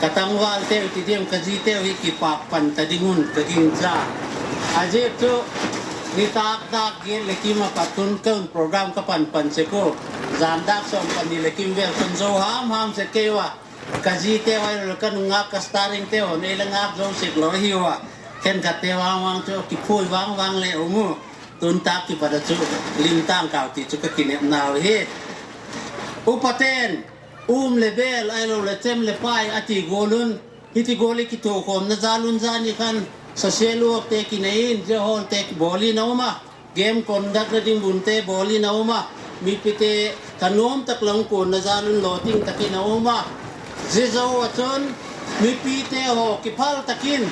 ka tangvalteu i ti diam, ka ziteu hi kipâk pan ta ding un ka gingcha. A ziak chu, nitâk dâk giat leh kim a pat tun ka un program ka pan pan sek u, zan dâk sawm pani leh kim vel tun zo ham ham sek kei ua. Ka ziteu ahiloleh ka nungâk ka starringteu haw nei la ngâk zo sek lo ahiu a, khenkhatteu vang vang chu kiphuai vang vang le um u. Tun tak kipat a chu limtang kau ti chu ka kinepnau hi. Upaten, um leh bêl ahiloleh chem leh pai a ti gual un, hiti gual i kithuakhawmna jal un zani khan, social workte kinei in, zia hawlte kibawl in a um a, game conductna ding bunte bawl in a um a, mipite thanuam tak la hung kuanna jal un lawting tak in a um a. Zia zo ah chun mipite haw kiphal tak in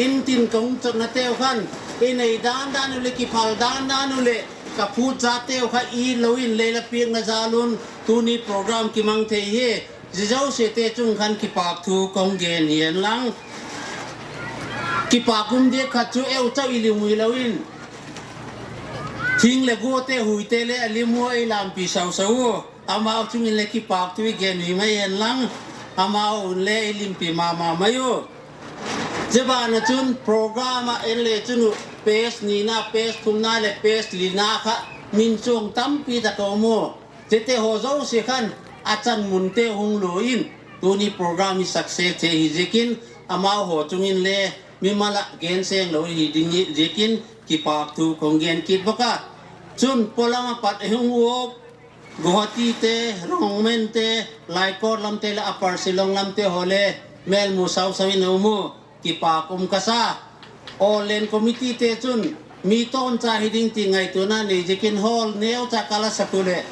In tin ka hung chotnateu khan, i nei dan dan uh leh kiphal dan dan uh leh ka phutchateu kha it lo in lei la piakna jal un tuni program kimang thei hi. Zia zosiate chung khan kipâk thu ka hung gen hi hen lang, kipâk um diak khat chu eu chau i lim ui lo in, thing leh guate huite le a lim ua ei lampi sau sau u. Amau chung in le kipâk thu i gen ui mai hen lang, amau un le ei limpi ma ma mai u. Zia ban ah chun program ah en le chun uh page nina, page thumna leh page lina kha min chuang tampi tak a um u. Ziate haw zosia khan a chan munte hung lua in, tuni program hi success thei hi ziakin, amau haw chung in le mimal ah gen seng lo hi ding hi ziakin kipâk thu ka hung gen kit bawk a. Chun polam ah pat ei hung uap Guwahati te, Rongmente, Laikawt lamte leh Upper Shillong lamte haw le mêlmu sau sau in a um u. Kipâk um ka sa. Awllen committeete chun mi tawmcha hi ding ti ngaituana nei ziakin hall neucha ka la sak u leh,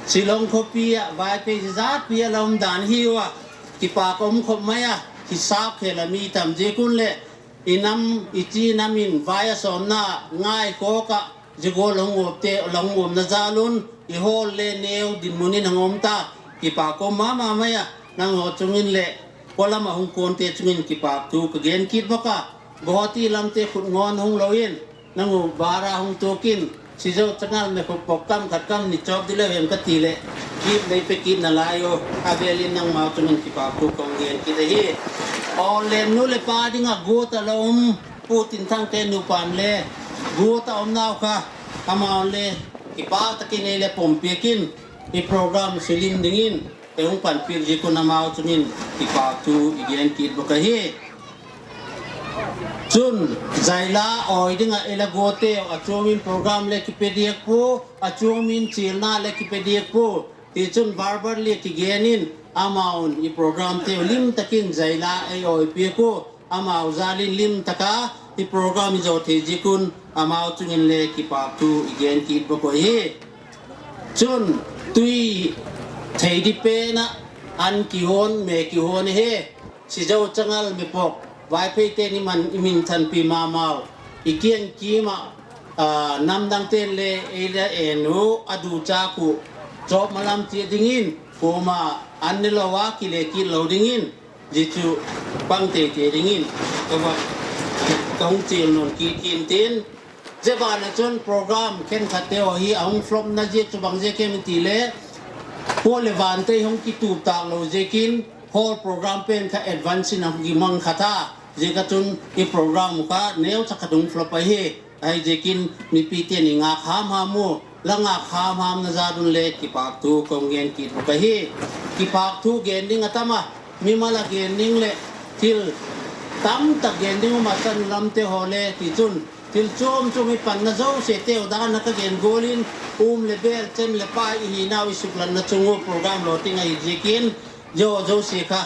Shillong khawpi ah Vaiphei zia zatpi a la um dan hiu a, kipâk um khop mai a, hisap khel a mi tam ziak un leh, i nam i chi nam in vai a sawmna ngaikhawk ah zia gual la hung uapna jal un i hall le neu dinmun in hung um ta. Kipâk um ma ma mai a, nanghaw chung in leh polam ah hung kuante chung in kipâk thu ka gen kit bawk a. Guwahati lamte khut ngawn hung lo in, nang u bara hung tuak in, Sizo Changal me khut pok kam khat kam ni chawp di leu hem ka ti leh, gift lei pe kit nalai u, a vêl in nangmau chung in kipâk thu ka hung gen kit ahi. Awllen nu leh pa ding ah guat a la um, Pu Tinthangte nupa'n le guat a umnau kha, amau le kipâk tak in ei le pompiak in, i program sulim dingin ei hung panpiak ziak un amau chung in kipâk thu i gen kit bawk ahi. Chun, zaila awi ding ah ei la guateu a chuam in program le kipe diak pua, a chuam in chialna le kipe diak pua. Tichun verbally kigen in, amau'n i programteu lim tak in zaila ei awi piak ua, amau jal in lim tak a i program i zaw thei ziak un amau chung in le kipâk thu i gen kit bawk uh ahi. Chun, tui thei di pen ah an kihuan, me kihuan ahi. Sizo Changal me pok, Vaipheite'n i man, i min thanpi ma mau, i kiang kim ah, namdangte'n le ei la en u a duchâk uh, chawp ma lam chiat dingin, kuama an ne lo a kile kit lo dingin, zia chu pang tei tei dingin ka hung chial nuam kit hin tin. Zia ban ah chun program khenkhatte haw hi a hung flopna ziak chu bang ziak hem i ti le, khua leh vante hung kitup tâk lo ziakin, hall program pen kha advance in a hung kimang kha ta. Ziak a chun i program uh kha neucha khat hung flop ahi. Ahiziakin mipite'n i ngâk ham ham u, la ngâk ham hamna jal un le kipâk thu ka hung gen kit bawk ahi. Kipâk thu gen ding a tam a, mimal a gen ding leh thil tamtak gen ding um a, chanu lamte haw le tichun thil chuam chuam i panna zosiateu dan a ka gen gual in, um leh bêl, chem leh pai i hinau i suklatna chung ua program law ting ahi ziakin, zia zosia kha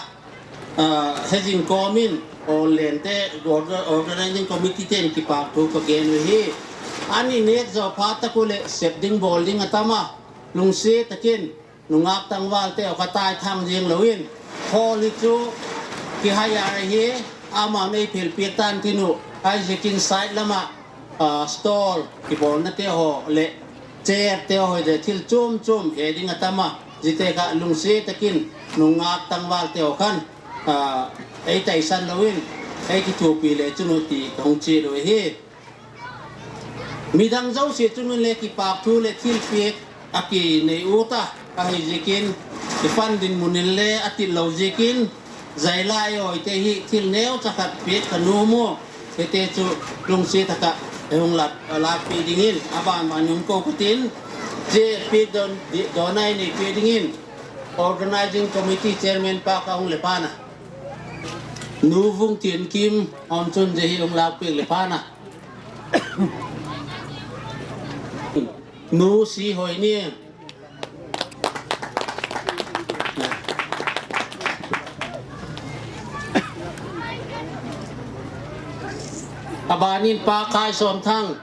hezing kawm in, Awllente, Organising Committeete'n kipâk thu ka gen uhi. An i nêk zaw phat tak uh leh sep ding bawl ding a tam a, lungsiat tak in nungâk tangvalte haw kha taithang ziang lo in, hall hi chu kihai a ahi, amau'n ei phel piak tan tin uh, ahiziakin side lam ah stall kibawlnate haw leh chairte haw hi thil chuam chuam he ding a tam a, ziate kha lungsiat tak in nungâk tangvalte haw khan ei taisan lo in, ei kithuapi le chun uh ti ka hung chial uh ahi. Midang zosia chung in le kipâk thu leh thilpiak a kinei ut a, ahiziakin i pan dinmun in le a tit lo ziakin, zaila ei awite hi thil neucha khat piak ka nuam u, hite chu lungsiat tak ah ei hung lâkpi dingin a ban ban um ko ka tin, zia piak dawn a i nei piak dingin Organising Committee Chairman pa ka hung le pan a, Nu Vungtiankim Awnchun zia hi hung lâkpiak le pan a, Nu Sihoiniang, a ban in Pa Khaisawmthang,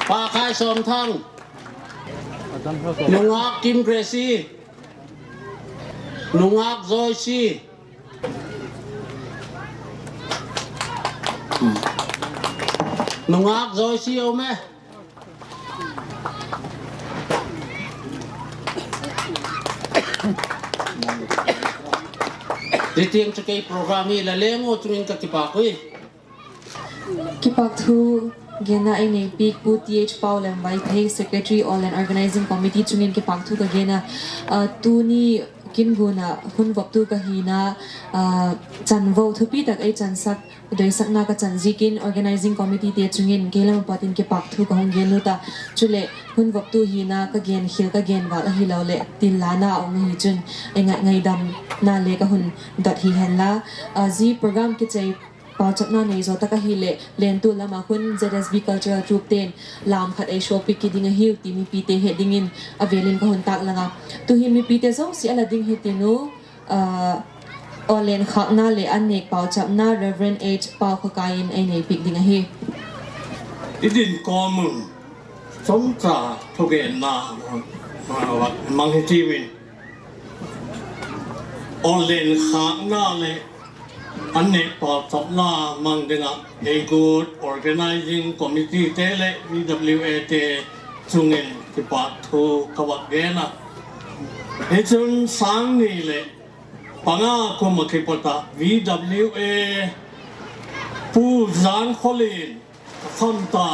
Pa Khaisawmthang, Nungâk Kim Gracie. Nungâk Joyce. Nungâk Joyce um e. Zia tiang chu kei program hi la leng u chung in ka kipâk ui. Kipâkthu genna ei nei piak Pu Th Paulem Vaiphei, Secretary Awllen Organising Committee chung in kipâkthu ka gen a, tuni kin gun ah hun voptu ka hina, chanvo thupi tak ei chansak, doisakna ka chan ziakin Organising Committeete chung in kei lam a pat in kipâkthu ka hung gen lut a. Chuleh hun voptu hina ka gen khial ka gen val ahiloleh tillâna a um ahi chun, ei ngaidamna le ka hun dot hi hen la. Zia program kichei pauchapna nei zaw tak ahileh lentu lam ah khun Z S B Cultural Troupete'n lam khat ei show piak kit ding ahiu ti mipite het dingin a vêl in ka hun tâk lang a. Tu'hin mipite zosia a la ding hitiu. Awllen khâkna leh an nêk pauchapna Reverend H Paukhakai in ei nei piak ding ahi. I din kawm un, chomcha thugenna mang hitiu in. Awllen khâkna leh an nêk pauchapna mang ding ah ei guat Organising Committeete leh V W Ate chung in kipâkthu ka vak gen a. Hi chun sâng ni leh panga kum ah kipat ah V W A Pu Zangkholin a kham ta,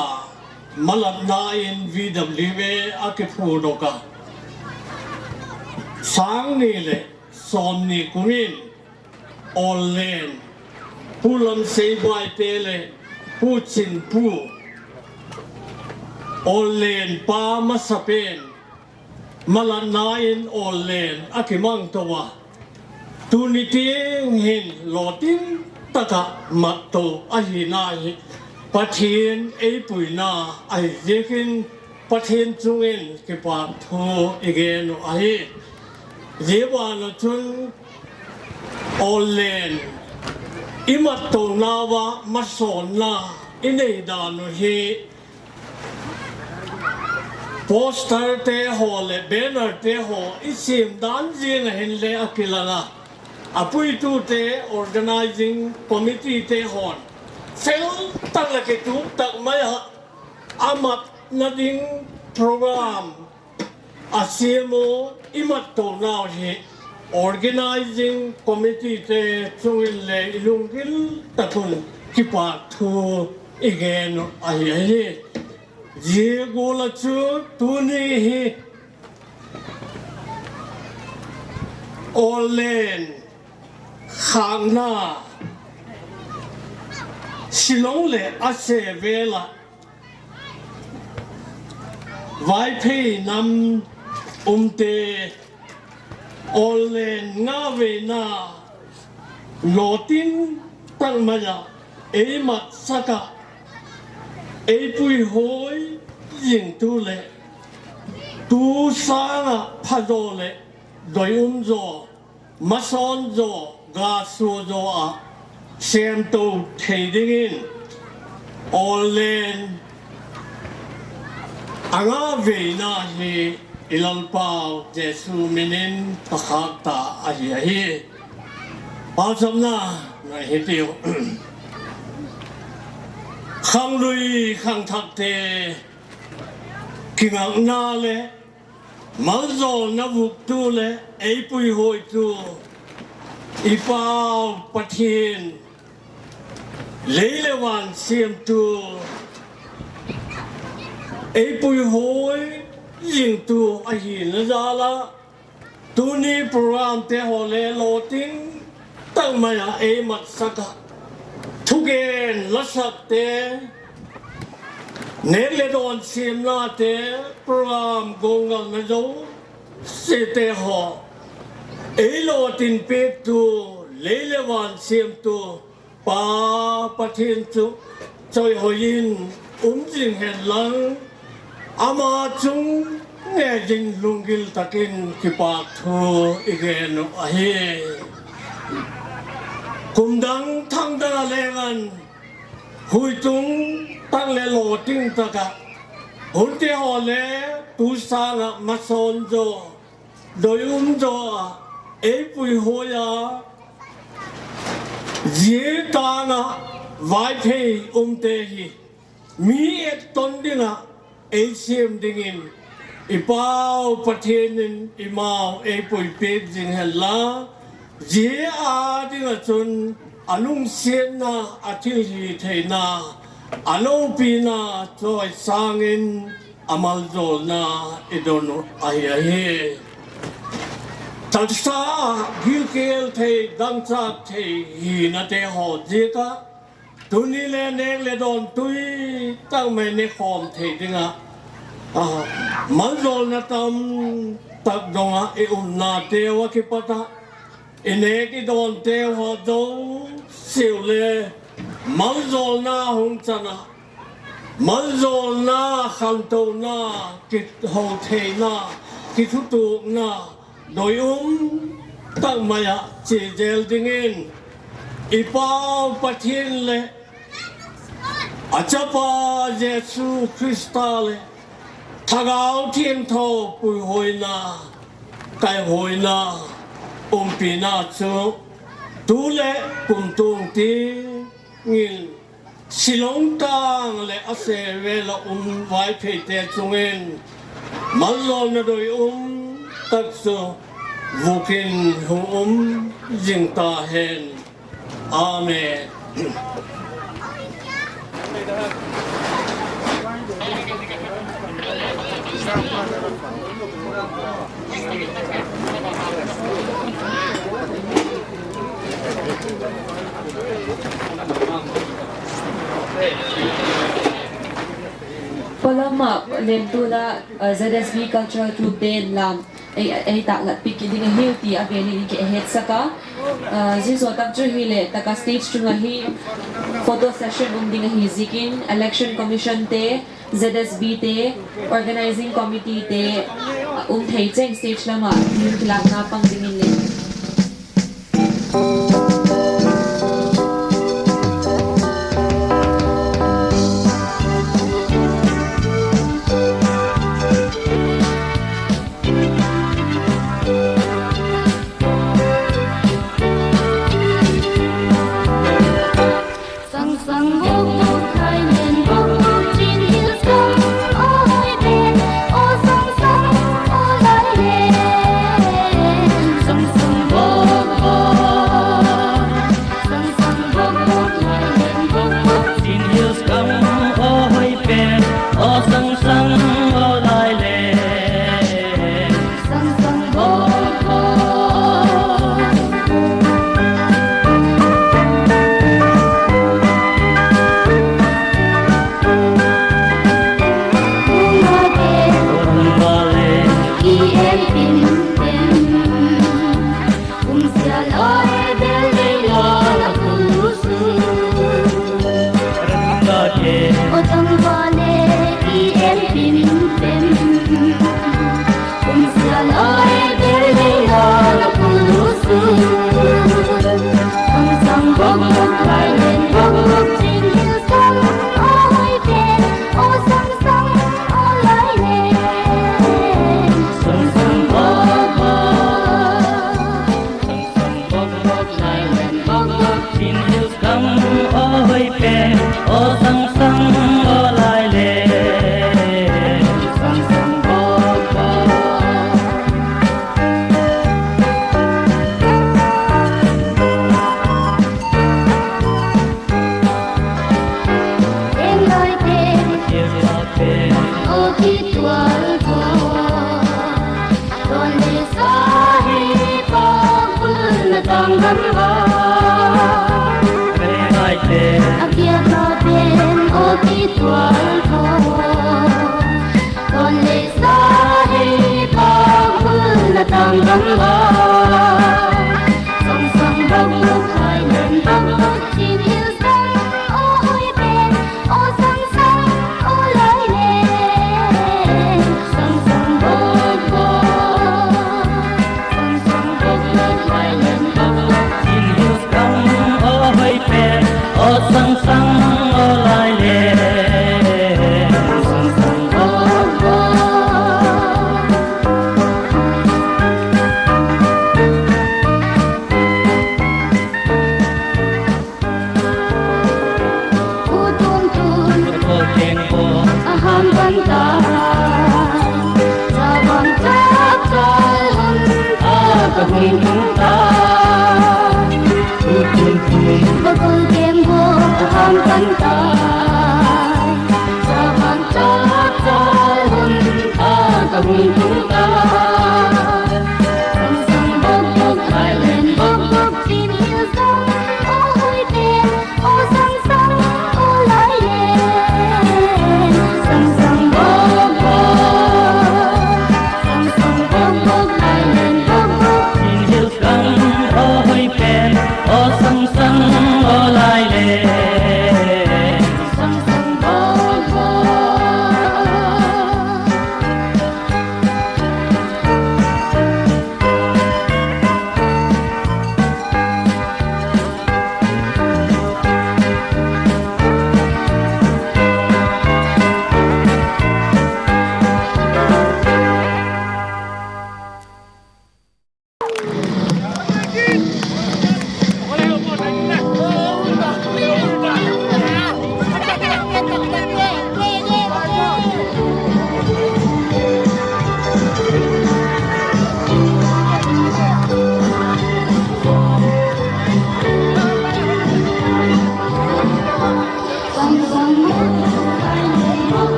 malatna in V W A a kiphudok a. Sâng ni leh sawmni kum in Awllen Pu Lamseibaite leh Pu Chinpu, Awllen pa masapen, malatna in Awllen a kimang to a. Tuni tiang hin lawtin tak ah mat to ahina hi Pathian ei puina ahi ziakin Pathian chung in kipâkthu i gen uh ahi. Zia ban ah chun Awllen i mat tonau ah masawnna i nei dan uh hi posterte haw leh bannerte haw i siam dan ziang ah hinle a kilang a, a puitute, Organising Committeete haw'n fel tak leh kituk tak mai ah a matna ding program a siam u. I mat tonau hi Organising Committeete chung in le i lunggil tak un kipâkthu i gen uh ahi ahi. Zia gual ah chu tuni hi Awllen khâkna Shillong leh a se vêl ah Vaiphei nam umte Awllen nga veina lawtin tak mai ah ei matsak ah, ei puihuai zingtu leh tu sâng ah phazaw leh doi um zaw, masawn zaw, ga sua zaw ah sêmto thei dingin Awllen a nga veina hi i Lalpau Jesu min in ka khâk ta ahi ahi. Pauchapna nei hitiu. Khanglui khangthakte kingakna leh maljawlna vuktu leh ei puihuaitu i Pau Pathian, lei leh van siamtu, ei puihuai zingtu ahina jal ah, tuni programte haw le lawtin tak mai ah ei matsak ah, thugen lasakte, nêk leh dawn siamnate, program gualngalna zosiate haw ei lawtin piaktu, lei leh van siamtu Pa Pathian chu chawihoi in um zing hen lang, ama chung nge zing lunggil tak in kipâk thu i gen uh ahi. Kum dang thang dang a leng an, huitung tak leh lawting tak ah, hunte haw le tu sâng ah masawn zaw, doi um zaw ah ei puihuai a, zia tâng ah Vaiphei umte hi mi etton ding ah ei siam dingin i Pau Pathian in i mau ei puipiak zing hen la, zia â ding ah chun a lungsiatna, a thilhitheina, a lopina chawisâng in a maljawlna i don uh ahi ahi. Taksa ah gilkial thei, dangchâk thei hinate haw ziak ah tuni le nêk leh dawn tui tak mai ne khawm thei ding ah, maljawlna tam tak dong ah i umnateu ah kipat ah i nêk i dawnteu haw zosiau le maljawlna hung chan ah, maljawlna, khantona, kihotheina, kithutuakna, doi um tak mai ah chia zel dingin i Pau Pathian leh a Chapa Jesu Khrista leh Thagau Thiangtho puihuaina, kaihuaina, umpina chu tu leh kumtuang tiang in Shillong tâng leh a sêvêl ah um Vaipheite chung in maljawlna doi um tak chu vuk in hung um zing ta hen. Amen. Pawlam ah lemtu la, Z S B Cultural Troupe te'n lam ei, ei tâklat piak kit ding ahiu ti a vêl in i kihetsak a. Zia zaw tak chu hileh tak ah stage chung ah hin photo session um ding ahi ziakin Election Commissionte, Z S Bte, Organising Committeete um thei cheng stage lam ah min kilâkna pang dingin le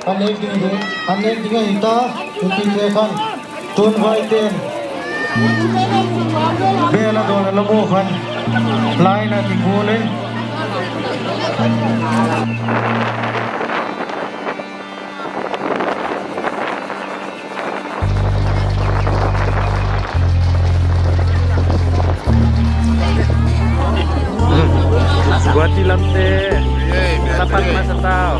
An nek ding ahi, an nek ding ahi ta, tupite khan, tun vaiten, bel a dawn a la mu khan, line a ti gual in. Guwahati lamte, sa pan masa tau.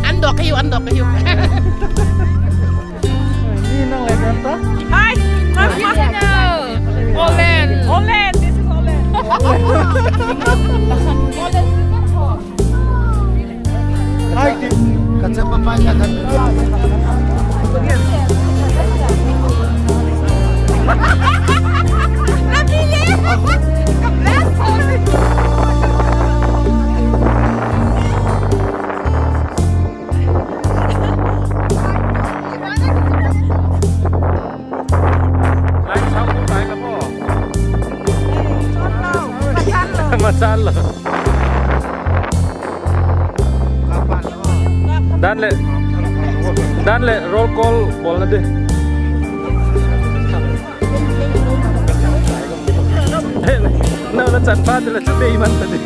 An dok ka hiu, an dok ka hiu. Ni nang le kan ta? Hi, Olen. Olen, this is Olen. Olen, this is Olen. Hi, Tim. Ka chapa pai na kan. Masal lo. Dan le, dan le roll call bawlna di. Nau la chan pa di la chu bei man ta di.